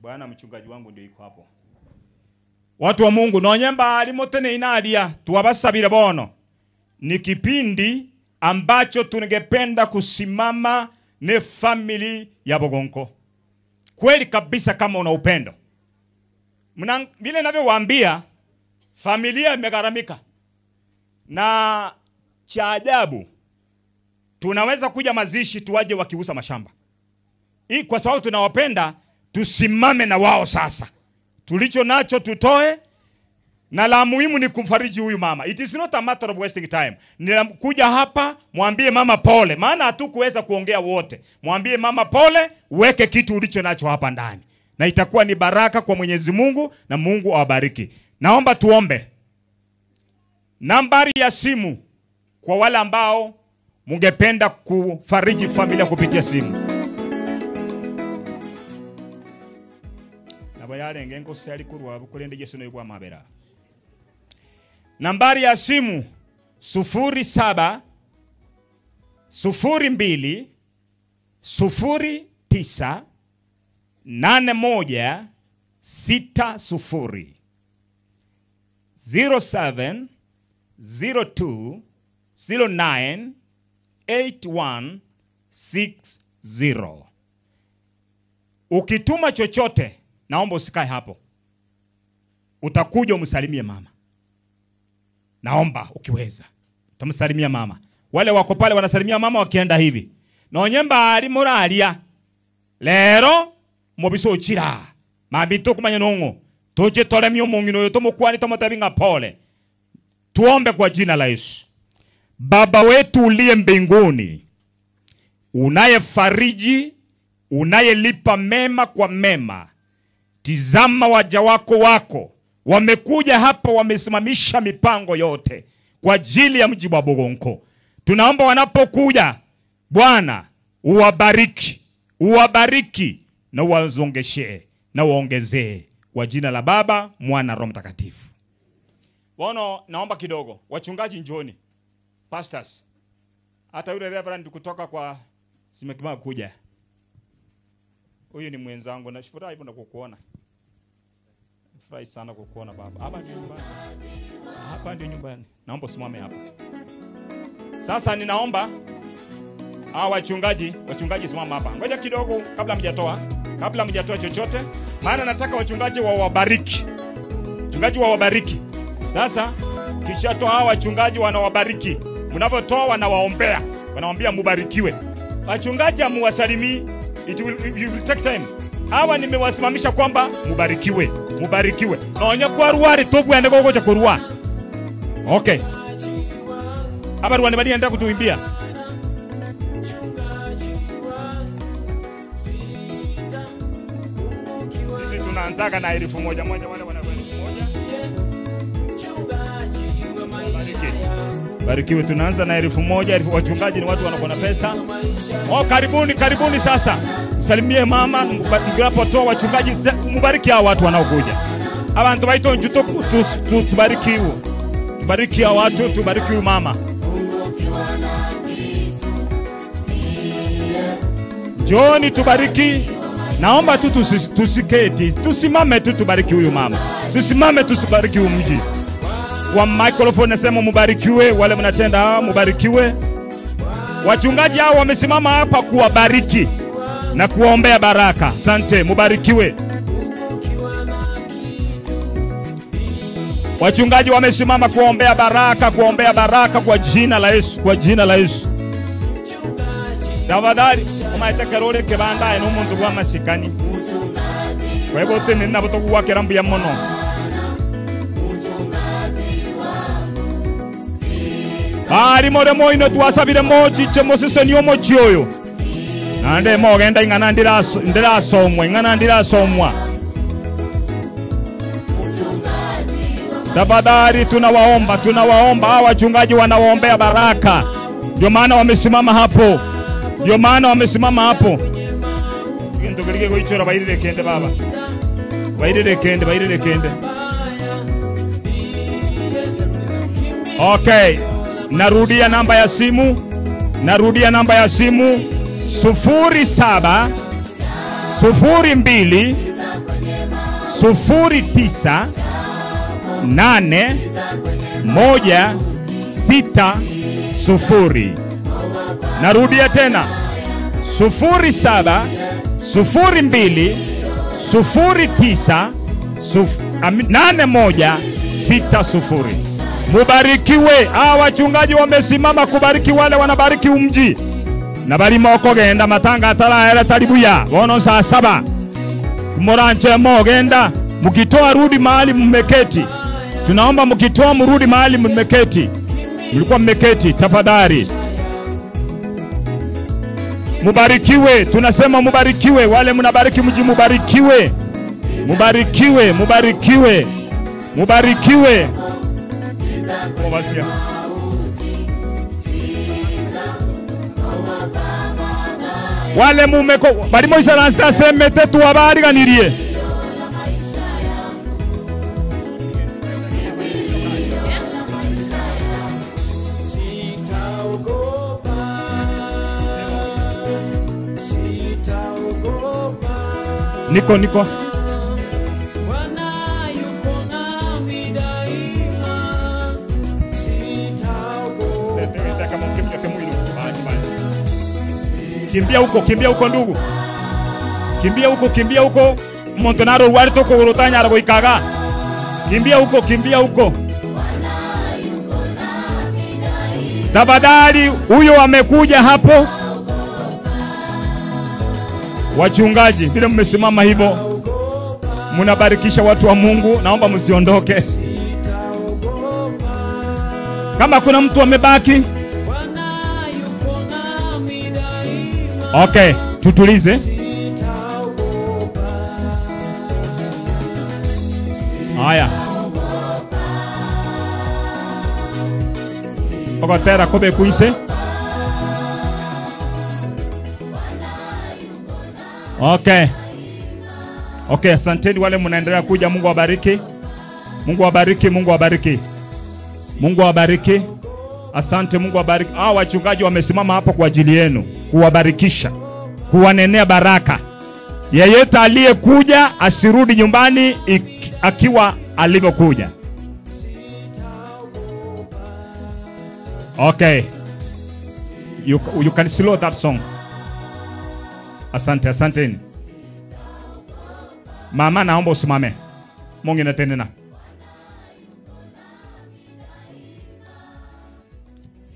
Bwana mchungaji wangu ndio iko hapo. Watu wa Mungu nonyemba alimotene inalia tuwabasabire bono. Ni kipindi ambacho tungependa kusimama ni family ya Bogonko. Kweli kabisa kama una upendo. Mna vile ninavyowaambia familia imegharamika. Na cha ajabu tunaweza kuja mazishi tuwaje wakiuza mashamba. Hii kwa sababu tunawapenda, tusimame na wao sasa. Tulicho nacho tutoe, na la muhimu ni kumfariji huyu mama. It is not a matter of wasting time. Ni kuja hapa mwambie mama pole, maana hatukuweza kuongea wote. Mwambie mama pole, weke kitu ulicho nacho hapa ndani. Na itakuwa ni baraka kwa Mwenyezi Mungu na Mungu awabariki. Naomba tuombe. Nambari ya simu kwa wale ambao mungependa kufariji familia kupitia simu. Nabo yarenge nkosari kurwa bukurende Yesu no bwa mabera. Nambari ya simu 07 02 09 81 60 07 02 09 81 60. Ukituma chochote, naomba usikae hapo, utakuja umsalimie mama. Naomba ukiweza utamsalimia mama. Wale wako pale wanasalimia mama wakienda hivi, nonyemba ali muralia lero mubiso uchira mambi tukumanya nongo tuje toremio mungino yo tomukwani tomotabinga pole. Tuombe kwa jina la Yesu. Baba wetu uliye mbinguni, unayefariji, unayelipa mema kwa mema, tizama waja wako wamekuja hapa, wamesimamisha mipango yote kwa ajili ya mji wa Bogonko. Tunaomba wanapokuja Bwana uwabariki, uwabariki na uwazongeshee na uwaongezee kwa jina la Baba, Mwana, Roho Mtakatifu. Bono, naomba kidogo wachungaji njoni, pastors, hata yule reverend kutoka kwa Simekima kuja. Huyu ni mwenzangu, na furahi na kukuona. Furahi sana kukuona baba. Hapa ndio nyumbani. Hapa ndio nyumbani. Naomba usimame hapa. Sasa ninaomba hawa wachungaji simama hapa. Ngoja kidogo kabla mjatoa, kabla mjatoa chochote, maana nataka wachungaji wawabariki. Wachungaji wawabariki. Sasa kishatoa hawa wachungaji wanawabariki. Mnapotoa wanawaombea. Wanawaambia mubarikiwe. Wachungaji hamuwasalimii. It will take time. Hawa nimewasimamisha kwamba mubarikiwe, mubarikiwe. Naonya kwa ruari tobu ende gogoja kurua. Okay. Hapa ruani bali enda kutuimbia. Sisi tunaanzaga na 1000 moja, wale wana 1000. Bariki. Barikiwe, tunaanza na 1000. Wachungaji ni watu wanakuwa na pesa. Oh, karibuni, karibuni sasa. Salimie mama, mnapotoa wachungaji mubariki hao watu wanaokuja. Abantu baito njuto tubarikiwe. Tubariki hao watu, tubariki huyu mama. Njoni tubariki. Naomba tu tusiketi, tusimame tu tubariki huyu mama. Tusimame tusibariki huyu mji. Kwa microphone nasema mubarikiwe, wale mnatenda hawa mubarikiwe. Wachungaji hao wamesimama hapa kuwabariki na kuwaombea baraka. Asante, mubarikiwe. Wachungaji wamesimama kuombea baraka, kuombea baraka kwa jina la Yesu, kwa jina la Yesu. Tafadhali umaitekerore kibanda eno omuntu bwa masikani. Kwa hivyo tene ninapotokuwa mbuya mono. Bari more moino twasabire mochiche moseseni omochi oyo. Nande mogenda ing'ana ndirasomwa, ing'ana ndirasomwa. Tafadhali tunawaomba, tunawaomba hawa wachungaji wanawaombea baraka. Ndio maana wamesimama hapo. Ndio maana wamesimama hapo. Ndio goichora bairire kende baba. Bairire kende, bairire kende. Okay. Narudia namba ya simu. Narudia namba ya simu 07 02 09 8 1 6 0. Narudia tena 07 02 09 8 1 6 0. Mubarikiwe. Hawa wachungaji wamesimama kubariki wale wanabariki umji. Na bali moko genda matanga atara taribuya. Bono saa 7. Moranche mogenda mukitoa rudi mahali mmeketi. Tunaomba mukitoa mrudi mahali mmeketi. Mlikuwa mmeketi tafadhali. Mubarikiwe, tunasema mubarikiwe, wale mnabariki mji mubarikiwe. Mubarikiwe, mubarikiwe. Mubarikiwe. Obasia. Wale mumeko barimo isaransta asemete twabariganirie. Niko niko. Kimbia huko, kimbia huko ndugu. Kimbia huko, kimbia huko. Montonaro wari toko urutanya goikaga. Kimbia huko, kimbia huko. Tafadhali huyo amekuja hapo. Wachungaji, vile mmesimama hivyo, mnabarikisha watu wa Mungu, naomba msiondoke. Kama kuna mtu amebaki, okay, tutulize. Haya, ogotera kobe kuise. Okay. Okay, asanteni wale mnaendelea kuja. Mungu awabariki. Mungu awabariki, Mungu awabariki. Mungu awabariki. Asante, Mungu awabariki. Hao wachungaji wamesimama hapo kwa ajili yenu, kuwabarikisha, kuwanenea baraka. Yeyote aliyekuja asirudi nyumbani akiwa alivyokuja. Okay. You can slow that song. Asante, asanteni. Mama, naomba usimame. Mungu na tena.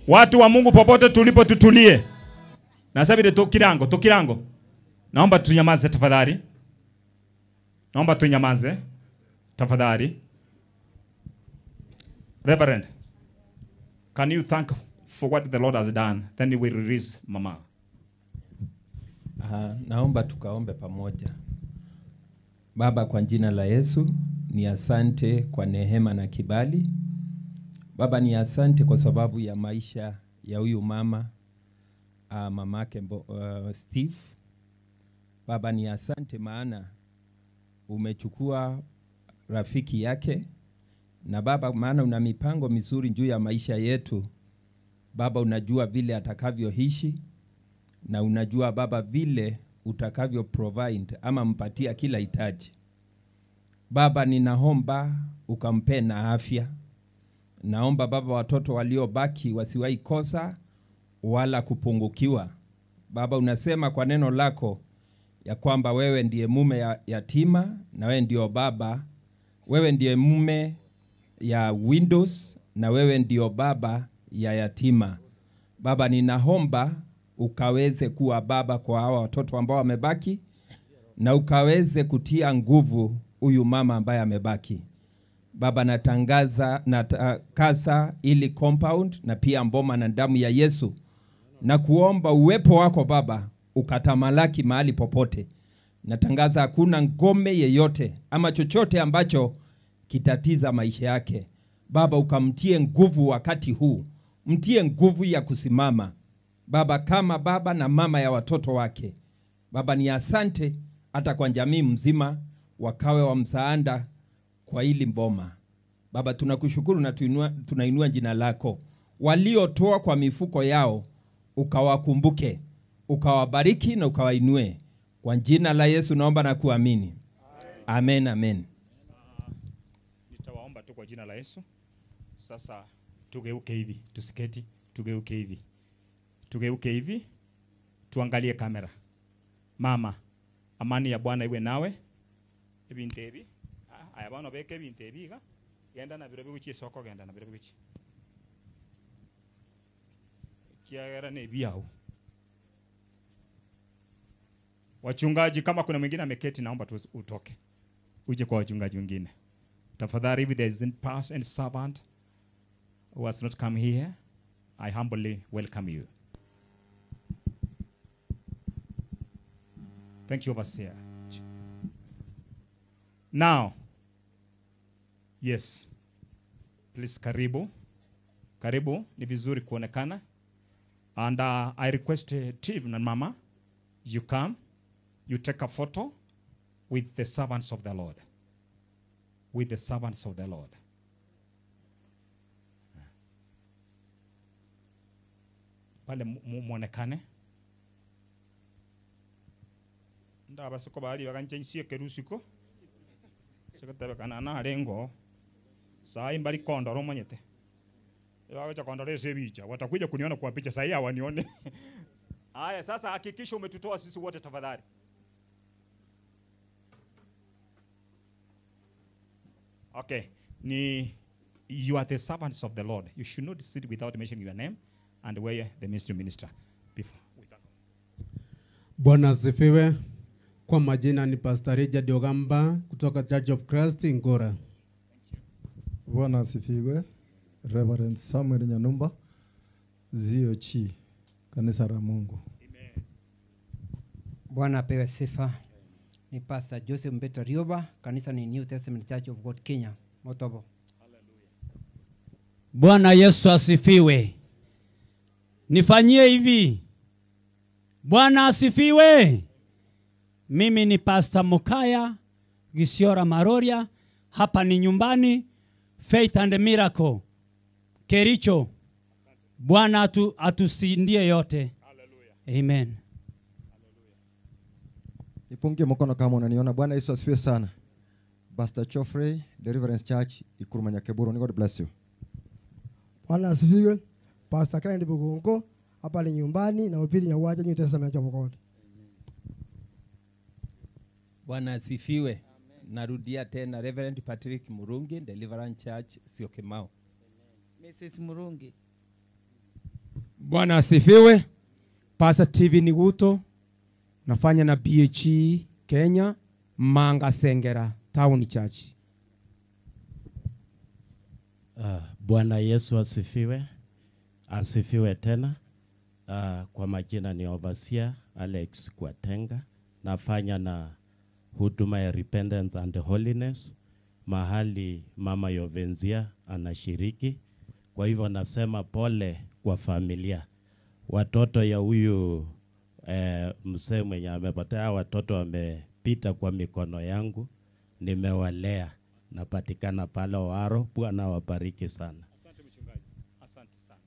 Watu wa Mungu popote tulipo tutulie. Na sasa vile tukirango, tukirango. Naomba tunyamaze tafadhali. Naomba tunyamaze tafadhali. Reverend, can you thank for what the Lord has done? Then we will release mama. Naomba tukaombe pamoja. Baba, kwa jina la Yesu, ni asante kwa neema na kibali. Baba, ni asante kwa sababu ya maisha ya huyu mama, mamake Steve. Baba, ni asante maana umechukua rafiki yake, na Baba, maana una mipango mizuri juu ya maisha yetu. Baba, unajua vile atakavyoishi, na unajua Baba vile utakavyo provide ama mpatia kila hitaji. Baba, ninaomba ukampe na afya. Naomba Baba watoto waliobaki wasiwahi kosa wala kupungukiwa. Baba, unasema kwa neno lako ya kwamba wewe ndiye mume ya yatima na wewe ndio baba, wewe ndiye mume ya widows na wewe ndio baba ya yatima. Baba, ninaomba ukaweze kuwa baba kwa hawa watoto ambao wamebaki, na ukaweze kutia nguvu huyu mama ambaye amebaki. Baba, natangaza natakasa ili compound na pia mboma na damu ya Yesu, na kuomba uwepo wako Baba ukatamalaki mahali popote. Natangaza hakuna ngome yeyote ama chochote ambacho kitatiza maisha yake. Baba, ukamtie nguvu wakati huu, mtie nguvu ya kusimama Baba kama baba na mama ya watoto wake. Baba, ni asante hata kwa jamii mzima wakawe wa msaada kwa hili mboma. Baba, tunakushukuru na tunainua jina lako. Waliotoa kwa mifuko yao ukawakumbuke, ukawabariki na ukawainue. Kwa jina la Yesu naomba na kuamini. Amen, amen. Nitawaomba tu kwa jina la Yesu. Sasa tugeuke hivi, tusiketi, tugeuke hivi. Tugeuke hivi, tuangalie kamera. Mama, amani ya Bwana iwe nawe. Ebintu ebi, aya bano beke ebintu ebi iga, genda na biro biguchi esoko, genda na biro biguchi. Kiagera ne ebiao. Wachungaji, kama kuna mwingine ameketi, naomba tu utoke. Uje kwa wachungaji wengine. Tafadhali, if there is any pastor and servant who has not come here, I humbly welcome you. Thank you, overseer. Now, Yes. Please karibu. Karibu, ni vizuri kuonekana. And I request Steve and Mama, you come, you take a photo with the servants of the Lord. With the servants of the Lord. Pale muonekane. Ndaba siko bali bakanche nsie kerusiko. Sikotabekana na rengo. Sai mbali kondoro manyete. Wacha kondoro ese bicha. Watakuja kuniona kwa picha sai hawanione. Haya sasa hakikisha umetutoa sisi wote tafadhali. Okay. Ni you are the servants of the Lord. You should not sit without mentioning your name and where the ministry minister before. Bwana asifiwe. Kwa majina ni Pastor Richard Ogamba kutoka Church of Christ Ngora. Bwana asifiwe. Reverend Samuel Nyanumba, ZOC, Kanisa la Mungu. Bwana apewe sifa. Ni Pastor Joseph Mbeta Rioba, kanisa ni New Testament Church of God Kenya, Motobo. Bwana Yesu asifiwe. Nifanyie hivi. Bwana asifiwe. Mimi ni Pastor Mukaya Gisiora Maroria, hapa ni nyumbani Faith and Miracle Kericho. Bwana atusindie yote. Amen. Nipungie mkono kama unaniona. Bwana Yesu asifiwe sana. Pastor Chofrey, Deliverance Church, Ikuruma Nyakeburu. God bless you. Bwana asifiwe. Pastor Kennedy Bugongo, hapa ni nyumbani na upili Nyawacha New Testament Church of God. Bwana asifiwe. Narudia tena Reverend Patrick Murungi, Deliverance Church, Syokimau. Mrs. Murungi. Bwana asifiwe. Pastor TV Niguto, nafanya na BHE Kenya, Manga Sengera Town Church. Bwana Yesu asifiwe. Asifiwe tena. Kwa majina ni Overseer Alex Kwatenga. Nafanya na huduma ya Repentance and Holiness mahali Mama Yovenzia anashiriki. Kwa hivyo nasema pole kwa familia. Watoto ya huyu mzee mwenye amepotea, watoto wamepita kwa mikono yangu, nimewalea. Napatikana pale Oaro. Bwana awabariki sana. Asante mchungaji. Asante sana.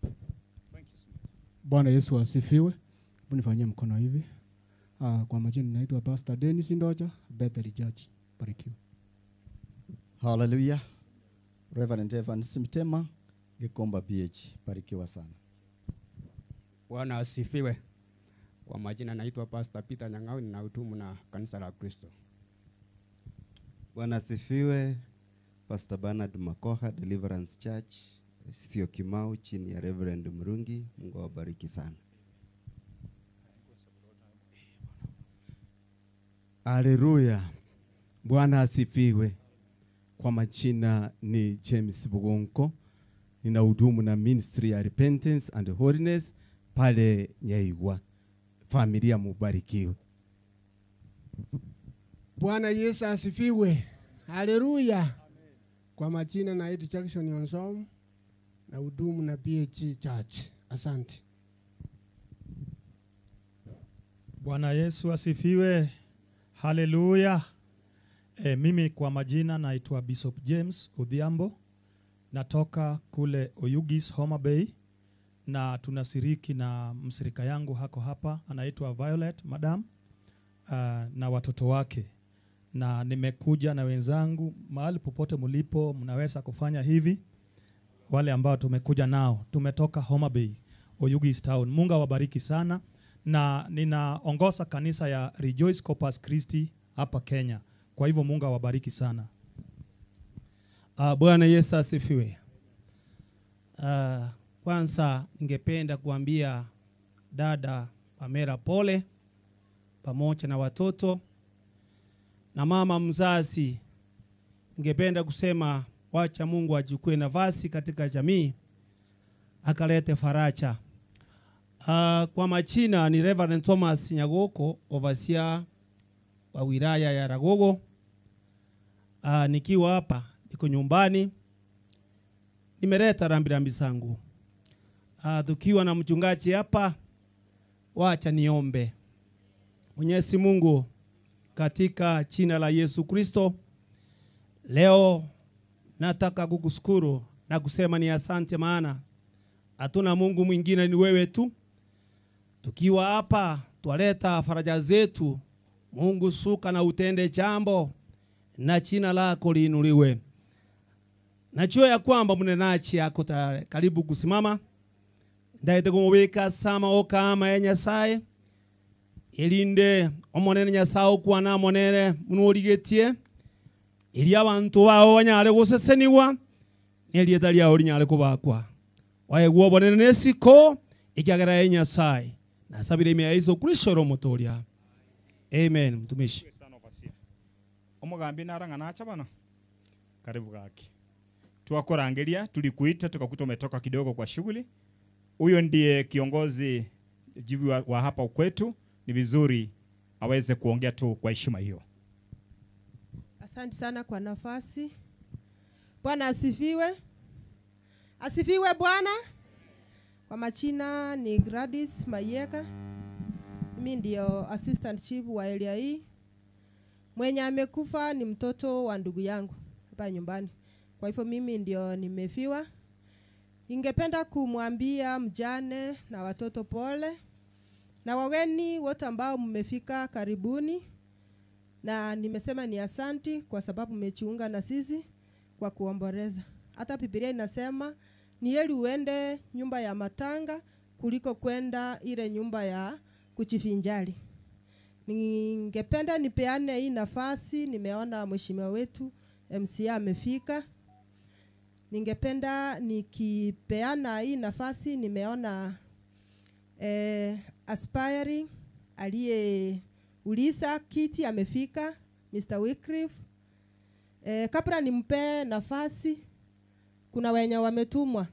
Thank you so much. Bwana Yesu asifiwe. Hebu nifanyie mkono hivi. Kwa majina naitwa Pastor Dennis Ndoja, Bethel Church. Barikiwa. Hallelujah. Reverend Evans Mtema, Gikomba PH. Barikiwa sana. Bwana asifiwe. Kwa majina naitwa Pastor Peter Nyang'au, ninahudumu na kanisa la Kristo. Bwana asifiwe. Pastor Bernard Makoha, Deliverance Church, Syokimau, chini ya Reverend Murungi. Mungu awabariki sana. Haleluya. Bwana asifiwe. Kwa majina ni James Bugonko. Ninahudumu na Ministry ya Repentance and Holiness pale Nyaigwa. Familia mubarikiwe. Bwana Yesu asifiwe. Haleluya. Kwa majina naitwa Jackson Onsom na hudumu na PHE Church. Asante. Bwana Yesu asifiwe. Haleluya. Mimi kwa majina naitwa Bishop James Odhiambo. Natoka kule Oyugis, Homa Bay, na tunashiriki na mshirika yangu hako hapa anaitwa Violet Madam, na watoto wake. Na nimekuja na wenzangu, mahali popote mlipo mnaweza kufanya hivi. Wale ambao tumekuja nao, tumetoka Homa Bay, Oyugis Town. Mungu awabariki sana. Na ninaongoza kanisa ya Rejoice Corpus Christi hapa Kenya. Kwa hivyo Mungu awabariki sana. Bwana Yesu asifiwe. Kwanza ningependa kuambia dada Pamela pole pamoja na watoto na mama mzazi. Ningependa kusema wacha Mungu achukue nafasi katika jamii akalete faraja. Kwa majina ni Reverend Thomas Nyagoko, overseer wa wilaya ya Ragogo. Nikiwa hapa Niko nyumbani, nimeleta rambirambi zangu. Tukiwa na mchungaji hapa, wacha niombe. Mwenyezi Mungu, katika jina la Yesu Kristo, leo nataka kukushukuru na kusema ni asante, maana hatuna Mungu mwingine, ni wewe tu. Tukiwa hapa twaleta faraja zetu. Mungu, suka na utende jambo na jina lako liinuliwe. Najua ya kwamba mnenachi ako tayari karibu kusimama ndaite kumubika sama okama ya Nyasaye ilinde omonene Nyasaye okwana monere munorigetie ili abantu bao banyare guseseniwa nelieta liao linyare kubakwa waegwa obonene nesiko ikiagera ya Nyasaye nasabire ime ya Yesu Kristo romotoria. Amen. Mtumishi omugambi narang'ana acha bana, karibu gaki twakorangeria, tulikuita tukakuta umetoka kidogo kwa shughuli. Huyo ndiye kiongozi jibu wa hapa kwetu, ni vizuri aweze kuongea tu kwa heshima hiyo. Asante sana kwa nafasi. Bwana asifiwe. Asifiwe Bwana. Kwa majina ni Gladys Mayeka. Mimi ndio assistant chief wa area hii. Mwenye amekufa ni mtoto wa ndugu yangu hapa nyumbani. Kwa hivyo mimi ndio nimefiwa. Ningependa kumwambia mjane na watoto pole, na wageni wote ambao mmefika karibuni. Na nimesema ni asanti kwa sababu mmejiunga na sisi kwa kuomboleza. Hata Biblia inasema ni heri uende nyumba ya matanga kuliko kwenda ile nyumba ya kujivinjari. Ningependa nipeane hii nafasi. Nimeona mheshimiwa wetu MCA amefika. Ningependa nikipeana hii nafasi, nimeona aspiring aliyeuliza kiti amefika, Mr. Wycliffe. Kabla nimpe nafasi, kuna wenye wametumwa.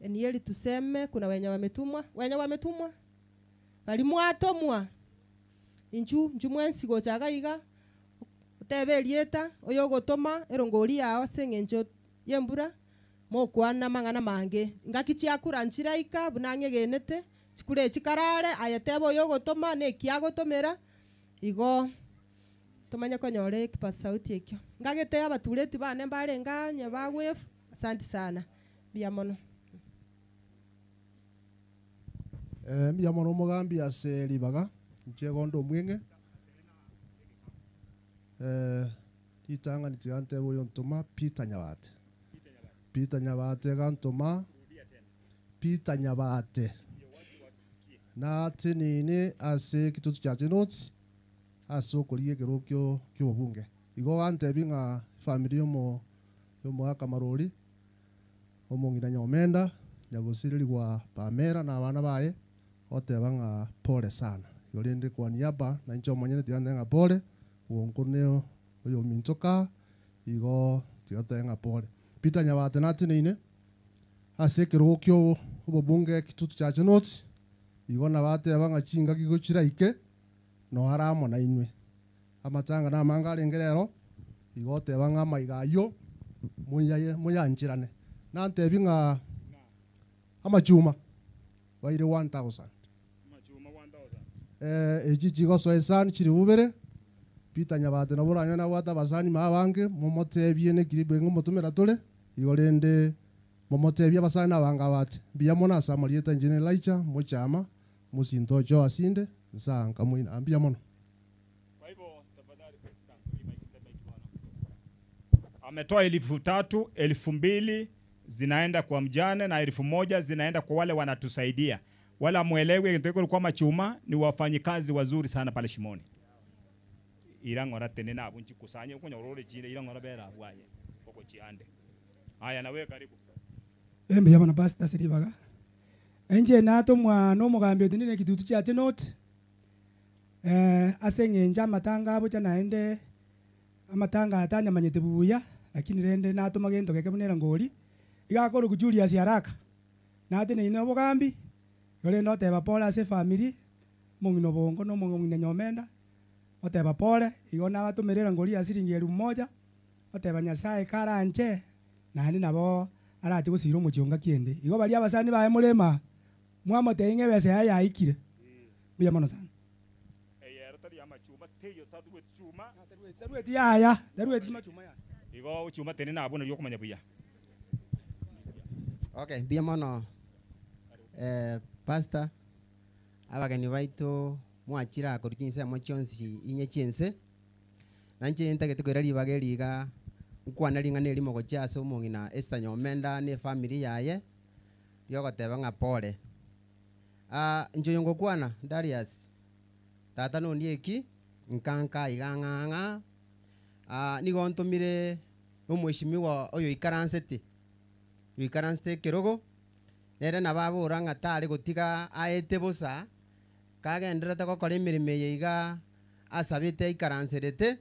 Ni heri tuseme kuna wenye wametumwa. Wenye wametumwa balimwatomwa inchu nchu mwensi gochaga iga otebe erieta oyo ogotoma erongori yao ase eng'encho yembura mokwana mang'ana mange ngaki chiakura nchiraika buna ng'egenete chikure chikarare aye tebe oyo ogotoma na ekiagotomera igo tomanye konyora ekipaza sauti ekio ngagete abatureti bane mbarenge onye bagwefu. Asante sana, mbuya mono. Mbuya mono omogambi ase ribaga nchegondo omwenge ritang'ani tiga ntebe oyo ntoma Peter Nyabate. Peter Nyabate gantoma Peter Nyabate natenene ase kitutu kya Chinoti ase okorigia ekero kio kiobunge igo gantebi ng'a family yomo yomoaka marori omong'ina Nyomenda nyagosirerigwa Pamela na abana baye oteba ng'a pole sana igo rende kwa niaba na inche omonyene tiga ntebe ng'a pole gonko neo oyo omintoka igo tiga tebe ng'a pole. Peter Nyabate nateneine ase ekerogo kio obobunge kitutu kya Chinoti igo nabateba ng'a chingaki gochiraike no aramo na inwe amatanga na amanga arenge rero igo oteba ng'a amaiga aywo moyaye moyanchirane nantebi ng'a amachuma baire 1000 echi chigosoa esani chiri bubere Peter Nyabate nabo oranyore nabwate abasani mabange momotebie nekiribu ng'omotomera tore igo rende momotebie abasani nabange abate mbuya mono ase amarieta inche na Elijah mochama mosinto ocho asinde nsanka moina mbuya mono. Ametoa 3,000, 2,000 zinaenda kwa mjane na 1,000 zinaenda kwa wale wanatusaidia. Wala muelewe ndio kwa machuma ni wafanyikazi wazuri sana pale Shimoni. Irang'ora tene nabo nchikusanye kunyorore chile irang'ora bera bwaye koko chiande. Haya na wewe karibu. Embe yabana pastor siribaga. Enje nato mwa no mugambi otinine kitutu cha Chinoti. Ase ng'enja amatanga abo cha naende amatanga atanyamanyete buya lakini rende natoma gento geke bunera ngori igakora ku Julius haraka nateneine obogambi yore noteba pole ase family mong'ina obongo na omong'ina Nyomenda oteba pole igo nabatomerera ngori ya siringi 1,000 Oteba Nyasaye karanche, naende nabo arache gosira omochie o ngaki ende. Igo baria abasani baye more ime mwamotebia ng'a ebesa yaye yaikire. Mbuya mono sana. Eyero tari amachuma teiyo tarueti chuma. Tarueti yaya, tarueti machuma yaya. Igo chuma tenena abwo nario okomanya buya. Okay, mbuya mono eh, pastor, abageni baito mwachire aa korwa chinsemo chionsi inye chi'ense, na inche ntagete koira ribaga eri iga nkwane ring'ana erimo gochia ase omong'ina Esther Nyomenda na efamiri yaye, riogoteba ng'a pole. Ah, inche oyo ngokwana, Darius, tata nondieki, nkanka iga ng'a ng'a, ah, nigo ntomire omweshimiwa oyoikaransete, oikaransete ekerogo, nere nabo abora ng'a tare gotiga aete bosa, kagendererete gokora emeremo eye iga asabete aikaranserete,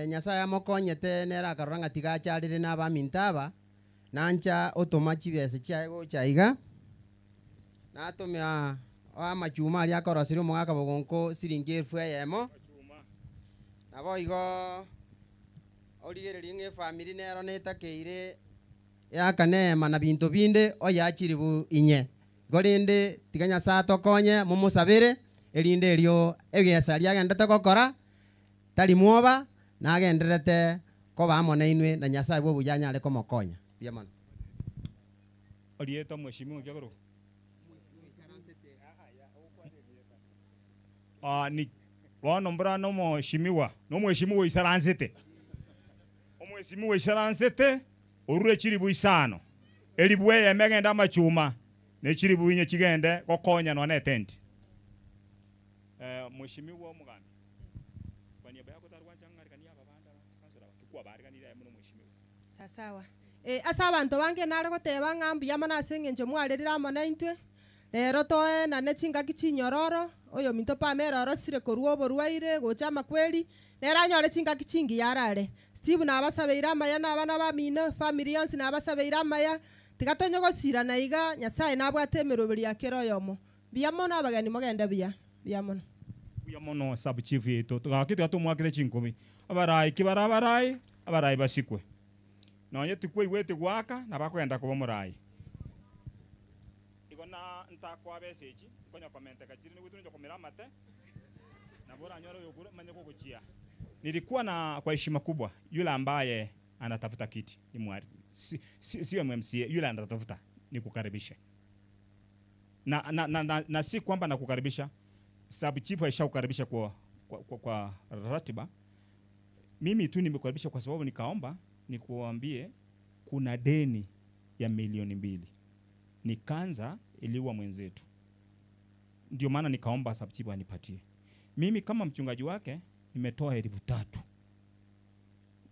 Nyasaye amokonyete nere akarora ng'a tiga acharere na abaminto aba, nancha otoma chibesa chiaye gocha iga, natome amachuma aria akoroseria omogaka bogonko siringi elfu eyemo, naboigo origererie ng'a efamiri nero netakeire eakane eema na binto binde oye chilifu inye. Igo rende tiga Nyasae atokonye momosabere, erinde erio egesa riagenderete gokora, tari mwoba, nagendererete koba amo nainwe, na Nyasae bw'obuya anyare komokonya. Mbuya mono. Erieta Mweshimiwa nki akorokwa? Ah, ni bono mbora nomoshimiwa, nomweshimiwa oisaransete. Omweshimiwa oisaransete orure chilifu isano, elifu eyemo egende amachuma, ne chilifu inye chigende gokonya nonya na etenti. Eh, mweshimiwa omogambi, kwa niaba yako tarwancha ng'ariganie aba bande aba chikansoro aba, ki kwabaariganirie aye buna omweshimiwa? Sasawa. Eh, ase abanto bange nare goteba ng'a mbuya mono ase eng'encho mwarerire amo naintwe, rero toenane chingaki chinyororo, oyominto Pamela orosire korwa oborwaire gocha amakweri, nere anyore chingaki chingiya arare. Steve nabasabeire amaya na abana bamino, efamiri yonsi nabasabeire amaya, tiga tonye gosirana iga, Nyasaye nabwate emeroberi ya kera oyomo. Mbuya mono abageni mogende buya, mbuya mono. Mbuya mono sub chief yaito gaki tiga tomwakere chinkobi abarai ki bare abarai abarai basikwe nonye tikwaigweti goaka nabo akogenda koba omorai igo na ntakoa besa echi nkonya komenteka chire nigo nonye komera amate nabo oranyore oyokure manye gogochia nilikuwa na kwa heshima kubwa yule ambaye anatafuta kiti ni mwari si, si, sio MMCA yule anatafuta nikukaribishe na, na, na, na, na si kwamba nakukaribisha sub chief aishakukaribisha kwa, kwa, kwa, kwa ratiba. Mimi tu nimekukaribisha kwa sababu nikaomba nikuambie kuna deni ya milioni 2 ni kanza iliua mwenzetu, ndio maana nikaomba sub chief anipatie. Mimi kama mchungaji wake nimetoa 3000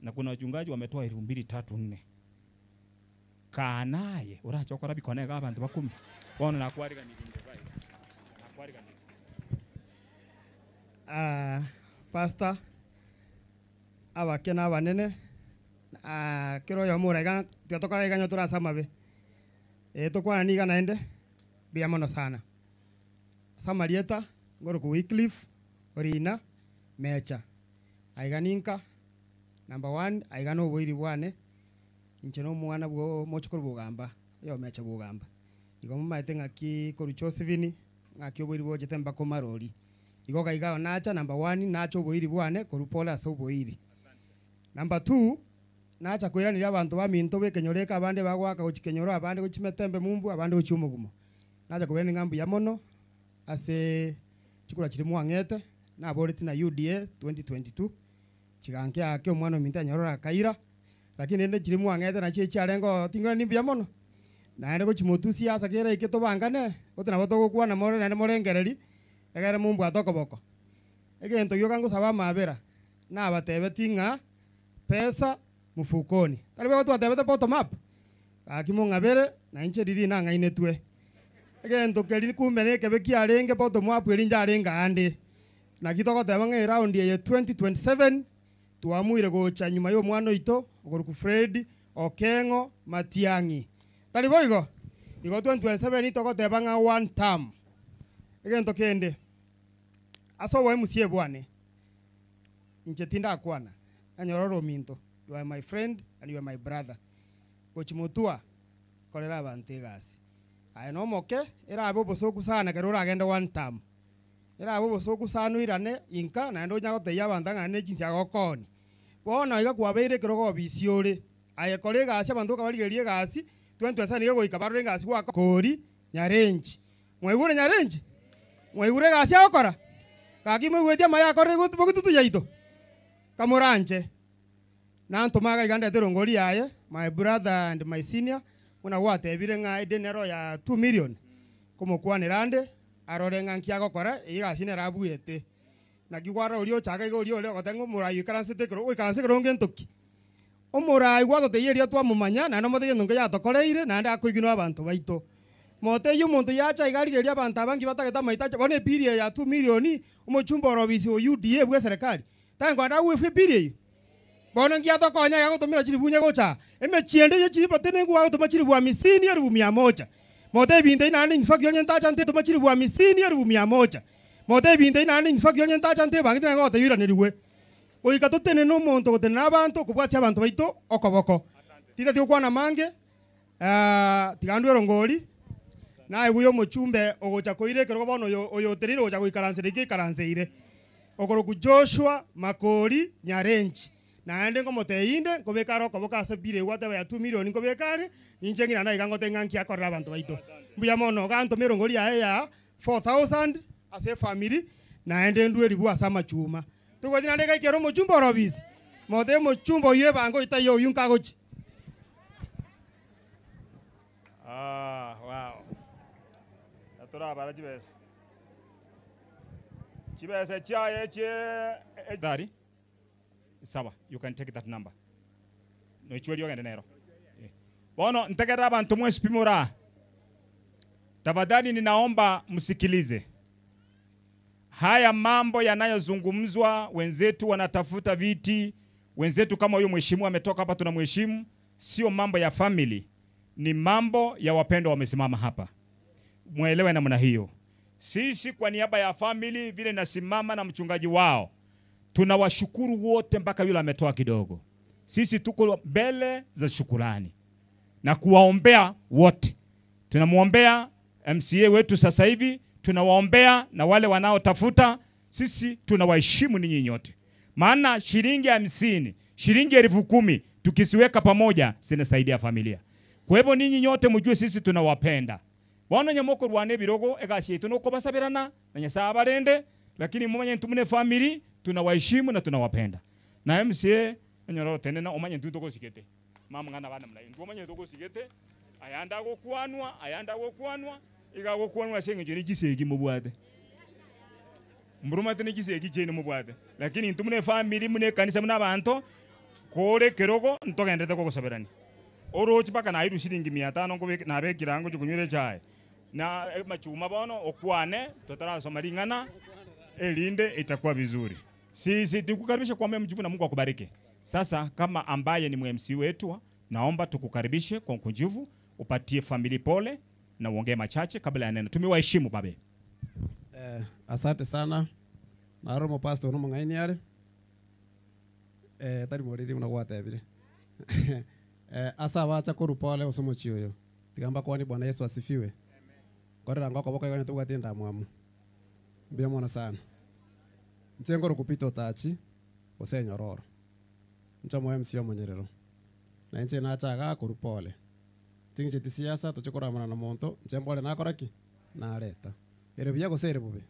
na kuna wachungaji wametoa 2000 3 4 kaa naye urachokora bikonega abantu bakumi bono nakwariganirie bai nakwariganirie Ah, pastor abake na abanene ah, kera oyomo oraiga tiga tokora iga onye tore ase amabe eh, tokwana niga naende mbuya mono sana. Ase amarieta ngoroku Wycliffe Orina Mecha, aiga ninka number one aiga na oboiri bwane inche na omwana bwo omochokoro bogamba oyo Mecha bogamba. Igo momaete ng'aki korwa Josephine ng'aki oboiri bochete mpaka omarori. Igo iga iga nacha number one nacha oboiri bwane korwa pole ase oboiri. Number two, nacha koiraneria abanto baminto ba ekenyoro eke abande bagoaka gochia kenyoro abande gochia metembe mumbu abande gochia omogumo. Nacha kobairaneria ng'a mbuya mono ase chikura chiria mwang'ete naboreti na UDA 2022 chigankia ake omwana ominto anyorore akaira, lakini rende chiria mwang'ete nachio echiarenge oo ting'orani mbuya mono. Naende gochia motwe siasa kera eke tobangane, gose nabo togokwana more naende morengereri, egere mombwate okoboko. Egento gioka ngosaba amabera, nabatebeti ng'a pesa mfukoni. Tari boigo twatebete bottom up? Gaki mong'abere, na inche riria nang'ainetwe. Egento keria kumbe na ekebe kiarenge bottom up eria inche arenge aande. Naki togoteba ng'a eround eye 2027, twamuire gocha nyuma ya omwana oito okorokwa Fred Okeng'o Matiang'i. Tari boigo? Igo 2027 togoteba ng'a one term. Egento kende, ase oboemusie bwane, inche tindakwana. Enyororo ominto, you are my friend and you are my brother. Gochi motwa, korera abanto egasi. Aye nomoke, erabe obosoku sana ekero oragende one term. Erabe obosoku sana oirane inka naende onya gotebia abanto ng'a naende ne chinsa gokoonia. Bono iga kwabeire ekerogo obisi ore, aye kora egasi abanto okabarigereria egasi, 2027 iga goika barore egasi gwako kori Nyarenchi. Mwaigure Nyarenchi? Mwaigure egasi agokora? Gaki moigweti amaya akorire bogetutu yaito? Kamoranche, nantoma iga iga ndete erongori yaye, my brother and my senior, buna gwatebire ng'a edeni ero ya 2 million, komokwanera ande, arore ng'a nki agokora, eyio egasi nere abuete. Naki kwarora oria ochaka iga oria ore ogoteba ng'a omorai oikaransete ekero, oikaranse ekero onge ntoki? Omorai gwatotebia erio twamomanya, naende omotebie egento nkeria atokoreire, naende akoiginwa abanto baito. Motebie omonto yacha iga arigererie abanto aba nki batagete amaito ache, bono epiri eye ya 2 million, omochumba ore obisi o UDA bwa eserekari, tari kogenda agwefwe epiri eyio? Bono nki atokonya iga agotomera chilifu onye gocha aa? Emechie ende ye chilifu tenengu agotoma chilifu hamisini elifu mia moja. Motebie ebinto ebi naende in fact onye ntacha ntetoma chilifu hamisini elifu mia moja. Motebie ebinto ebi naende in fact onye ntacha ntebangete naende ngotebia oiranerigwe. Goika totenene omonto ogotenena abanto okobwatia abanto baito okoboko. Tintati gokwana amange, tiga ndwe erongori, naigwe omochumbe ogocha koira ekerogo bono oyo oyo oteneine ogocha goikaransera ekio aikaranseire, okorokwa Joshua Makori Nyarenchi. Naende nkomotebia inde, nkobeka are okoboko ase bill eywo gwateba ya 2 million nkobeka are, ninche ng'ina naye iga ngotebia ng'a nki akorera abanto baito. Mbuya mono, gantoma erongori yaye ya 4000 ase efamiri, naende ndwe ribu ase amachuma. Togweti naende gaikera omochumba ore obisi, motebie omochumba oyio ebango oyio taiyo oyio nkagochia. Ah, wow. Torabara chibesa. Chibesa chiaye chie Thari. Sawa, you can take that number. Noichweria ogende nero. Eh. Bono ntegerere abanto mwensi pi more aa. Tafadhali ninaomba msikilize. Haya mambo yanayozungumzwa, wenzetu wanatafuta viti, wenzetu kama huyo mheshimiwa ametoka hapa tunamheshimu, sio mambo ya family, ni mambo ya wapendwa wamesimama hapa. Mwelewe namna hiyo. Sisi kwa niaba ya family vile nasimama na mchungaji wao, tunawashukuru wote mpaka yule ametoa kidogo. Sisi tuko mbele za shukurani na kuwaombea wote. Tunamwombea MCA wetu sasa hivi, tunawaombea na wale wanaotafuta. Sisi tunawaheshimu ninyi nyote, maana shilingi 50, shilingi 10,000 tukisiweka pamoja zinasaidia familia. Kwa hivyo ninyi nyote mjue sisi tunawapenda. Bono nyamoko rwane birogo egasi yetu nokobasabirana na Nyasaye abarende, lakini mumanye ntumune family tunawaheshimu na tunawapenda. Na MCA enyororo tenena omanye ntu togosigete. Mama ng'ana bana muna intwe omanye togosigete ayande agokwanwa ayande agokwanwa iga agokwanwa ase eng'encho ne chisegi mobwate. Mburumate ne chisegi chiaino mobwate. Lakini intwe buna efamiri buna ekanisa buna abanto kore ekerogo ntogenderete kogosaberania. Oroche mpaka nairwe shilingi mia tano nkobeka nabekire aa ngochia konywera echae. Na amachuma bono okwane totarasoma ring'ana erinde itakuwa vizuri. Sisi tukukaribishe kwa moyo mkunjufu na Mungu akubariki. Sasa kama ambaye ni MC wetu, naomba tukukaribishe kwa ukunjufu, upatie famili pole na uongee machache kabla ya neno. Tumewaheshimu babe. Eh, asante sana naro omopastor one omong'aini are eh, tari moriri buna gwatebire eh, ase abacha korwa pole ase omochie oyo tiga mbakwanie Bwana Yesu asifiwe korera ngokoboko igo onye tobwati endamwamu mbuya mono sana inche nkorokwa Peter Otachi gose Enyororo inche omo MC omonyerero na inche nacha igaa korwa pole ting'incheti siasa toche koramana na monto inche mbore nakora ki? Nareta. Ere buya gose ere bobe?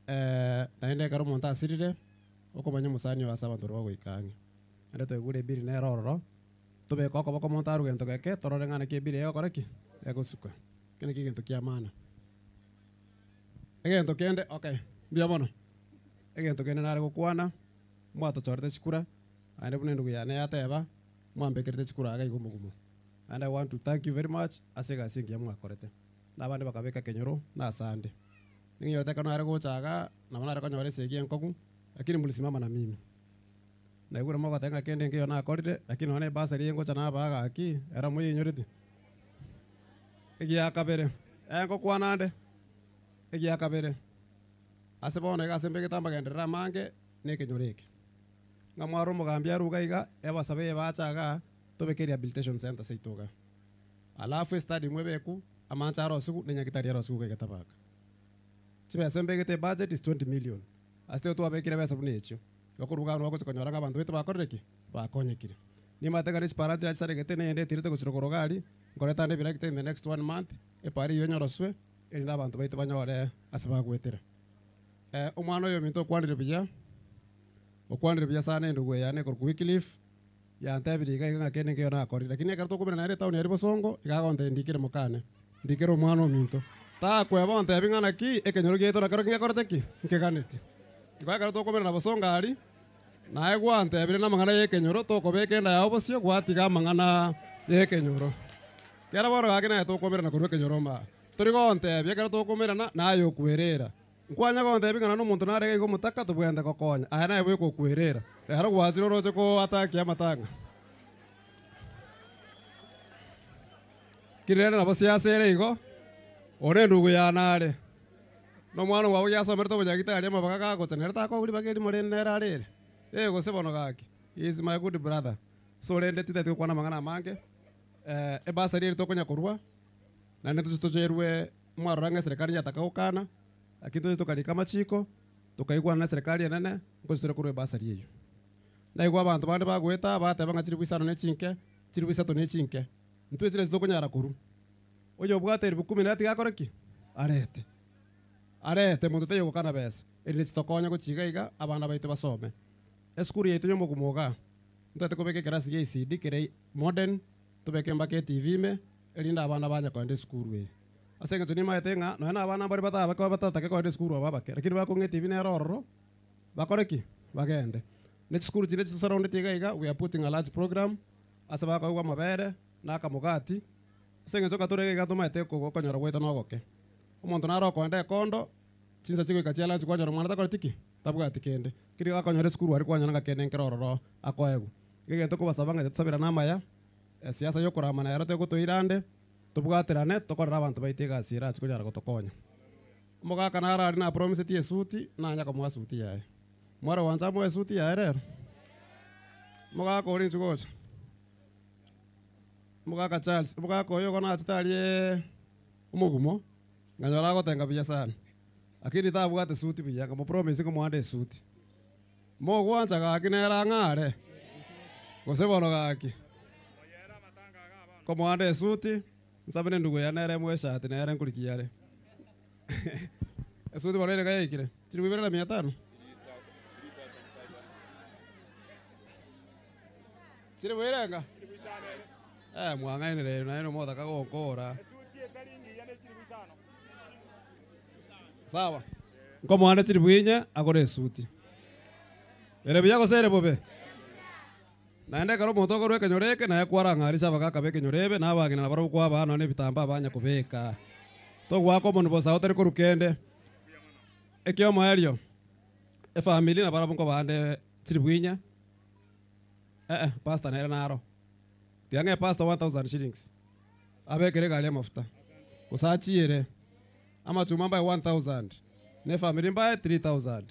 Eh, naende ekero omonto asirire, okomanya omosani oyo ase abanto baria bagoika ang'e. Naende twaigure ebiri nere ororo, tobeke okoboko omonto arwe gento geke, torore ng'a naki ebiri egokora ki? Egosuka. Ekio nakio egento kia maana. Egento kende, okay, mbuya mono. Egento kende nare gokwana, mwatochorete chikura, naende buna endugu yane yateba, mwambekerete chikura iga iga omogumo. And I want to thank you very much ase egasi engiya mwakorete. Na abande bakabeka ekenyoro na asande. Ning'inyorete ekero nare gocha igaa, nabo nare konyora esegi enkong'u, lakini mlisimama na mimi. Naigure mogoteba ng'a kende nkeiyo nakorire, lakini nonya na ebasari eye ngocha nabaa gaki, ero moyeinyoreti. Egia kabere, eh ngokwana ande, egia kabere, ase bono iga ase mbegete amagenderero amange, na ekenyoro eke. Ng'a mware omogambi arwe iga iga, ebasabe eye bache igaa, tobeke rehabilitation centre seito igaa. Alafu estadium ebekwe, amache arosigwe, na enyagitari erosigwe iga egetabaka. Chibesa mbegete ebudget is 20 million, ase tiga twabekire ebesa buna echio, igo korwa igaa nabo ogocha konyora ng'a abanto baito bakorire ki? Bakonyekire. Nimanyete ng'a ne chipara nchire chisaregete, na eyende etirete gochia rogoro iga aria, nkoreta ande ebirekita in the next one month, epara eywo enyoroswe, erinde abanto baito banyore ase bagoetera. Omwana oyo ominto okwanire buya, okwanire buya sana endugu eye yane ekorokwa Wycliffe, yantebirie iga iga ng'a kende nkeiyo nakorire. Lakini ekero tokoumera nere etown aria bosongo, iga agontebia ndikere mokane, ndikere omwana ominto. Takweba ontebie ng'a naki, ekenyoro giaito nakerokio ngekorete ki? Nkeganeti. Igo ekero tokoumera na bosongo aria, naye gwantebirie namang'ana y'ekenyoro, tokobeka enda yao bosio gwatiga amang'ana y'ekenyoro. Kera bono gaki naye tokomerana korwa ekenyoro maa. Tori gontebia ekero tokomerana, naye okwerera. Nkwanya gontebia ng'a nonye omonto nare iga iga omotaka tobwenerete gokonya, aye naye bweka okwerera. Rero gwachire oroche koatakia amatanga. Ki rende nabo siasa ere igo, one endugu yane are, na omwana omwabo giasomerete obonyagitari amabaga gagocha nere takoboria ribaga erimo rende nere arere. Eh gose bono gaki, he is my good brother. So rende titageti gokwana amang'ana amange, ebasari eri tokonya korwa, naende toche tocherwe mwarora ng'a eserekari yataka gokana, lakini toche tokarika amachiko, tokaigwana na eserekari enene, ngochi tore korwa ebasari eywo. Naigwa abanto bande bagoeta bateba ng'a chiribu isano ne chinke, chiribu isato ne chinke, intwe chire tokonyara korwa. Oyobwate eribu kumi nere tiga akore ki? Arete. Arete, monto taiyo ogokana besa, erinde chitokonye gochia iga iga, abana baito basome. Esukuru yaito ya omogumo igaa, ntotagete kobeka ekerasi gia ECD kere modern, tobeke mpaka eTV ime, erinde abana banye kogenda esukuru eye. Ase eng'encho nimaete ng'a nonya na abana mbare batabe batatake kogenda esukuru aba abake, lakini bakong'a eTV nere ororo, bakore ki? Bagende. Ne chisukuru chiria chitosurroundeti iga iga, we are putting a large program, ase bakoegwa amabere, na akamogati, ase eng'encho ng'a tore iga iga tomaete okonyora gwaito nogoke. Omonto nare okoenda ekondo, chinsa chigoika chia lunch kwanyora omwana takoreti ki? Tabwati kende. Keri akonyora esukuru aria kwanyora ng'a kende nkere ororo akoegwa. Iga egento nkobasaba ng'a tosabirane amaya, esiasa ya okoramana ero tegotoira ande, tobwaterane tokorere abanto baito egasi erache konyara gotokonya. Omogaka naro aria napromiseti esuti, nanya komoa esuti yaye. Mware gwancha amoe esuti yaye rero? Omogaka oria inchuo gocha. Omogaka Charles, omogaka oyo igo nachete aria omogumo, nkanyora agotenga buya sana. Lakini tabwate suti buya, nkamopromise nkomoa esuti. Mogwancha gaki nere ang'are? Gose bono gaki? Nkomoa esuti, nsabe na endugu yane nere emoe eshati nere nkorikia are. Esuti bono ere iga yaikire, chilifu ibere na mia tano? Chilifu irenga? Eh, mwang'ainire naye nomotaka gonkora. Sawa. Nkomoa chilifu inye agore esuti. Ere buya gose ere bobe? Naende ekero omonto okorwa ekenyoro eke, naye kwarang'arise abagaaka b'ekenyoro ebe, na abageni nabarabwo kwabaa nonya nebitambaa banya kobeka. Togoaka omonwa bosa otari korwa kende. Ekiomoerio, efamiri nabarabwo nkobaa chilifu inye, eh-eh, pastor nere naro. Tiga ng'e pastor 1000 shillings, abekere egari amafuta, gose achiere. Amachuma mbae 1000, na efamiri mbae 3000,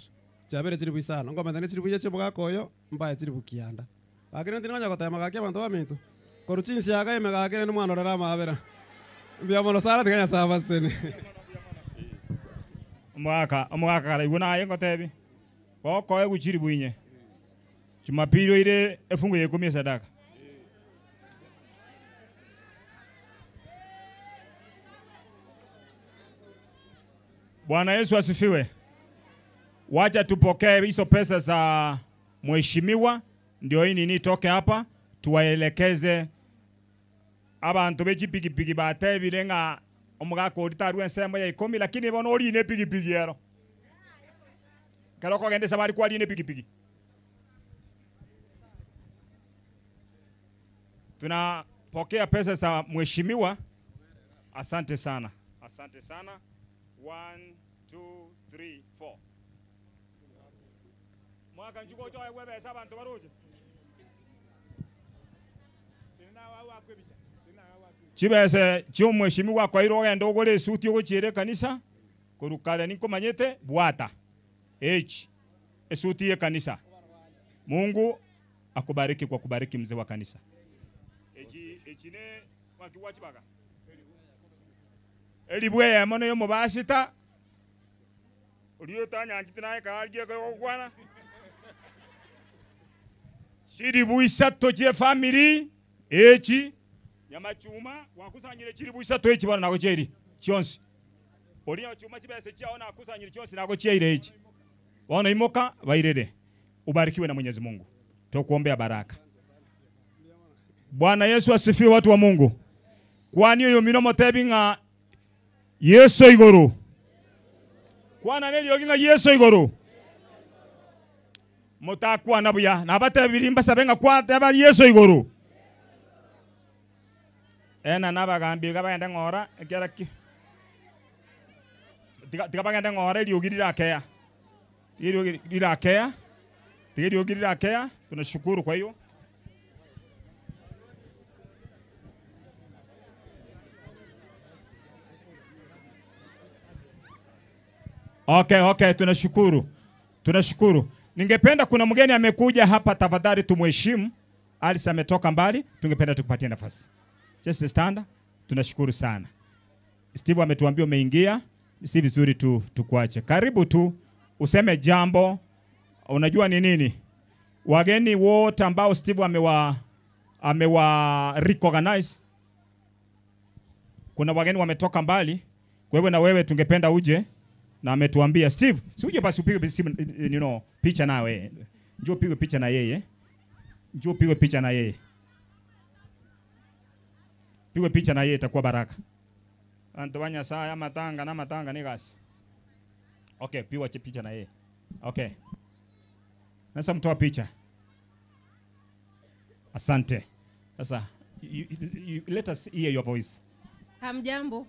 chiabere chilifu isano. Nkomenta ne chilifu inye chi'omogaka oyo, mbae chilifu kianda. Gaki rende tindi konya gotema gaki abanto baminto, korwa chinsiaga ime gaki rende mwanorere amaabera. Mbuya mono sana tiga Nyasae abasesenie. Omogaka, omogaka karaigwe naye ngotebi, gokoegwa chilifu inye, Jumapili oire efungu ya ikomi esadaka. Bwana Yesu asifiwe. Wacha tupokee hizo pesa za mheshimiwa, ndio hii nini itoke hapa, tuwaelekeze abanto be chipigipigi batebire ng'a omogaka oria tarwa ensemo ya ikomi, lakini bono orine epigipigi ero. Ekero okogenda esabari kwarina epigipigi. Tunapokea pesa za mheshimiwa. Asante sana, asante sana. One, two, three, four. Mwaka nchuka oche oegwe ebesa abanto baroche. Chibesa chi'omweshimiwa akoeirwe ogende ogore esuti ogochiera ekanisa, korwa kare ninkomanyete, bwata echi esuti y'ekanisa. Mungu akubariki kwa kubariki mzee wa kanisa. Echi echi ne waki wachibaga. Elibu eyemo ne yomobasita oria otanyanchete naye karigie gokwana. Chiribu isato chie family echi nyamachuma wakusanyire chiribu isato echi bono nagochieri chionsi. Oria ochuma chibesa chiao nakusanyire chionsi nagochiaire echi. Bono imoka bairere. Ubarikiwe na Mwenyezi Mungu. Tukuombea baraka. Bwana Yesu asifiwe watu wa Mungu. Kwani oyo mino motebi ng'a Yesu iguru. Kwana neriogi ng'a Yesu iguru. Mutakwana buya nabatebiri mbasabe ng'a kwateba Yesu iguru. Ena nabagambi iga bagende ng'ora ekera ki tiga tiga bagende ng'ora eriogi rirakea. Tiga eriogi rirakea. Tiga eriogi rirakea. Tunashukuru kwa hiyo. Okay, okay, tunashukuru. Tunashukuru. Ningependa kuna mgeni amekuja hapa, tafadhali tumheshimu. Alice ametoka mbali, tungependa tukupatie nafasi. Just stand. Tunashukuru sana. Steve ametuambia umeingia, si vizuri tu tukuache. Karibu tu useme jambo. Unajua ni nini? Wageni wote ambao Steve amewa amewa recognize. Kuna wageni wametoka mbali. Kwa hivyo na wewe tungependa uje na ametuambia Steve, si uje basi upige simu, you know, picha nawe. Njoo upige picha na yeye. Njoo upige picha na yeye. Pigwe picha na yeye itakuwa baraka. Antu ba Nyasaye amatanga na matanga ni gasi. Okay, pigwa picha na yeye. Okay. Sasa mtoa picha. Asante. Sasa you, you, you, let us hear your voice. Hamjambo.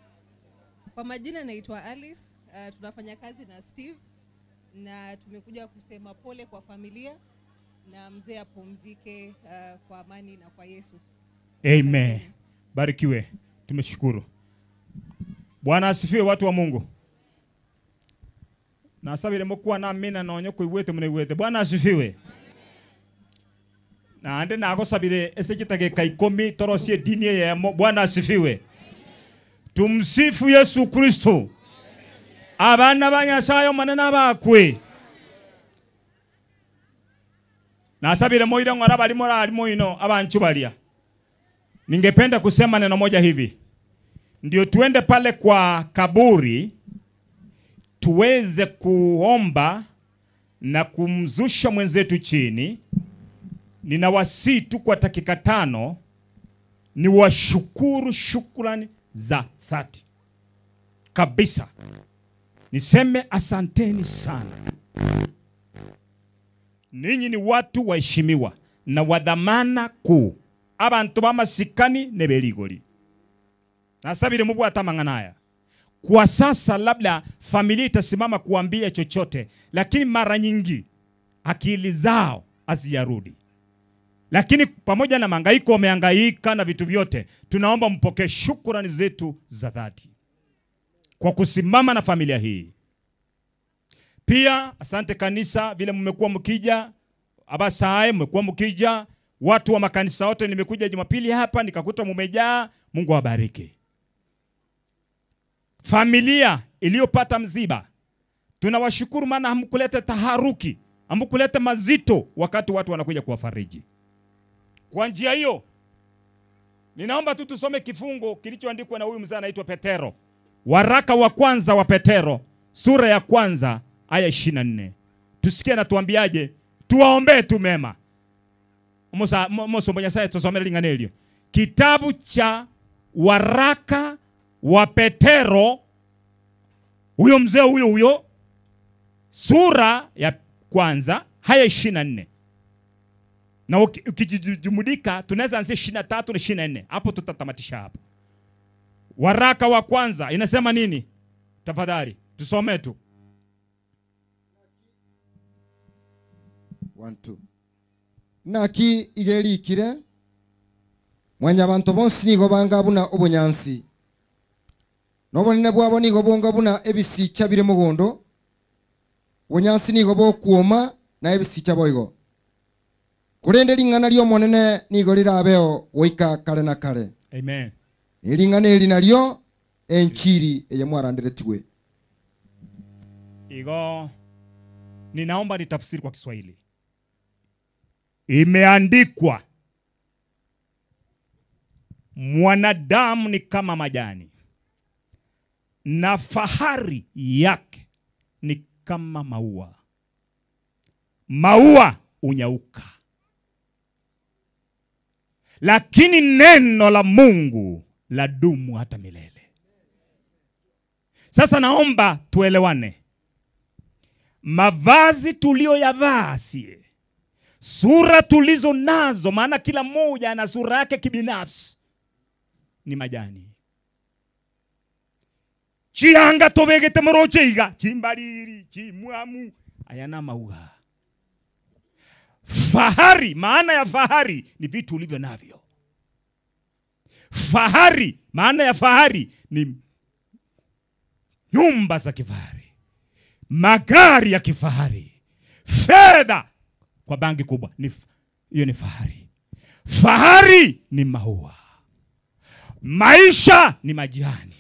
Kwa majina naitwa Alice. Tunafanya kazi na Steve na tumekuja kusema pole kwa familia na mzee apumzike kwa amani na kwa Yesu. Amen. Barikiwe. Tumeshukuru. Bwana asifiwe watu wa Mungu. Nasabire mukuwa na mina nonye kuigwete munaigwete. Bwana asifiwe. Na ande nagosabire ese kitageka ikumi torosie dini yemo. Bwana asifiwe. Tumsifu Yesu Kristo. Abana ba Nyasaye manene abakwe. Nasabire moira ng'ora bali morali moino abanchu balia. Ningependa kusema neno moja hivi. Ndio tuende pale kwa kaburi tuweze kuomba na kumzusha mwenzetu chini. Ninawasihi tu kwa dakika 5 niwashukuru shukrani za dhati kabisa. Niseme asanteni sana. Ninyi ni watu waheshimiwa na wadhamana kuu. Abantu bamasikani nebeligoli. Nasabire mubwata mang'anaya. Kwa sasa labda familia itasimama kuambia chochote, lakini mara nyingi akili zao hazijarudi. Lakini pamoja na mangaiko wamehangaika na vitu vyote, tunaomba mpokee shukrani zetu za dhati kwa kusimama na familia hii. Pia asante kanisa vile mmekuwa mkija, abasae mmekuwa mkija, watu wa makanisa wote. Nimekuja Jumapili hapa nikakuta mumejaa. Mungu awabariki. Familia iliyopata msiba, tunawashukuru maana hamkuleta taharuki, hamkuleta mazito wakati watu wanakuja kuwafariji. Kwa njia hiyo, ninaomba tu tusome kifungo kilichoandikwa na huyu mzee anaitwa Petero. Waraka wa kwanza wa Petero sura ya kwanza aya 24. Tusikie anatuambiaje? Tuwaombee tu mema. Musa Musa Nyasaye tusomere linganelio. Kitabu cha waraka wa Petero, huyo mzee huyo huyo, sura ya kwanza haya 24. Na ukijumulika tunaweza anzia 23 na 24. Hapo tutatamatisha hapo. Waraka wa kwanza inasema nini? Tafadhali tusome tu. 1 2. Naki igerikire mwanya bantu bonsi nigo banga buna obonyansi. Nobonene bwabo nigo bonga buna ebisicha bire mugondo. Bonyansi nigo bokuoma na ebisicha boigo. Korende ring'ana ri'Omonene nigo rirabeo goika kare na kare. Amen. Ne ring'ana eri nario enchiri eye mwaranderetigwe. Igo ninaomba nitafsiri kwa Kiswahili. Imeandikwa, mwanadamu ni kama majani na fahari yake ni kama maua. Maua unyauka, lakini neno la Mungu ladumu hata milele. Sasa naomba tuelewane. Mavazi tuliyoyavaa sie, sura tulizo nazo, maana kila mmoja ana sura yake kibinafsi, ni majani. Chianga tobegete moroche iga, chimbariri, chimwamu, ayana maua. Fahari, maana ya fahari ni vitu ulivyo navyo. Fahari, maana ya fahari ni nyumba za kifahari, magari ya kifahari, fedha kwa banki kubwa, hiyo ni fahari. Fahari ni maua, maisha ni majani.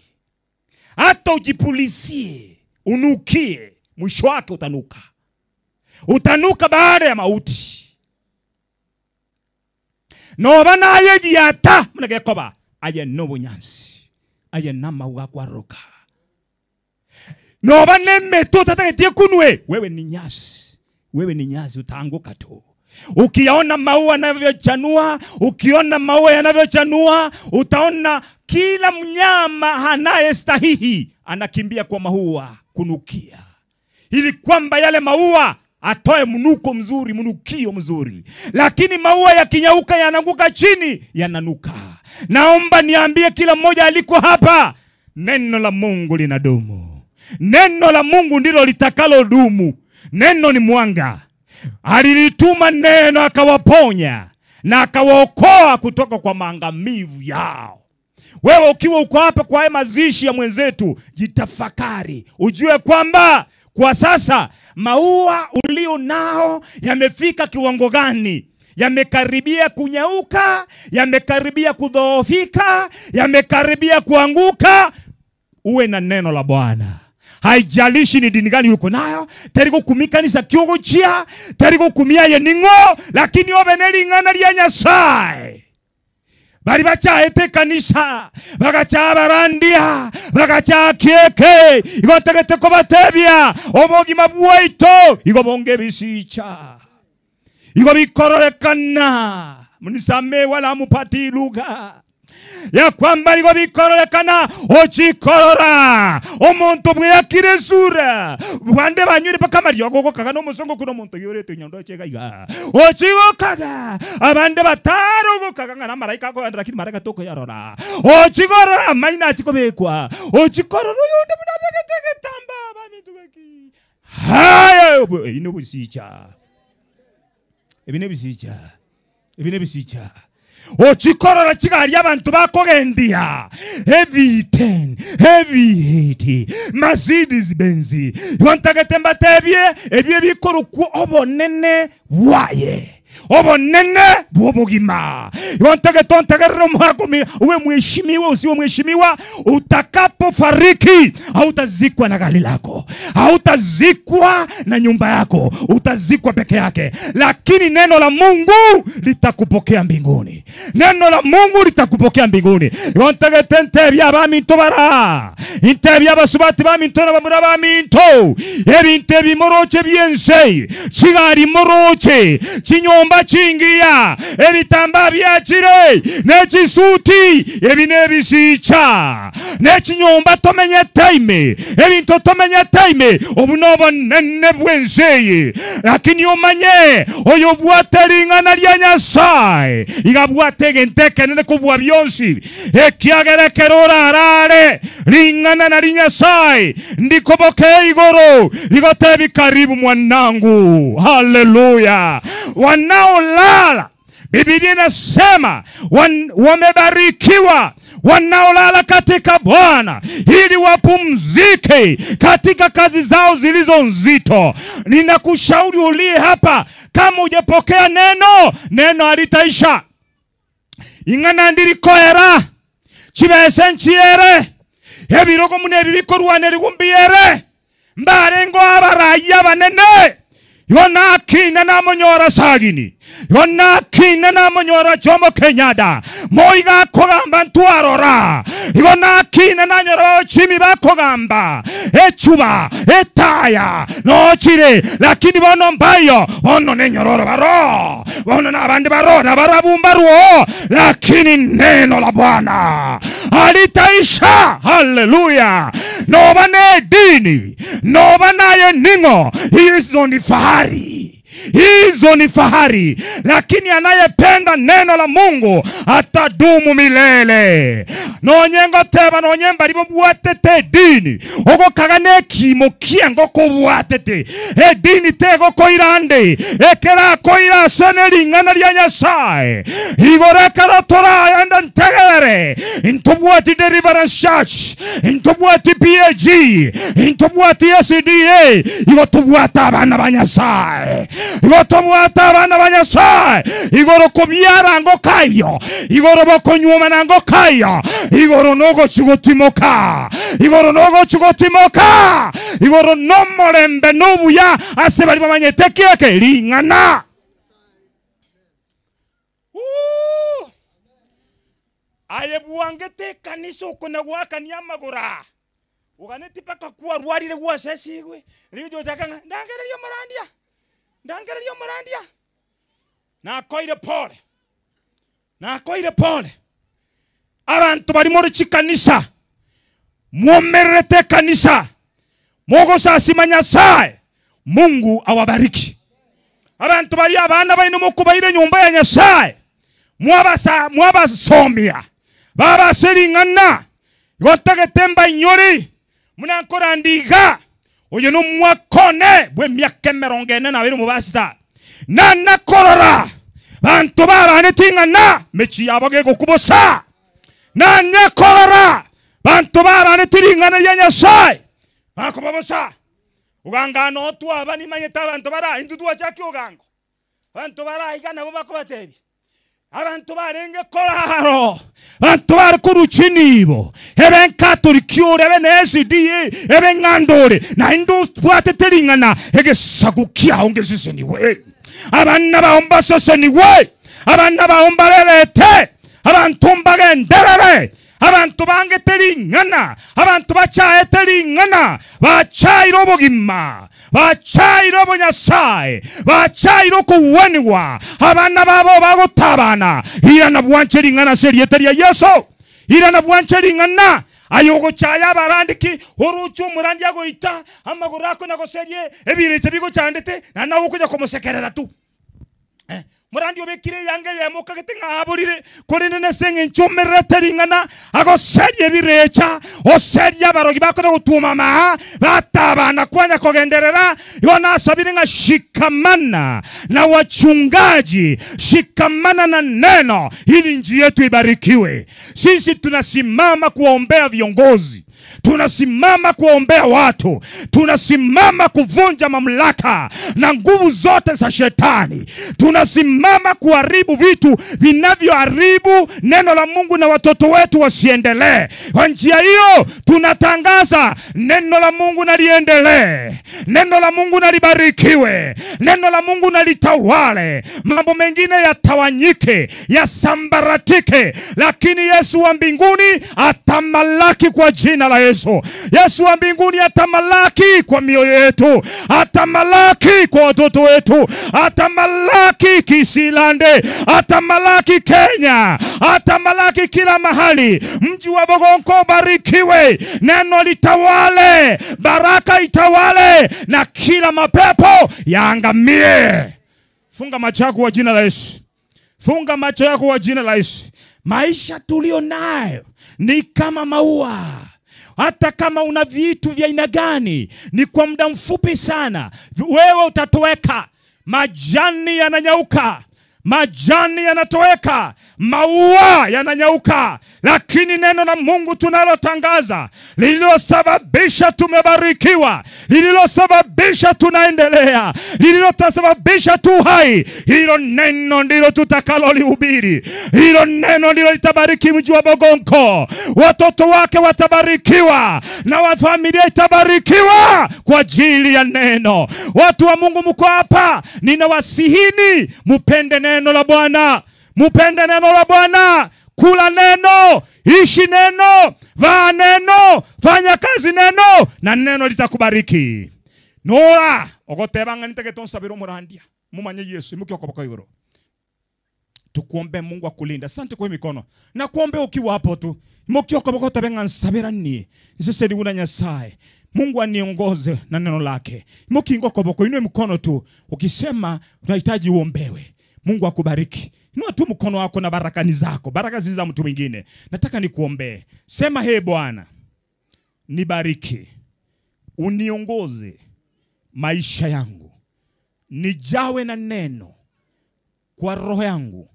Hata ujipulizie, unukie, mwisho wake utanuka. Utanuka baada ya mauti. Noba naye jiata, mnagekoba, aye no bunyansi, aye na maua kwa roka. Noba neme tu tataketie kunwe, wewe ni nyasi. Wewe ni nyasi, utaanguka tu. Ukiona maua yanavyochanua, ukiona maua yanavyochanua, utaona kila mnyama anayestahili anakimbia kwa maua kunukia, ili kwamba yale maua atoe mnuko mzuri, mnukio mzuri. Lakini maua yakinyauka yanaanguka chini, yananuka. Naomba niambie kila mmoja aliko hapa, neno la Mungu linadumu. Neno la Mungu ndilo litakalodumu. Neno ni mwanga. Alilituma neno akawaponya na akawaokoa kutoka kwa maangamivu yao. Wewe ukiwa uko hapa kwa haya mazishi ya mwenzetu, jitafakari, ujue kwamba kwa sasa maua ulio nao yamefika kiwango gani? Yamekaribia kunyauka, yamekaribia kudhoofika, yamekaribia kuanguka. Uwe na neno la Bwana. Haijalishi ni dini gani uko nayo, teri gukumia kanisa kiogochia, teri gukumia ye ningo, lakini obe nering'ana ria Nyasaye. Bari bachaete kanisa, bagacha barandia, bagacha kieke, igo tegete kobatebia, obogima bwaito, igo bonge bisicha. Igo bikororekana, mnisame wala mupati lugha. Ya kwamba igo bikororekana, ochikorora, omuntu bweyakire sura, bwande banyure paka mariogo gokaga n'omusongo kuno omuntu yorete nyondo chega iga. Ochigokaga, abande bataro gokaga ngana maraika ko lakini maraika toko yarora. Ochikorora maina achikobekwa. Ochikorora uyonde munabegete tamba bamitugeki. Haya, ino busicha. Ebine bisicha. Ebine bisicha. Ochikorora chigari abantu bakogendia. Heavy 10, heavy 80, Mercedes Benz. Iwantakete mbatebie, ebie bikoro ku obonene bwaye. Obonene bw'obogima. Iwantakete ontagerere omwaka uwe mheshimiwa usiwe mheshimiwa, utakapofariki hautazikwa na gari lako, hautazikwa na nyumba yako, utazikwa peke yake. Lakini neno la Mungu litakupokea mbinguni. Neno la Mungu litakupokea mbinguni. Iwantakete ntebia abaminto bara, ntebia abasubati baminto na bamura baminto, ebintu ebimoroche byense, chigari moroche, chinyomba chingiya, ebitamba byakire, n'ekisuuti, ebi n'ebisiica, n'ekinyumba tomenye taime, ebintu tomenye taime, obu n'obonene bw'ensi eye. Lakini omanye, oyo bwate ring'ana rya Nyasaye, iga bwate egento ekenene kobua bionsi, ekiagera ekero orarare, ring'ana na ri Nyasaye, ndikoboke igoro, rigotebi karibu mwanangu. Haleluya. Wanaolala, Biblia inasema wamebarikiwa wanaolala katika Bwana ili wapumzike katika kazi zao zilizo nzito. Ninakushauri uliye hapa, kama hujapokea neno, neno halitaisha. Ing'ana ndirikoera chibese nchiere ebirogo muna ebi bikorwaneri gumbiere mbarengo abaraiya banene yona namonyora sagini yona kina namonyora Jomo Kenyatta moiga kogamba ntwarora yona kina nanyora chimi bakogamba echuba etaya nochire lakini bono mbayo bono nenyororo baro bono nabandi baro nabarabumbaruo lakini neno la Bwana halitaisha. Haleluya! Noba ne dini noba naye ningo, hizo ni fahari hizo ni fahari, lakini anayependa neno la Mungu atadumu milele. Nonyengo teba nonyemba libo bwatete dini ogokaga nekimo kiengo kobwatete edini tego koirande ekera koira ase ring'ana ria Nyasaye igoro ekero toragenda ntegere intobwati Deliverance Church intobwati PAG intobwati SDA igo tobwate abana ba Nyasaye igo tobwate abana ba Nyasaye igoro kobiara ngo kayo igoro bokonyuoma nango kayo igoro nogochigotimoka igoro nogochigotimoka igoro nomorembe nobuya ase bari bamanyete kieke ring'ana. Aye bwangete kanisa okona gwakania amagora uganeti paka kwarwarire gwasesigwe rijo chakanga ndangereria morandia ndangereria morandia nakoire pole nakoire pole. Abantu bari muri chikanisa mwomererete kanisa mogosasima Nyasaye Mungu awabariki. Abantu bari abana baino mukubaire nyumba ya Nyasaye mwabasomia babasering'ana igotagete mbainyori munankora ndiga oyo nomwakone bwe myaka emerongo ene na biri mubasita nanakorora bantu baranete mechi yabo gegokubosa nanyakorora bantu baranete ring'ana ria Nyasaye bakobabosa ugangano twaba nimanyete abantu bara indu twachaki ugango bantu baraiga nabo bakobatebia abantu barenge koraro bantu bari kuruchinibo ebe nkatoliki ore ebe na SDA ebe ng'andore na indu bwatete ring'ana egesagu kiao ngesiseniwe abana bao mbaseseniwe abana bao mbarerete abantu mbagenderere abantu bangete ring'ana abantu bachaete ring'ana bachaire obogima bachaire obonyasaye bachaire okuweniwa abana babo bagotabana irana bwanche ring'ana ase erieta ria Yesu irana bwanche ring'ana ayogochaya abarandiki oruche omorandi agoita amagoro ako nagoserie ebireche bigochandete na nawe okonya komosekerera tu. Morandi obekire yange yemokagete ng'aborire korende nase eng'encho omererete ring'ana agoseria ebirecha oseria abarogi bakona gotuma maa batabana kwanya kogenderera igo nasabire ng'a shikamana na wachungaji shikamana na neno ili nchi yetu ibarikiwe. Sisi tunasimama kuwaombea viongozi, tunasimama kuombea watu, tunasimama kuvunja mamlaka na nguvu zote za shetani, tunasimama kuharibu vitu vinavyoharibu neno la Mungu na watoto wetu wasiendelee. Kwa njia hiyo tunatangaza neno la Mungu na liendelee, neno la Mungu na libarikiwe, neno la Mungu na litawale, mambo mengine yatawanyike, yasambaratike, lakini Yesu wa mbinguni atamalaki kwa jina la Yesu. Yesu wa mbinguni atamalaki kwa mioyo yetu, atamalaki kwa watoto wetu, atamalaki Kisilande, atamalaki Kenya, atamalaki kila mahali. Mji wa Bogonko barikiwe, neno litawale, baraka itawale, na kila mapepo yaangamie. Funga macho yako kwa jina la Yesu. Funga macho yako kwa jina la Yesu. Maisha tulio nayo ni kama maua. Hata kama una vitu vya aina gani, ni kwa muda mfupi sana wewe utatoweka. Majani yananyauka, Majani yanatoweka, maua yananyauka, lakini neno la Mungu tunalotangaza lililosababisha tumebarikiwa, lililosababisha tunaendelea, lililosababisha tu hai, hilo neno ndilo tutakalolihubiri. Hilo neno ndilo litabariki mji wa Bogonko, watoto wake watabarikiwa na wa familia itabarikiwa kwa ajili ya neno. Watu wa Mungu, mko hapa, ninawasihini mupende neno la Bwana, mupende neno la Bwana, kula neno, ishi neno, vaa neno, fanya kazi neno, na neno litakubariki. Nora ogoteba ng'a nitagete onsabere omorandia mumanye Yesu imuki okoboko igoro tukuombe Mungu akulinda. Asante kwa hii mikono na kuombe ukiwa hapo tu imuki okoboko otabe ng'a nsabera nie nseseri na Nyasaye Mungu aniongoze na neno lake. Imuki okoboko, inue mkono tu ukisema unahitaji uombewe. Mungu akubariki. Inua tu mkono wako na baraka ni zako, baraka si za mtu mwingine. Nataka nikuombee. Sema, he Bwana, nibariki, uniongoze maisha yangu, nijawe na neno kwa roho yangu,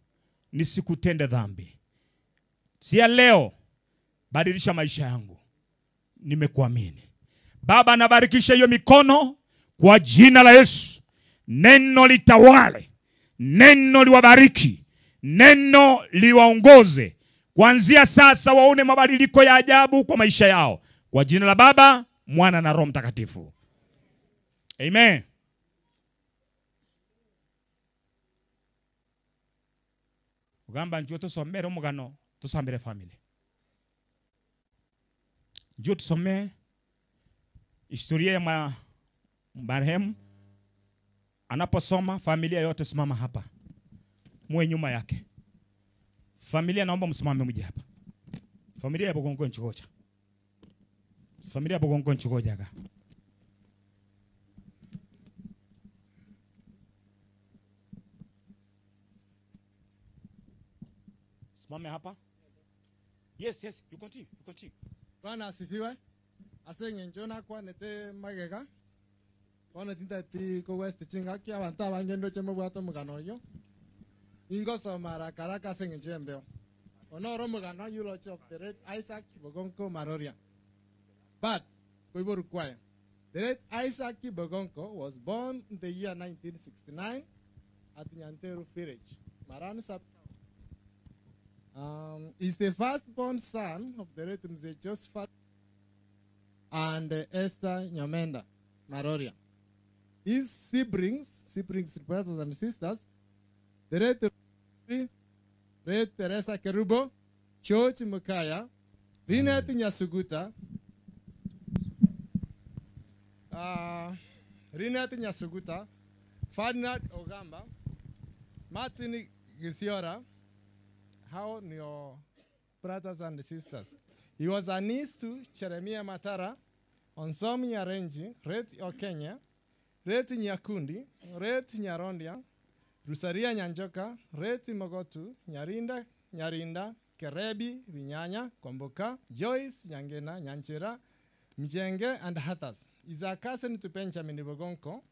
nisikutende dhambi. Sia leo, badilisha maisha yangu, nimekuamini. Baba, nabarikisha hiyo mikono kwa jina la Yesu. Neno litawale, neno liwabariki, neno liwaongoze. Kuanzia sasa waone mabadiliko ya ajabu kwa maisha yao. Kwa jina la Baba, Mwana na Roho Mtakatifu. Amen. Ugamba njoo tusomere omugano, tusomere family. Njoo tusomee historia ya marehemu. Anaposoma familia yote simama hapa, muwe nyuma yake. Familia naomba msimame mje hapa. Familia ya Bogongo nchigoja. Familia ya Bogongo nchigoja ka. Simame hapa. Yes, yes, you continue, you continue. Bwana asifiwe. Ase ng'encho nakwanete magega. Bono tintati kowest chingaki abanto abange ndoche mobwate omogano oyo. Ningosoma haraka haraka ase ng'encho embeo. Ono oro omogano eulogy of the late Isaac Bogonko Maroria. But koiboru kwaye. The late Isaac Bogonko was born in the year 1969 at Nyanteru village, Maran sub. Is the firstborn son of the late Mzee Josephat and Esther Nyamenda Maroria. His siblings, brothers and sisters, the late Teresa Kerubo, George Mukaya, Rinet Nyasuguta, Rinet Nyasuguta, Ferdinand Ogamba, Martin Gisiora, how your brothers and sisters. He was a niece to Jeremiah Matara, Onsomi Nyarenji, Ret Okenya, Ret Nyakundi, Ret Nyarondia, Rusaria Nyanjoka, Ret Mogotu, Nyarinda, Nyarinda, Kerebi, Vinyanya, Kwamboka, Joyce, Nyangena, Nyanchera, Mjenge, and others. Is a cousin to Benjamin Bogonko,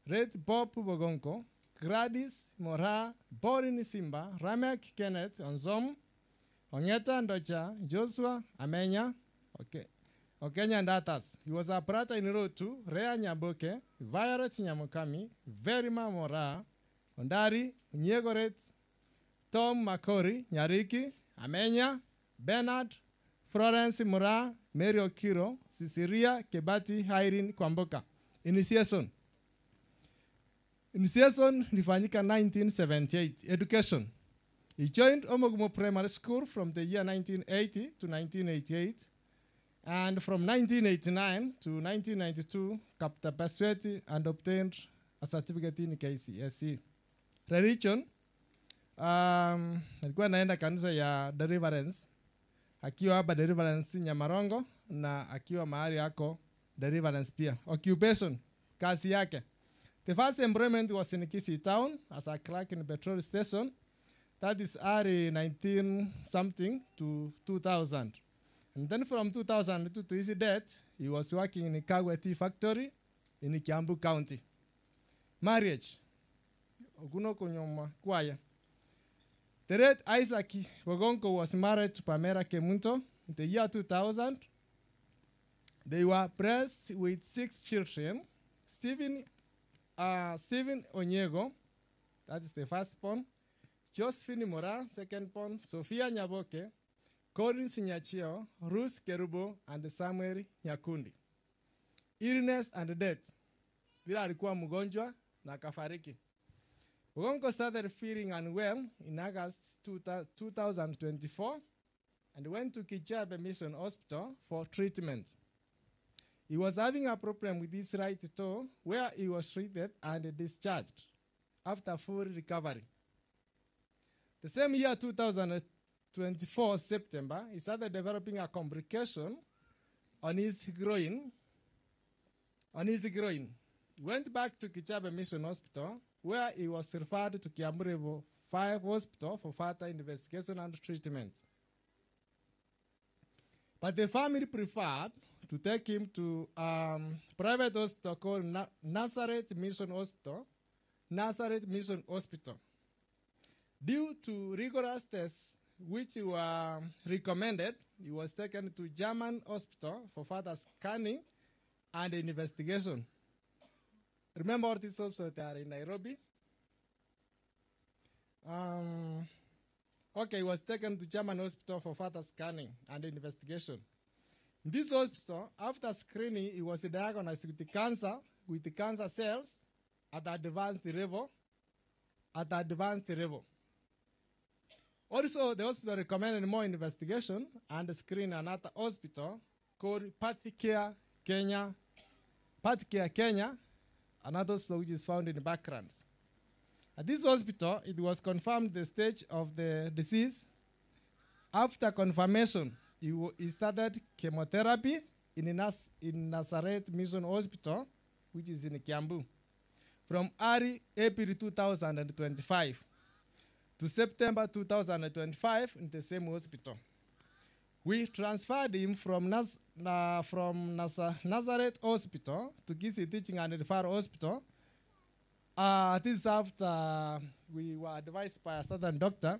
Ret Bob Bogonko, Gladys, Mora, Borin Simba, Ramek Kenneth, Onzom, Onyeta Ndocha, Joshua, Amenya, okay. Okenya and others. He was a brother in law to Rea Nyaboke, Violet Nyamukami, Verima Mora, Ondari, Nyegoret, Tom Makori, Nyariki, Amenya, Bernard, Florence Mura, Mary Okiro, Cecilia Kebati, Irene Kwamboka. Initiation. Initiation ilifanyika 1978. Education. He joined Omogumo Primary School from the year 1980 to 1988. And from 1989 to 1992, Kaptapasweti and obtained a certificate in KCSE. Religion, alikuwa anaenda kanisa ya Deliverance, akiwa hapa Deliverance Nyamarongo na akiwa mahali yako Deliverance pia. Occupation, kazi yake. The first employment was in Kisii town as a clerk in petrol station. That is early 19 something to 2000. And then from 2002 to his death, he was working in Kagwe Tea Factory in Kiambu County. Marriage. Okuno kunyoma kwaya. The late Isaac Bogonko was married to Pamela Kemunto in the year 2000. They were blessed with six children. Stephen, Stephen Onyego, that is the firstborn, Josephine Mora, secondborn, Sophia Nyaboke, Collins Nyachio, Ruth Kerubo, and Samuel Nyakundi. Illness and death. Vile alikuwa mgonjwa na akafariki. Bogonko started feeling unwell in August 2024 and went to Kijabe Mission Hospital for treatment. He was having a problem with his right toe where he was treated and discharged after full recovery. The same year, 2024, September, he started developing a complication on his groin. On his groin. He went back to Kijabe Mission Hospital, where he was referred to Kiambu Level 5 Hospital for further investigation and treatment. But the family preferred to take him to private hospital called Nazareth Mission Hospital, Nazareth Mission Hospital. Due to rigorous tests which were recommended, he was taken to German hospital for further scanning and investigation. Remember all these hospitals that are in Nairobi? Okay, he was taken to German hospital for further scanning and investigation. In this hospital, after screening, he was diagnosed with the cancer, with the cancer cells at advanced level. At advanced level. Also, the hospital recommended more investigation and screen another hospital called Pathcare Kenya. Pathcare Kenya, another hospital which is found in Parklands. At this hospital, it was confirmed the stage of the disease. After confirmation, he started chemotherapy in Nazareth Mission Hospital, which is in Kiambu, from early April 2025 to September 2025 in the same hospital. We transferred him from Nazareth Hospital to Kisii Teaching and Referral Hospital. This is after we were advised by a certain doctor.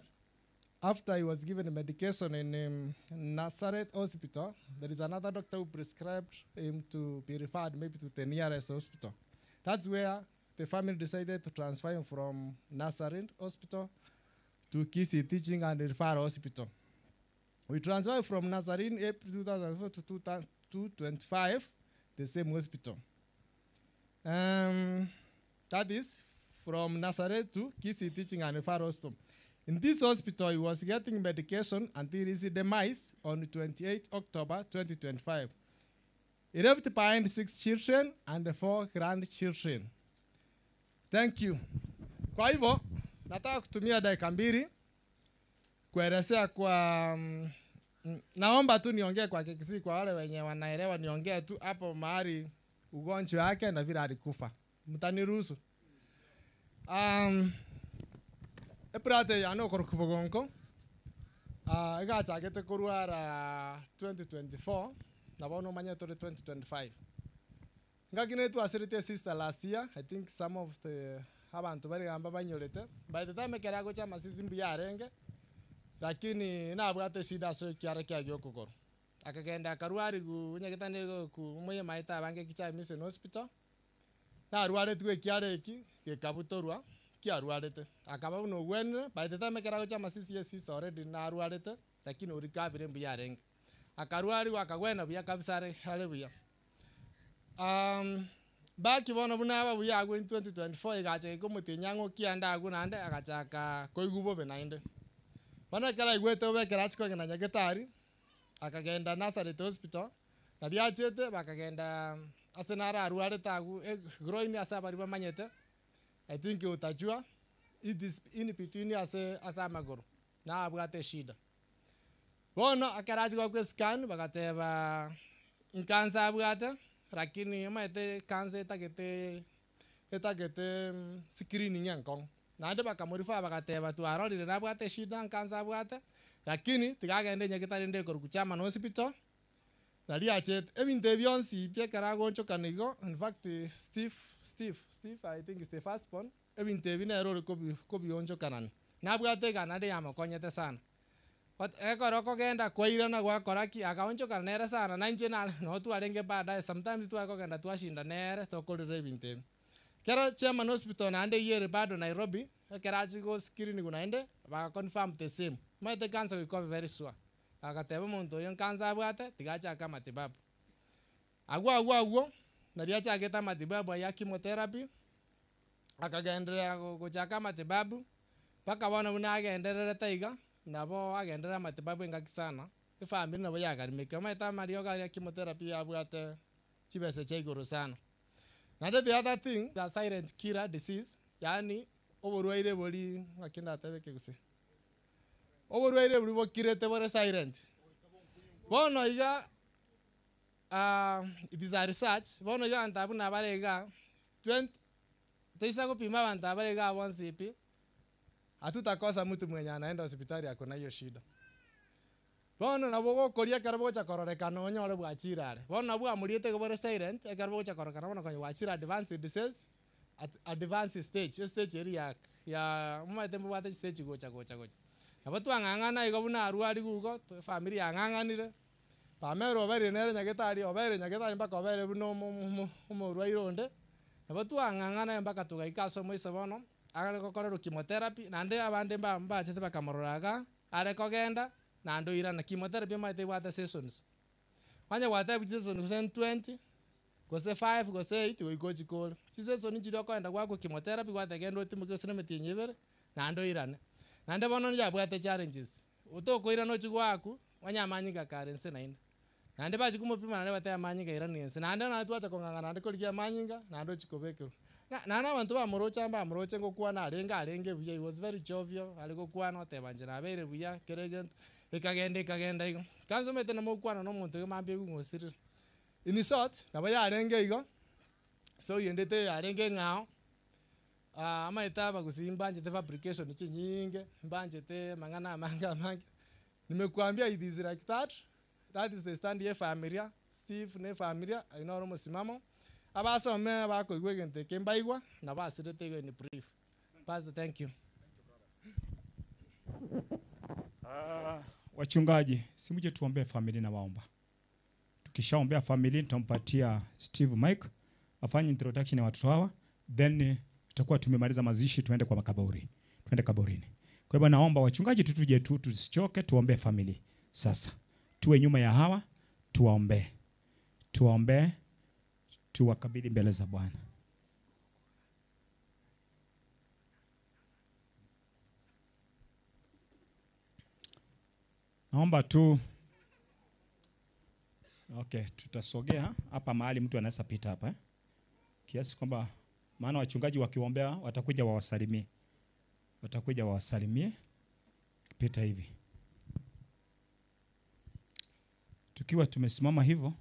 After he was given medication in Nazareth Hospital, there is another doctor who prescribed him to be referred maybe to the nearest hospital. That's where the family decided to transfer him from Nazareth Hospital to Kisii Teaching and Referral Hospital. We transferred from Nazarene April 2004 to 2025, the same hospital. That is from Nazareth to Kisii Teaching and Referral Hospital. In this hospital, he was getting medication until his demise on 28 October 2025. He left behind 6 children and 4 grandchildren. Thank you. Kwa hivyo, nataka kutumia dakika mbili kuelezea kwa naomba tu niongee kwa Kikisii kwa wale wenye wanaelewa, niongee tu hapo mahali ugonjwa wake na vile alikufa. Mtaniruhusu? Eprate ya no korukubogonko. Igachagete korwara 2024 na bono manye tore 2025. Ngakine twasirite sister last year. I think some of the abantu bari gamba banyorete. By the time ekera gocha masisi mbuya arenge. Lakini nabwate shida so kiara kia gyokogoro. Akagenda akarwari gu nyagetane ku muye maita abange kicha mission hospital. Narwaretwe kiara eki gekabutorwa kiarwarete. Akaba buno gwenere by the time ekera gocha masisi ye sister already narwarete lakini orikabire mbuya arenge. Akarwari akagwena buya kabisa are buya. Baki bono buna aba buya agwe in 2024 igacha komutinyango kianda agu nande agachaka koigubo benainde. Bana kera igwete obekera achikogenda nyagetari akagenda Nazareth Hospital na riachete bakagenda ase nararwarete agu groin ase abari bamanyete. I think utajua it is in between ase ase amagoro na abwate shida. Bono akerachi gokwe scan bagateba inkansa abwate lakini maete kansa etagete screening enkong. Naende bakamorifa bagateba twarorire nabwate shida nkansa abwate lakini tigagende nyagetari nde koruku Chairman Hospital. Nari achete ebinto bionsi biekera gonchokana igo. In fact Steve I think is the first born. Ebinto ebi nero ore kobionchokanani. Nabwate iga naende yamokonyete sana. Ot ekero okogenda kwairana gwakora ki, akaonchokana nere sana, na inche nare noo twarenge baadaye sometimes tware kogenda twashinda nere tokorera ebinto ebi. Ekero chairman hospital naende eywo ere bado Nairobi, ekero achia go screen naende, baga confirm the same. Omanyete cancer goika obe very sure. Bagateba omonto oyo nkansa abwate, tiga achake amatibabu. Agwo agwo agwo, naria achagete amatibabu aywo ya chemotherapy, akagenderea gochaka amatibabu, mpaka bono buna agendererete iga, nabo agenderere amatibabu engaki sana, efamiri nabo yagarimeka. Omanyete amariogo aria ya chemotherapy yabwate chibesa chia igoro sana. Naende the other thing, the silent killer disease, yaani oborwaire boria ng'aki ndatebe ekegusii. Oborwaire boria bokirete bore silent. Bono iga it is a research, bono iga abanto abwo nabare igaa, 20 toisa gopima abanto abare igaa bonsi pi, hatutakosa mtu mwenye anaenda hospitali ako na hiyo shida. Bono nabo ogokoria ekero bogocha kororekana onyore bwachire are. Bono nabwo bwamoriete iga bore silent, ekero bogocha kororekana bono konya bwachire advanced disease, at advanced stage, estage eria ya ya omanyete mbobwate chistage gocha gocha gocha. Nabo twang'ang'ana igo buna arwariwu igo, efamiri yang'ang'anire, Pamela obeire nere nyagetari, obeire nyagetari mpaka obeire buna omo omo omorwaire onde, nabo twang'ang'ana mpaka togaika ase omoiso bono, agare gokorerwa chemotherapy, naende abande mba mbachete bakamorora igaa, are kogenda, naende oirana. Chemotherapy omanyete ebwate seasons, onye gwatebiwa chiseason gose 20, gose 5, gose 8 goika ochikore. Chiseason nchiria okoenda goakwa chemotherapy gwateba genda otimoke gose na emetienyi ebere, naende oirane. Naende bono yabwate challenges, otokoirana ochie goakwa, onye amanyinga kare nse naende. Naende bachia komopima naende batebe amanyinga airani ense, naende naye twacha kong'ang'ana naende korigia amanyinga, naende ochia kobekerwa. Na naende abanto bamoroche mbamoroche ngokwana arenge arenge buya, he was very jovial, are gokwana oteba inche nabeire buya, kera egento, ekagenda ekagenda igo. Kwanza omanyete namokwana na omonto igo mambia oigwe ng'a osirire. In short, nabo yarenge igo, story ende teiyo yarenge eng'ao, amaete abagusii mbanchete fabrication chinyinge, mbanchete amang'ana amange amange, nimekuambia it is like that, that is the stand ya efamilia, Steve na efamilia, aywo noro omosimamo, abasome bakoigwa egento eke mbaigwa, nabo asirete igo in brief. Pastor, thank you. Wachungaji, simuje tuombee familia na waomba. Tukishaombea familia nitampatia Steve Mike afanye introduction ya watoto hawa, then tutakuwa tumemaliza mazishi, tuende kwa makaburi, tuende kaburini. Kwa hivyo naomba wachungaji tu tuje tu tusichoke, tuombee familia. Sasa tuwe nyuma ya hawa, tuwaombee, tuwaombee, tuwakabidhi mbele za Bwana. Naomba tu okay, tutasogea hapa mahali mtu anaweza pita hapa eh? Kiasi kwamba maana wachungaji wakiombea watakuja wawasalimie, watakuja wawasalimie pita hivi. Tukiwa tumesimama hivyo,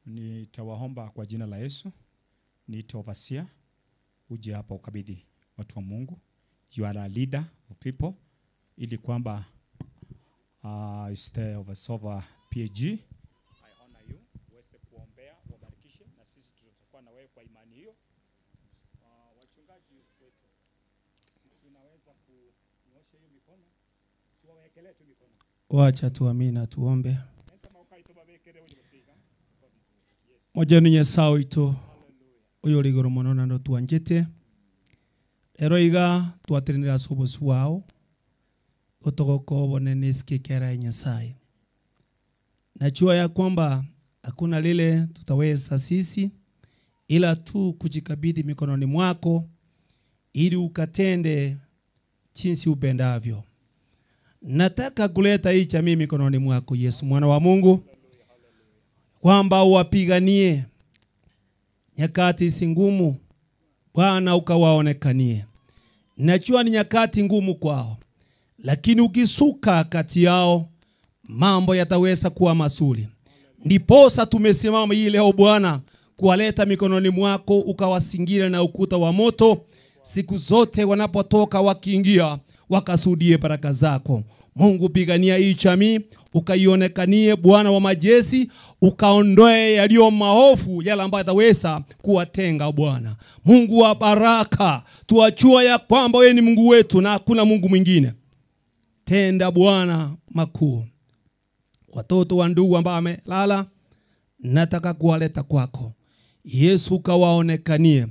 nitawaomba kwa jina la Yesu, niite overseer uje hapa ukabidhi watu wa Mungu. You are a leader of people, ili kwamba is the overseer of PAG. I honor you, uweze kuombea, uwabarikishe, na sisi tutakuwa na wewe kwa imani hiyo. Wachungaji wetu, sisi tunaweza kunyoosha hiyo mikono, tuwawekelee tu mikono. Wacha tuamini na tuombe. Moja ni Nyasaye witũ ũyũ ũrĩ igũrũ mũno na ndũtwanjĩte rero iga twatĩrĩnĩra ase obosi bwao gotogoka obonene esikekera ya Nyasaye. Najua ya kwamba hakuna lile tutaweza sisi ila tu kujikabidhi mikononi mwako ili ukatende jinsi upendavyo. Nataka kuleta hii jamii mikononi mwako Yesu mwana wa Mungu, kwamba uwapiganie nyakati hizi ngumu, Bwana ukawaonekanie. Najua ni nyakati ngumu kwao, lakini ukisuka kati yao mambo yataweza kuwa mazuri. Ndiposa tumesimama hii leo Bwana kuwaleta mikononi mwako, ukawasingira na ukuta wa moto siku zote wanapotoka wakiingia, wakasudie baraka zako. Mungu, pigania hii jamii, Ukaionekanie Bwana wa majeshi, ukaondoe yaliyo maovu yale ambayo yataweza kuwatenga Bwana. Mungu wa baraka, tuachua ya kwamba wewe ni Mungu wetu na hakuna Mungu mwingine. Tenda Bwana makuu. Watoto wa ndugu ambao wamelala, nataka kuwaleta kwako. Yesu ukawaonekanie,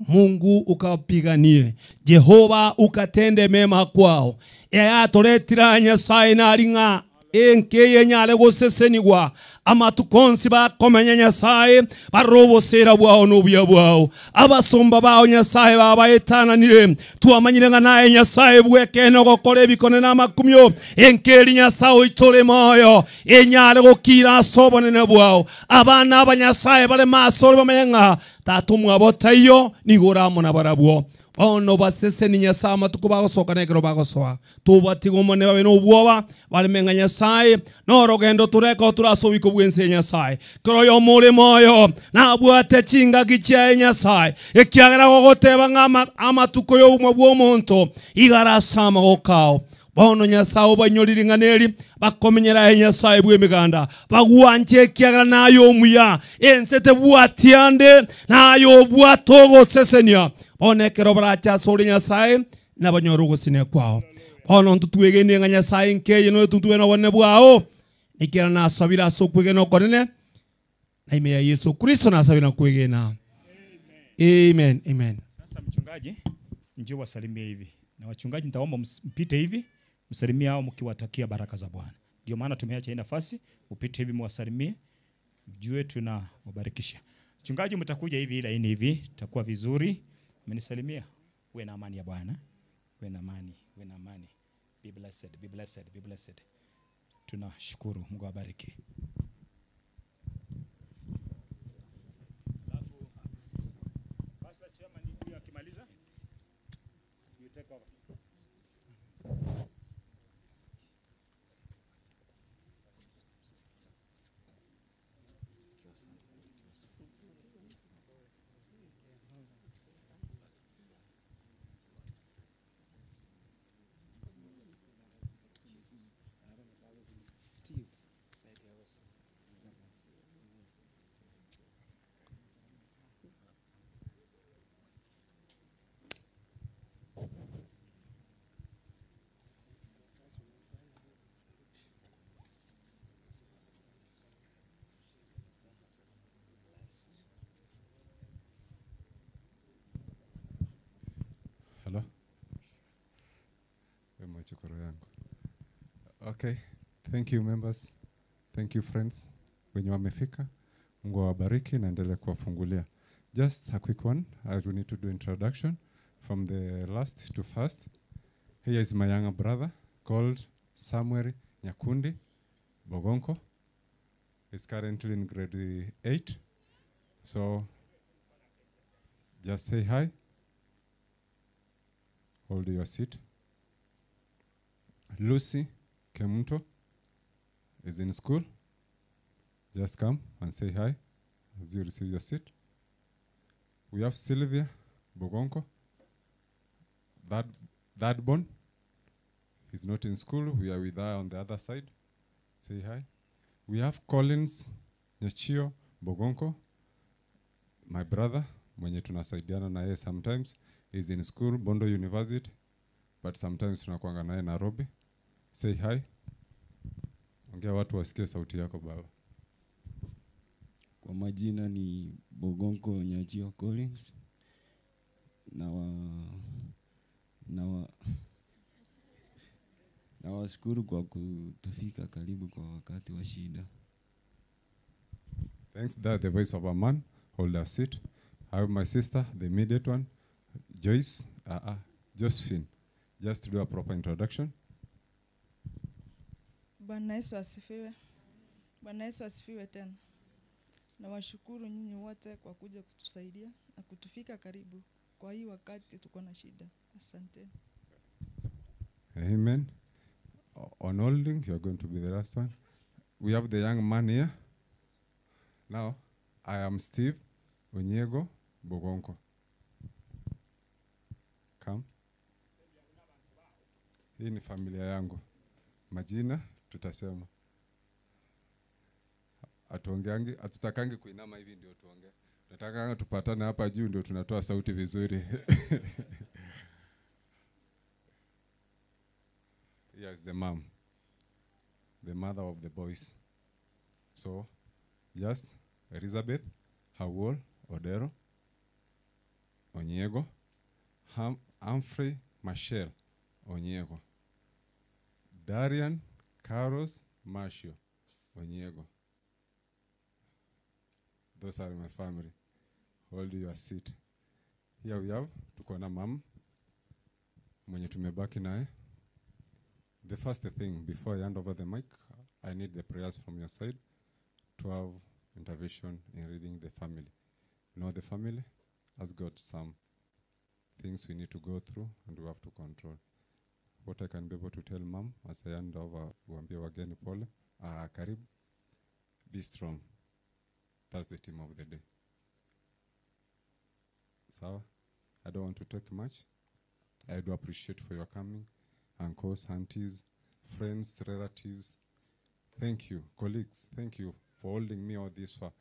Mungu ukawapiganie, Jehova ukatende mema kwao. Eyatoretira Nyasaye naring'a enkeye nyale gosesenigwa amatukonsi bakomenya Nyasaye barobosera bwao n'obuya bwao abasomba bao Nyasaye babaetananire twamanyire ng'a naye Nyasaye bwekene ogokora ebikone n'amakumio enkeri Nyasaye oitore moyo enyare gokira ase obonene bwao abana aba Nyasaye bare maso bamenye ng'a tata omwabo taiyo nigo oramona barabwo ono baseseni Nyasaye amatuko bagosoka nekero bagosoa tobatiga omone babe nobwoba baremeng'a Nyasaye norogendo tureka turase obiko bwense Nyasaye kero oyo more moyo nabwate chingaki chiaye Nyasaye ekiagera gogoteba ng'a amatuko y'obumwa bwa omonto igara ase amagoko ao bono Nyasaye obanyorire ng'a neri bakomenyera aye Nyasaye bwa emeganda bagwanche ekiagera naye omuya ense tebwati ande naye obwate ogosesenia bono ekero barache ase ore Nyasaye nabanyore ogosenia kwao bono ntotwegenie ng'a Nyasaye nkeye noetutwe na obonene bwao ekero nasabire ase okwegena okonene na ime ya Yesu Kristo nasabire na kwegena. Amen, amen. Sasa mchungaji, njoo wasalimie hivi. Na wachungaji nitaomba mpite hivi, msalimie hao mkiwatakia baraka za Bwana. Ndio maana tumeacha hii nafasi, upite hivi mwasalimie, mjue tunawabarikisha. Mchungaji, mtakuja hivi ila ini hivi, itakuwa vizuri. Mmenisalimia. Uwe na amani ya Bwana. Uwe na amani, uwe na amani. Be blessed, be blessed, be blessed. Tunashukuru, Mungu awabariki. Pastor Chairman, huyu akimaliza, you take over. Hello. We machokoro yangu. Okay, thank you members. Thank you friends. Wenye wamefika. Mungu awabariki na endelee kuwafungulia. Just a quick one. I do need to do introduction from the last to first. Here is my younger brother called Samuel Nyakundi Bogonko. He's currently in grade 8. So just say hi. Hold your seat. Lucy Kemunto is in school. Just come and say hi as you receive your seat. We have Sylvia Bogonko, that born. He's not in school. We are with her on the other side. Say hi. We have Collins Nyachio Bogonko, my brother, mwenye tunasaidiana na yeye sometimes. He's in school, Bondo University, but sometimes tunakuanga naye Nairobi. Say hi. Ongea watu wasikie sauti yako baba. Kwa majina ni Bogonko Nyachio Collins. Nawashukuru kwa kutufika karibu kwa wakati wa shida. Thanks, that the voice of a man. Hold a seat. I have my sister, the immediate one, Joyce, Josephine. Just to do a proper introduction. Bwana Yesu asifiwe. Bwana Yesu asifiwe tena. Nawashukuru nyinyi wote kwa kuja kutusaidia na kutufika karibu kwa hii wakati tuko na shida. Asante. Amen. On holding, you are going to be the last one. We have the young man here. Now, I am Steve Onyego Bogonko. Come. Hii ni familia yangu. Majina tutasema. Atuongeangi, hatutakangi kuinama hivi ndio tuongee. Tunataka tupatane hapa juu ndio tunatoa sauti vizuri. Yes, the mom. The mother of the boys. So, yes, Elizabeth Hawol Odero Onyiego, Humphrey Machel Onyiego, Darian Carlos Marshall Onyiego. Those are my family. Hold your seat. Here we have, tuko na mam mwenye tumebaki naye. The first thing, before I hand over the mic, I need the prayers from your side to have intervention in reading the family. You know, the family has got some things we need to go through and we have to control. What I can be able to tell mom as I hand over, uambie wageni pole, karibu, be strong. That's the theme of the day. So, I don't want to take much. I do appreciate for your coming, uncles, aunties, friends, relatives. Thank you, colleagues. Thank you for holding me all this far.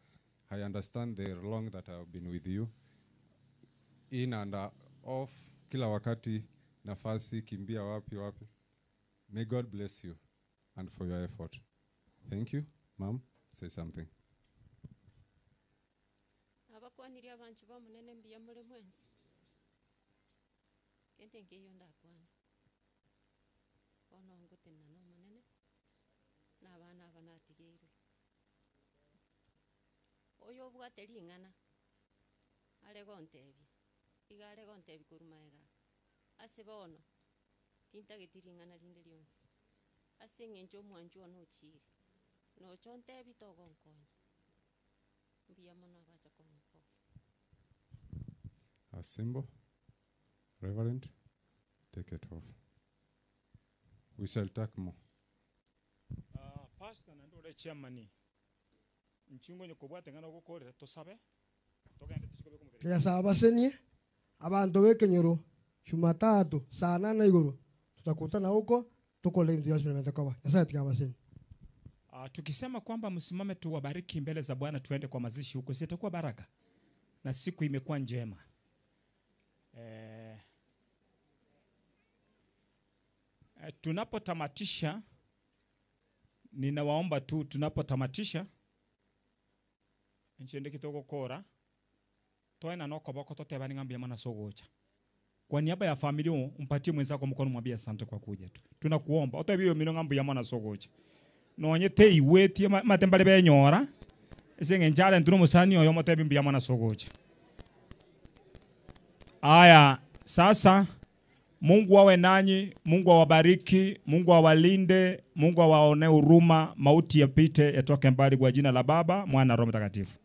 I understand the long that I have been with you. In and off, kila wakati, nafasi, kimbia wapi wapi. May God bless you and for your effort. Thank you. Ma'am, say something. Abakwanirie abanchu bamunene mbuya muri mwensi kende nkiyo ndakwana bono ngotena na omonene na abana aba natigeirwe oyo obwate ring'ana are gontebia iga are gontebia korwa maega ase bono tintageti ring'ana rinde rionsi ase eng'encho omwancho one ochire nocho ntebi togonkonya mbuya mono abacha kong'okonya. A symbol, Reverend, take it off. We shall talk more. Pastor na ndore chairman nchingo nyokobwate ngana gokorera tosabe togende tushikobe kumubere. Nyasaye abasenie abantu bekenyoro Jumatatu saa 8 igoro tutakutana huko tukole mtu yasema mtakoba. Nyasaye tikabasenie. Tukisema kwamba msimame tuwabariki mbele za Bwana tuende kwa mazishi huko, si itakuwa baraka na siku imekuwa njema. Tunapotamatisha, ninawaomba tu tunapotamatisha nchende kitoko kora toena noko boko toteba ngambia mana sogocha. Kwa niaba ya familia umpatie mwenzako mkono mwambie asante kwa kuja tu. Tunakuomba otebiyo mino ngambia mana sogocha. Nonye teiwetie matembale benyora ese ngenjale ntuno musani oyo motebi mbia mana sogocha. Aya, sasa Mungu awe nanyi, Mungu awabariki, Mungu awalinde, Mungu awaone huruma, mauti yapite yatoke mbali kwa jina la Baba, Mwana na Roho Mtakatifu.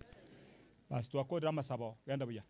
Basi tuakode ama sabo, genda buya.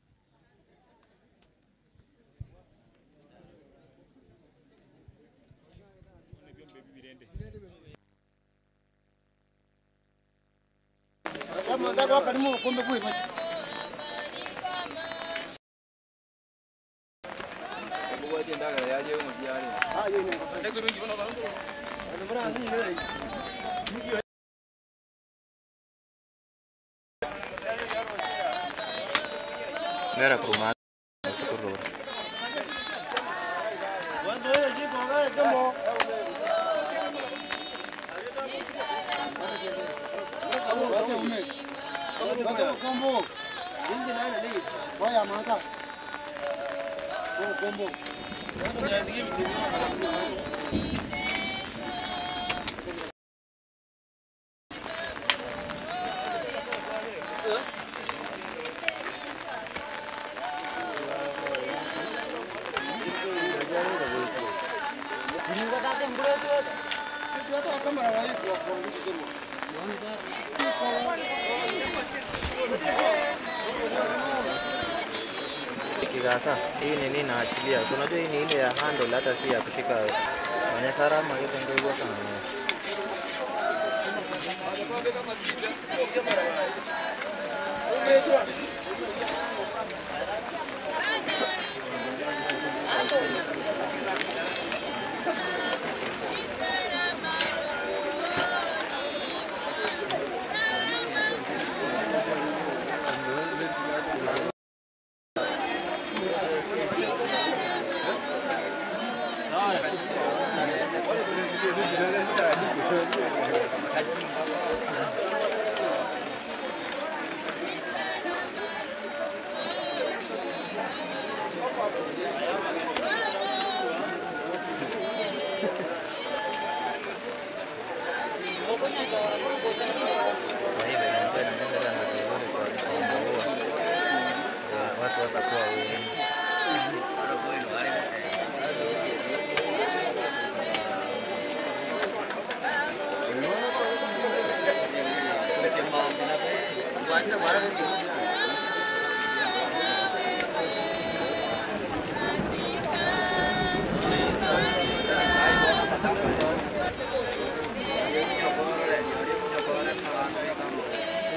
Nera kuruma socorro. Kigasa hii nini naachilia. So unajua hii ni ile ya handle, hata si ya kushika. Manyasara magete ndio sana.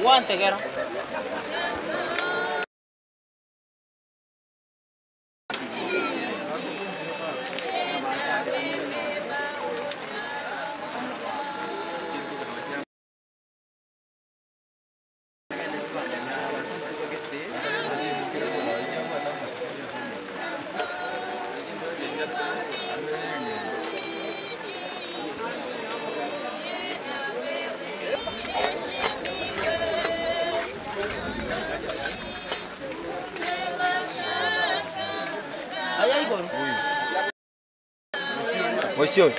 Guantegera. Monsieur.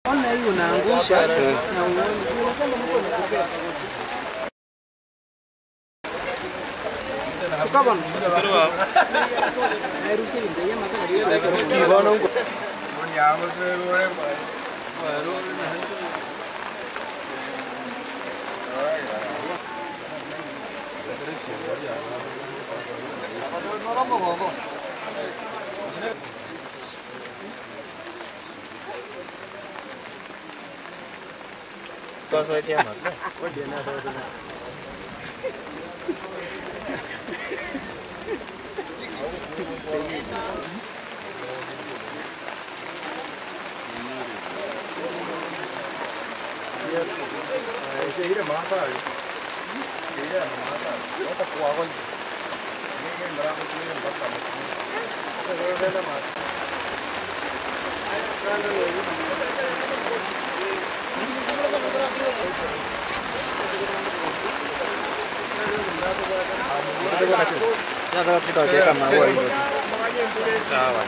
Ona hii unaangusha na uone. Unasema mtu anakupea. Suka bana. Nairuhusu ndio yama kana Sawa.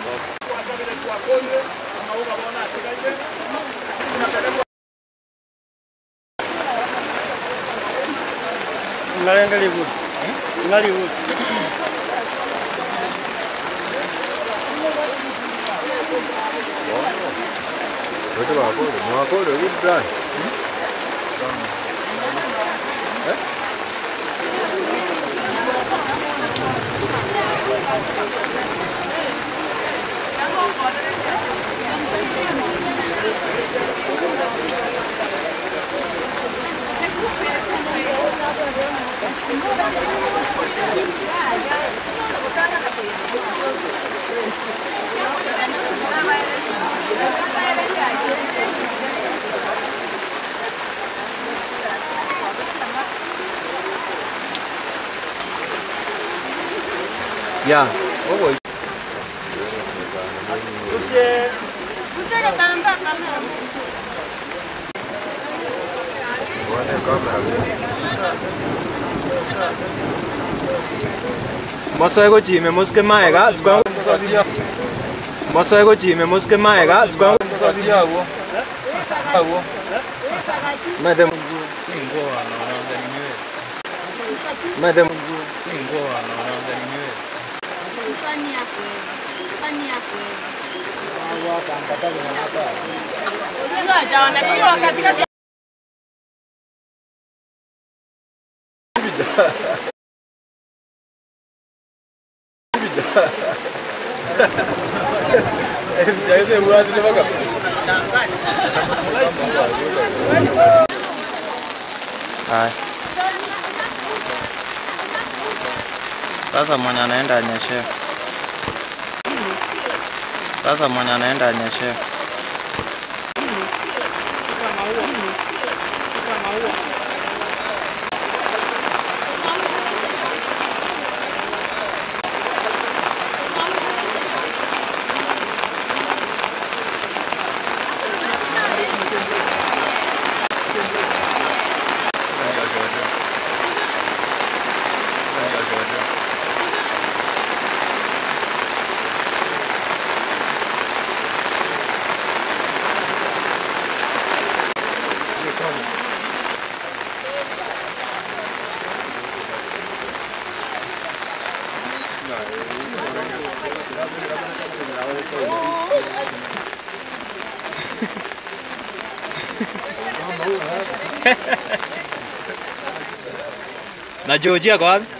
Ya, ogo. Mosoe gochime mosuke maega suka Mosoe gochime mosuke maega suka Mete Mete Haya. Sasa mwenye anaenda anyeshewe. Sasa mwenye anaenda anyeshewe. Na Georgia kwa wapi?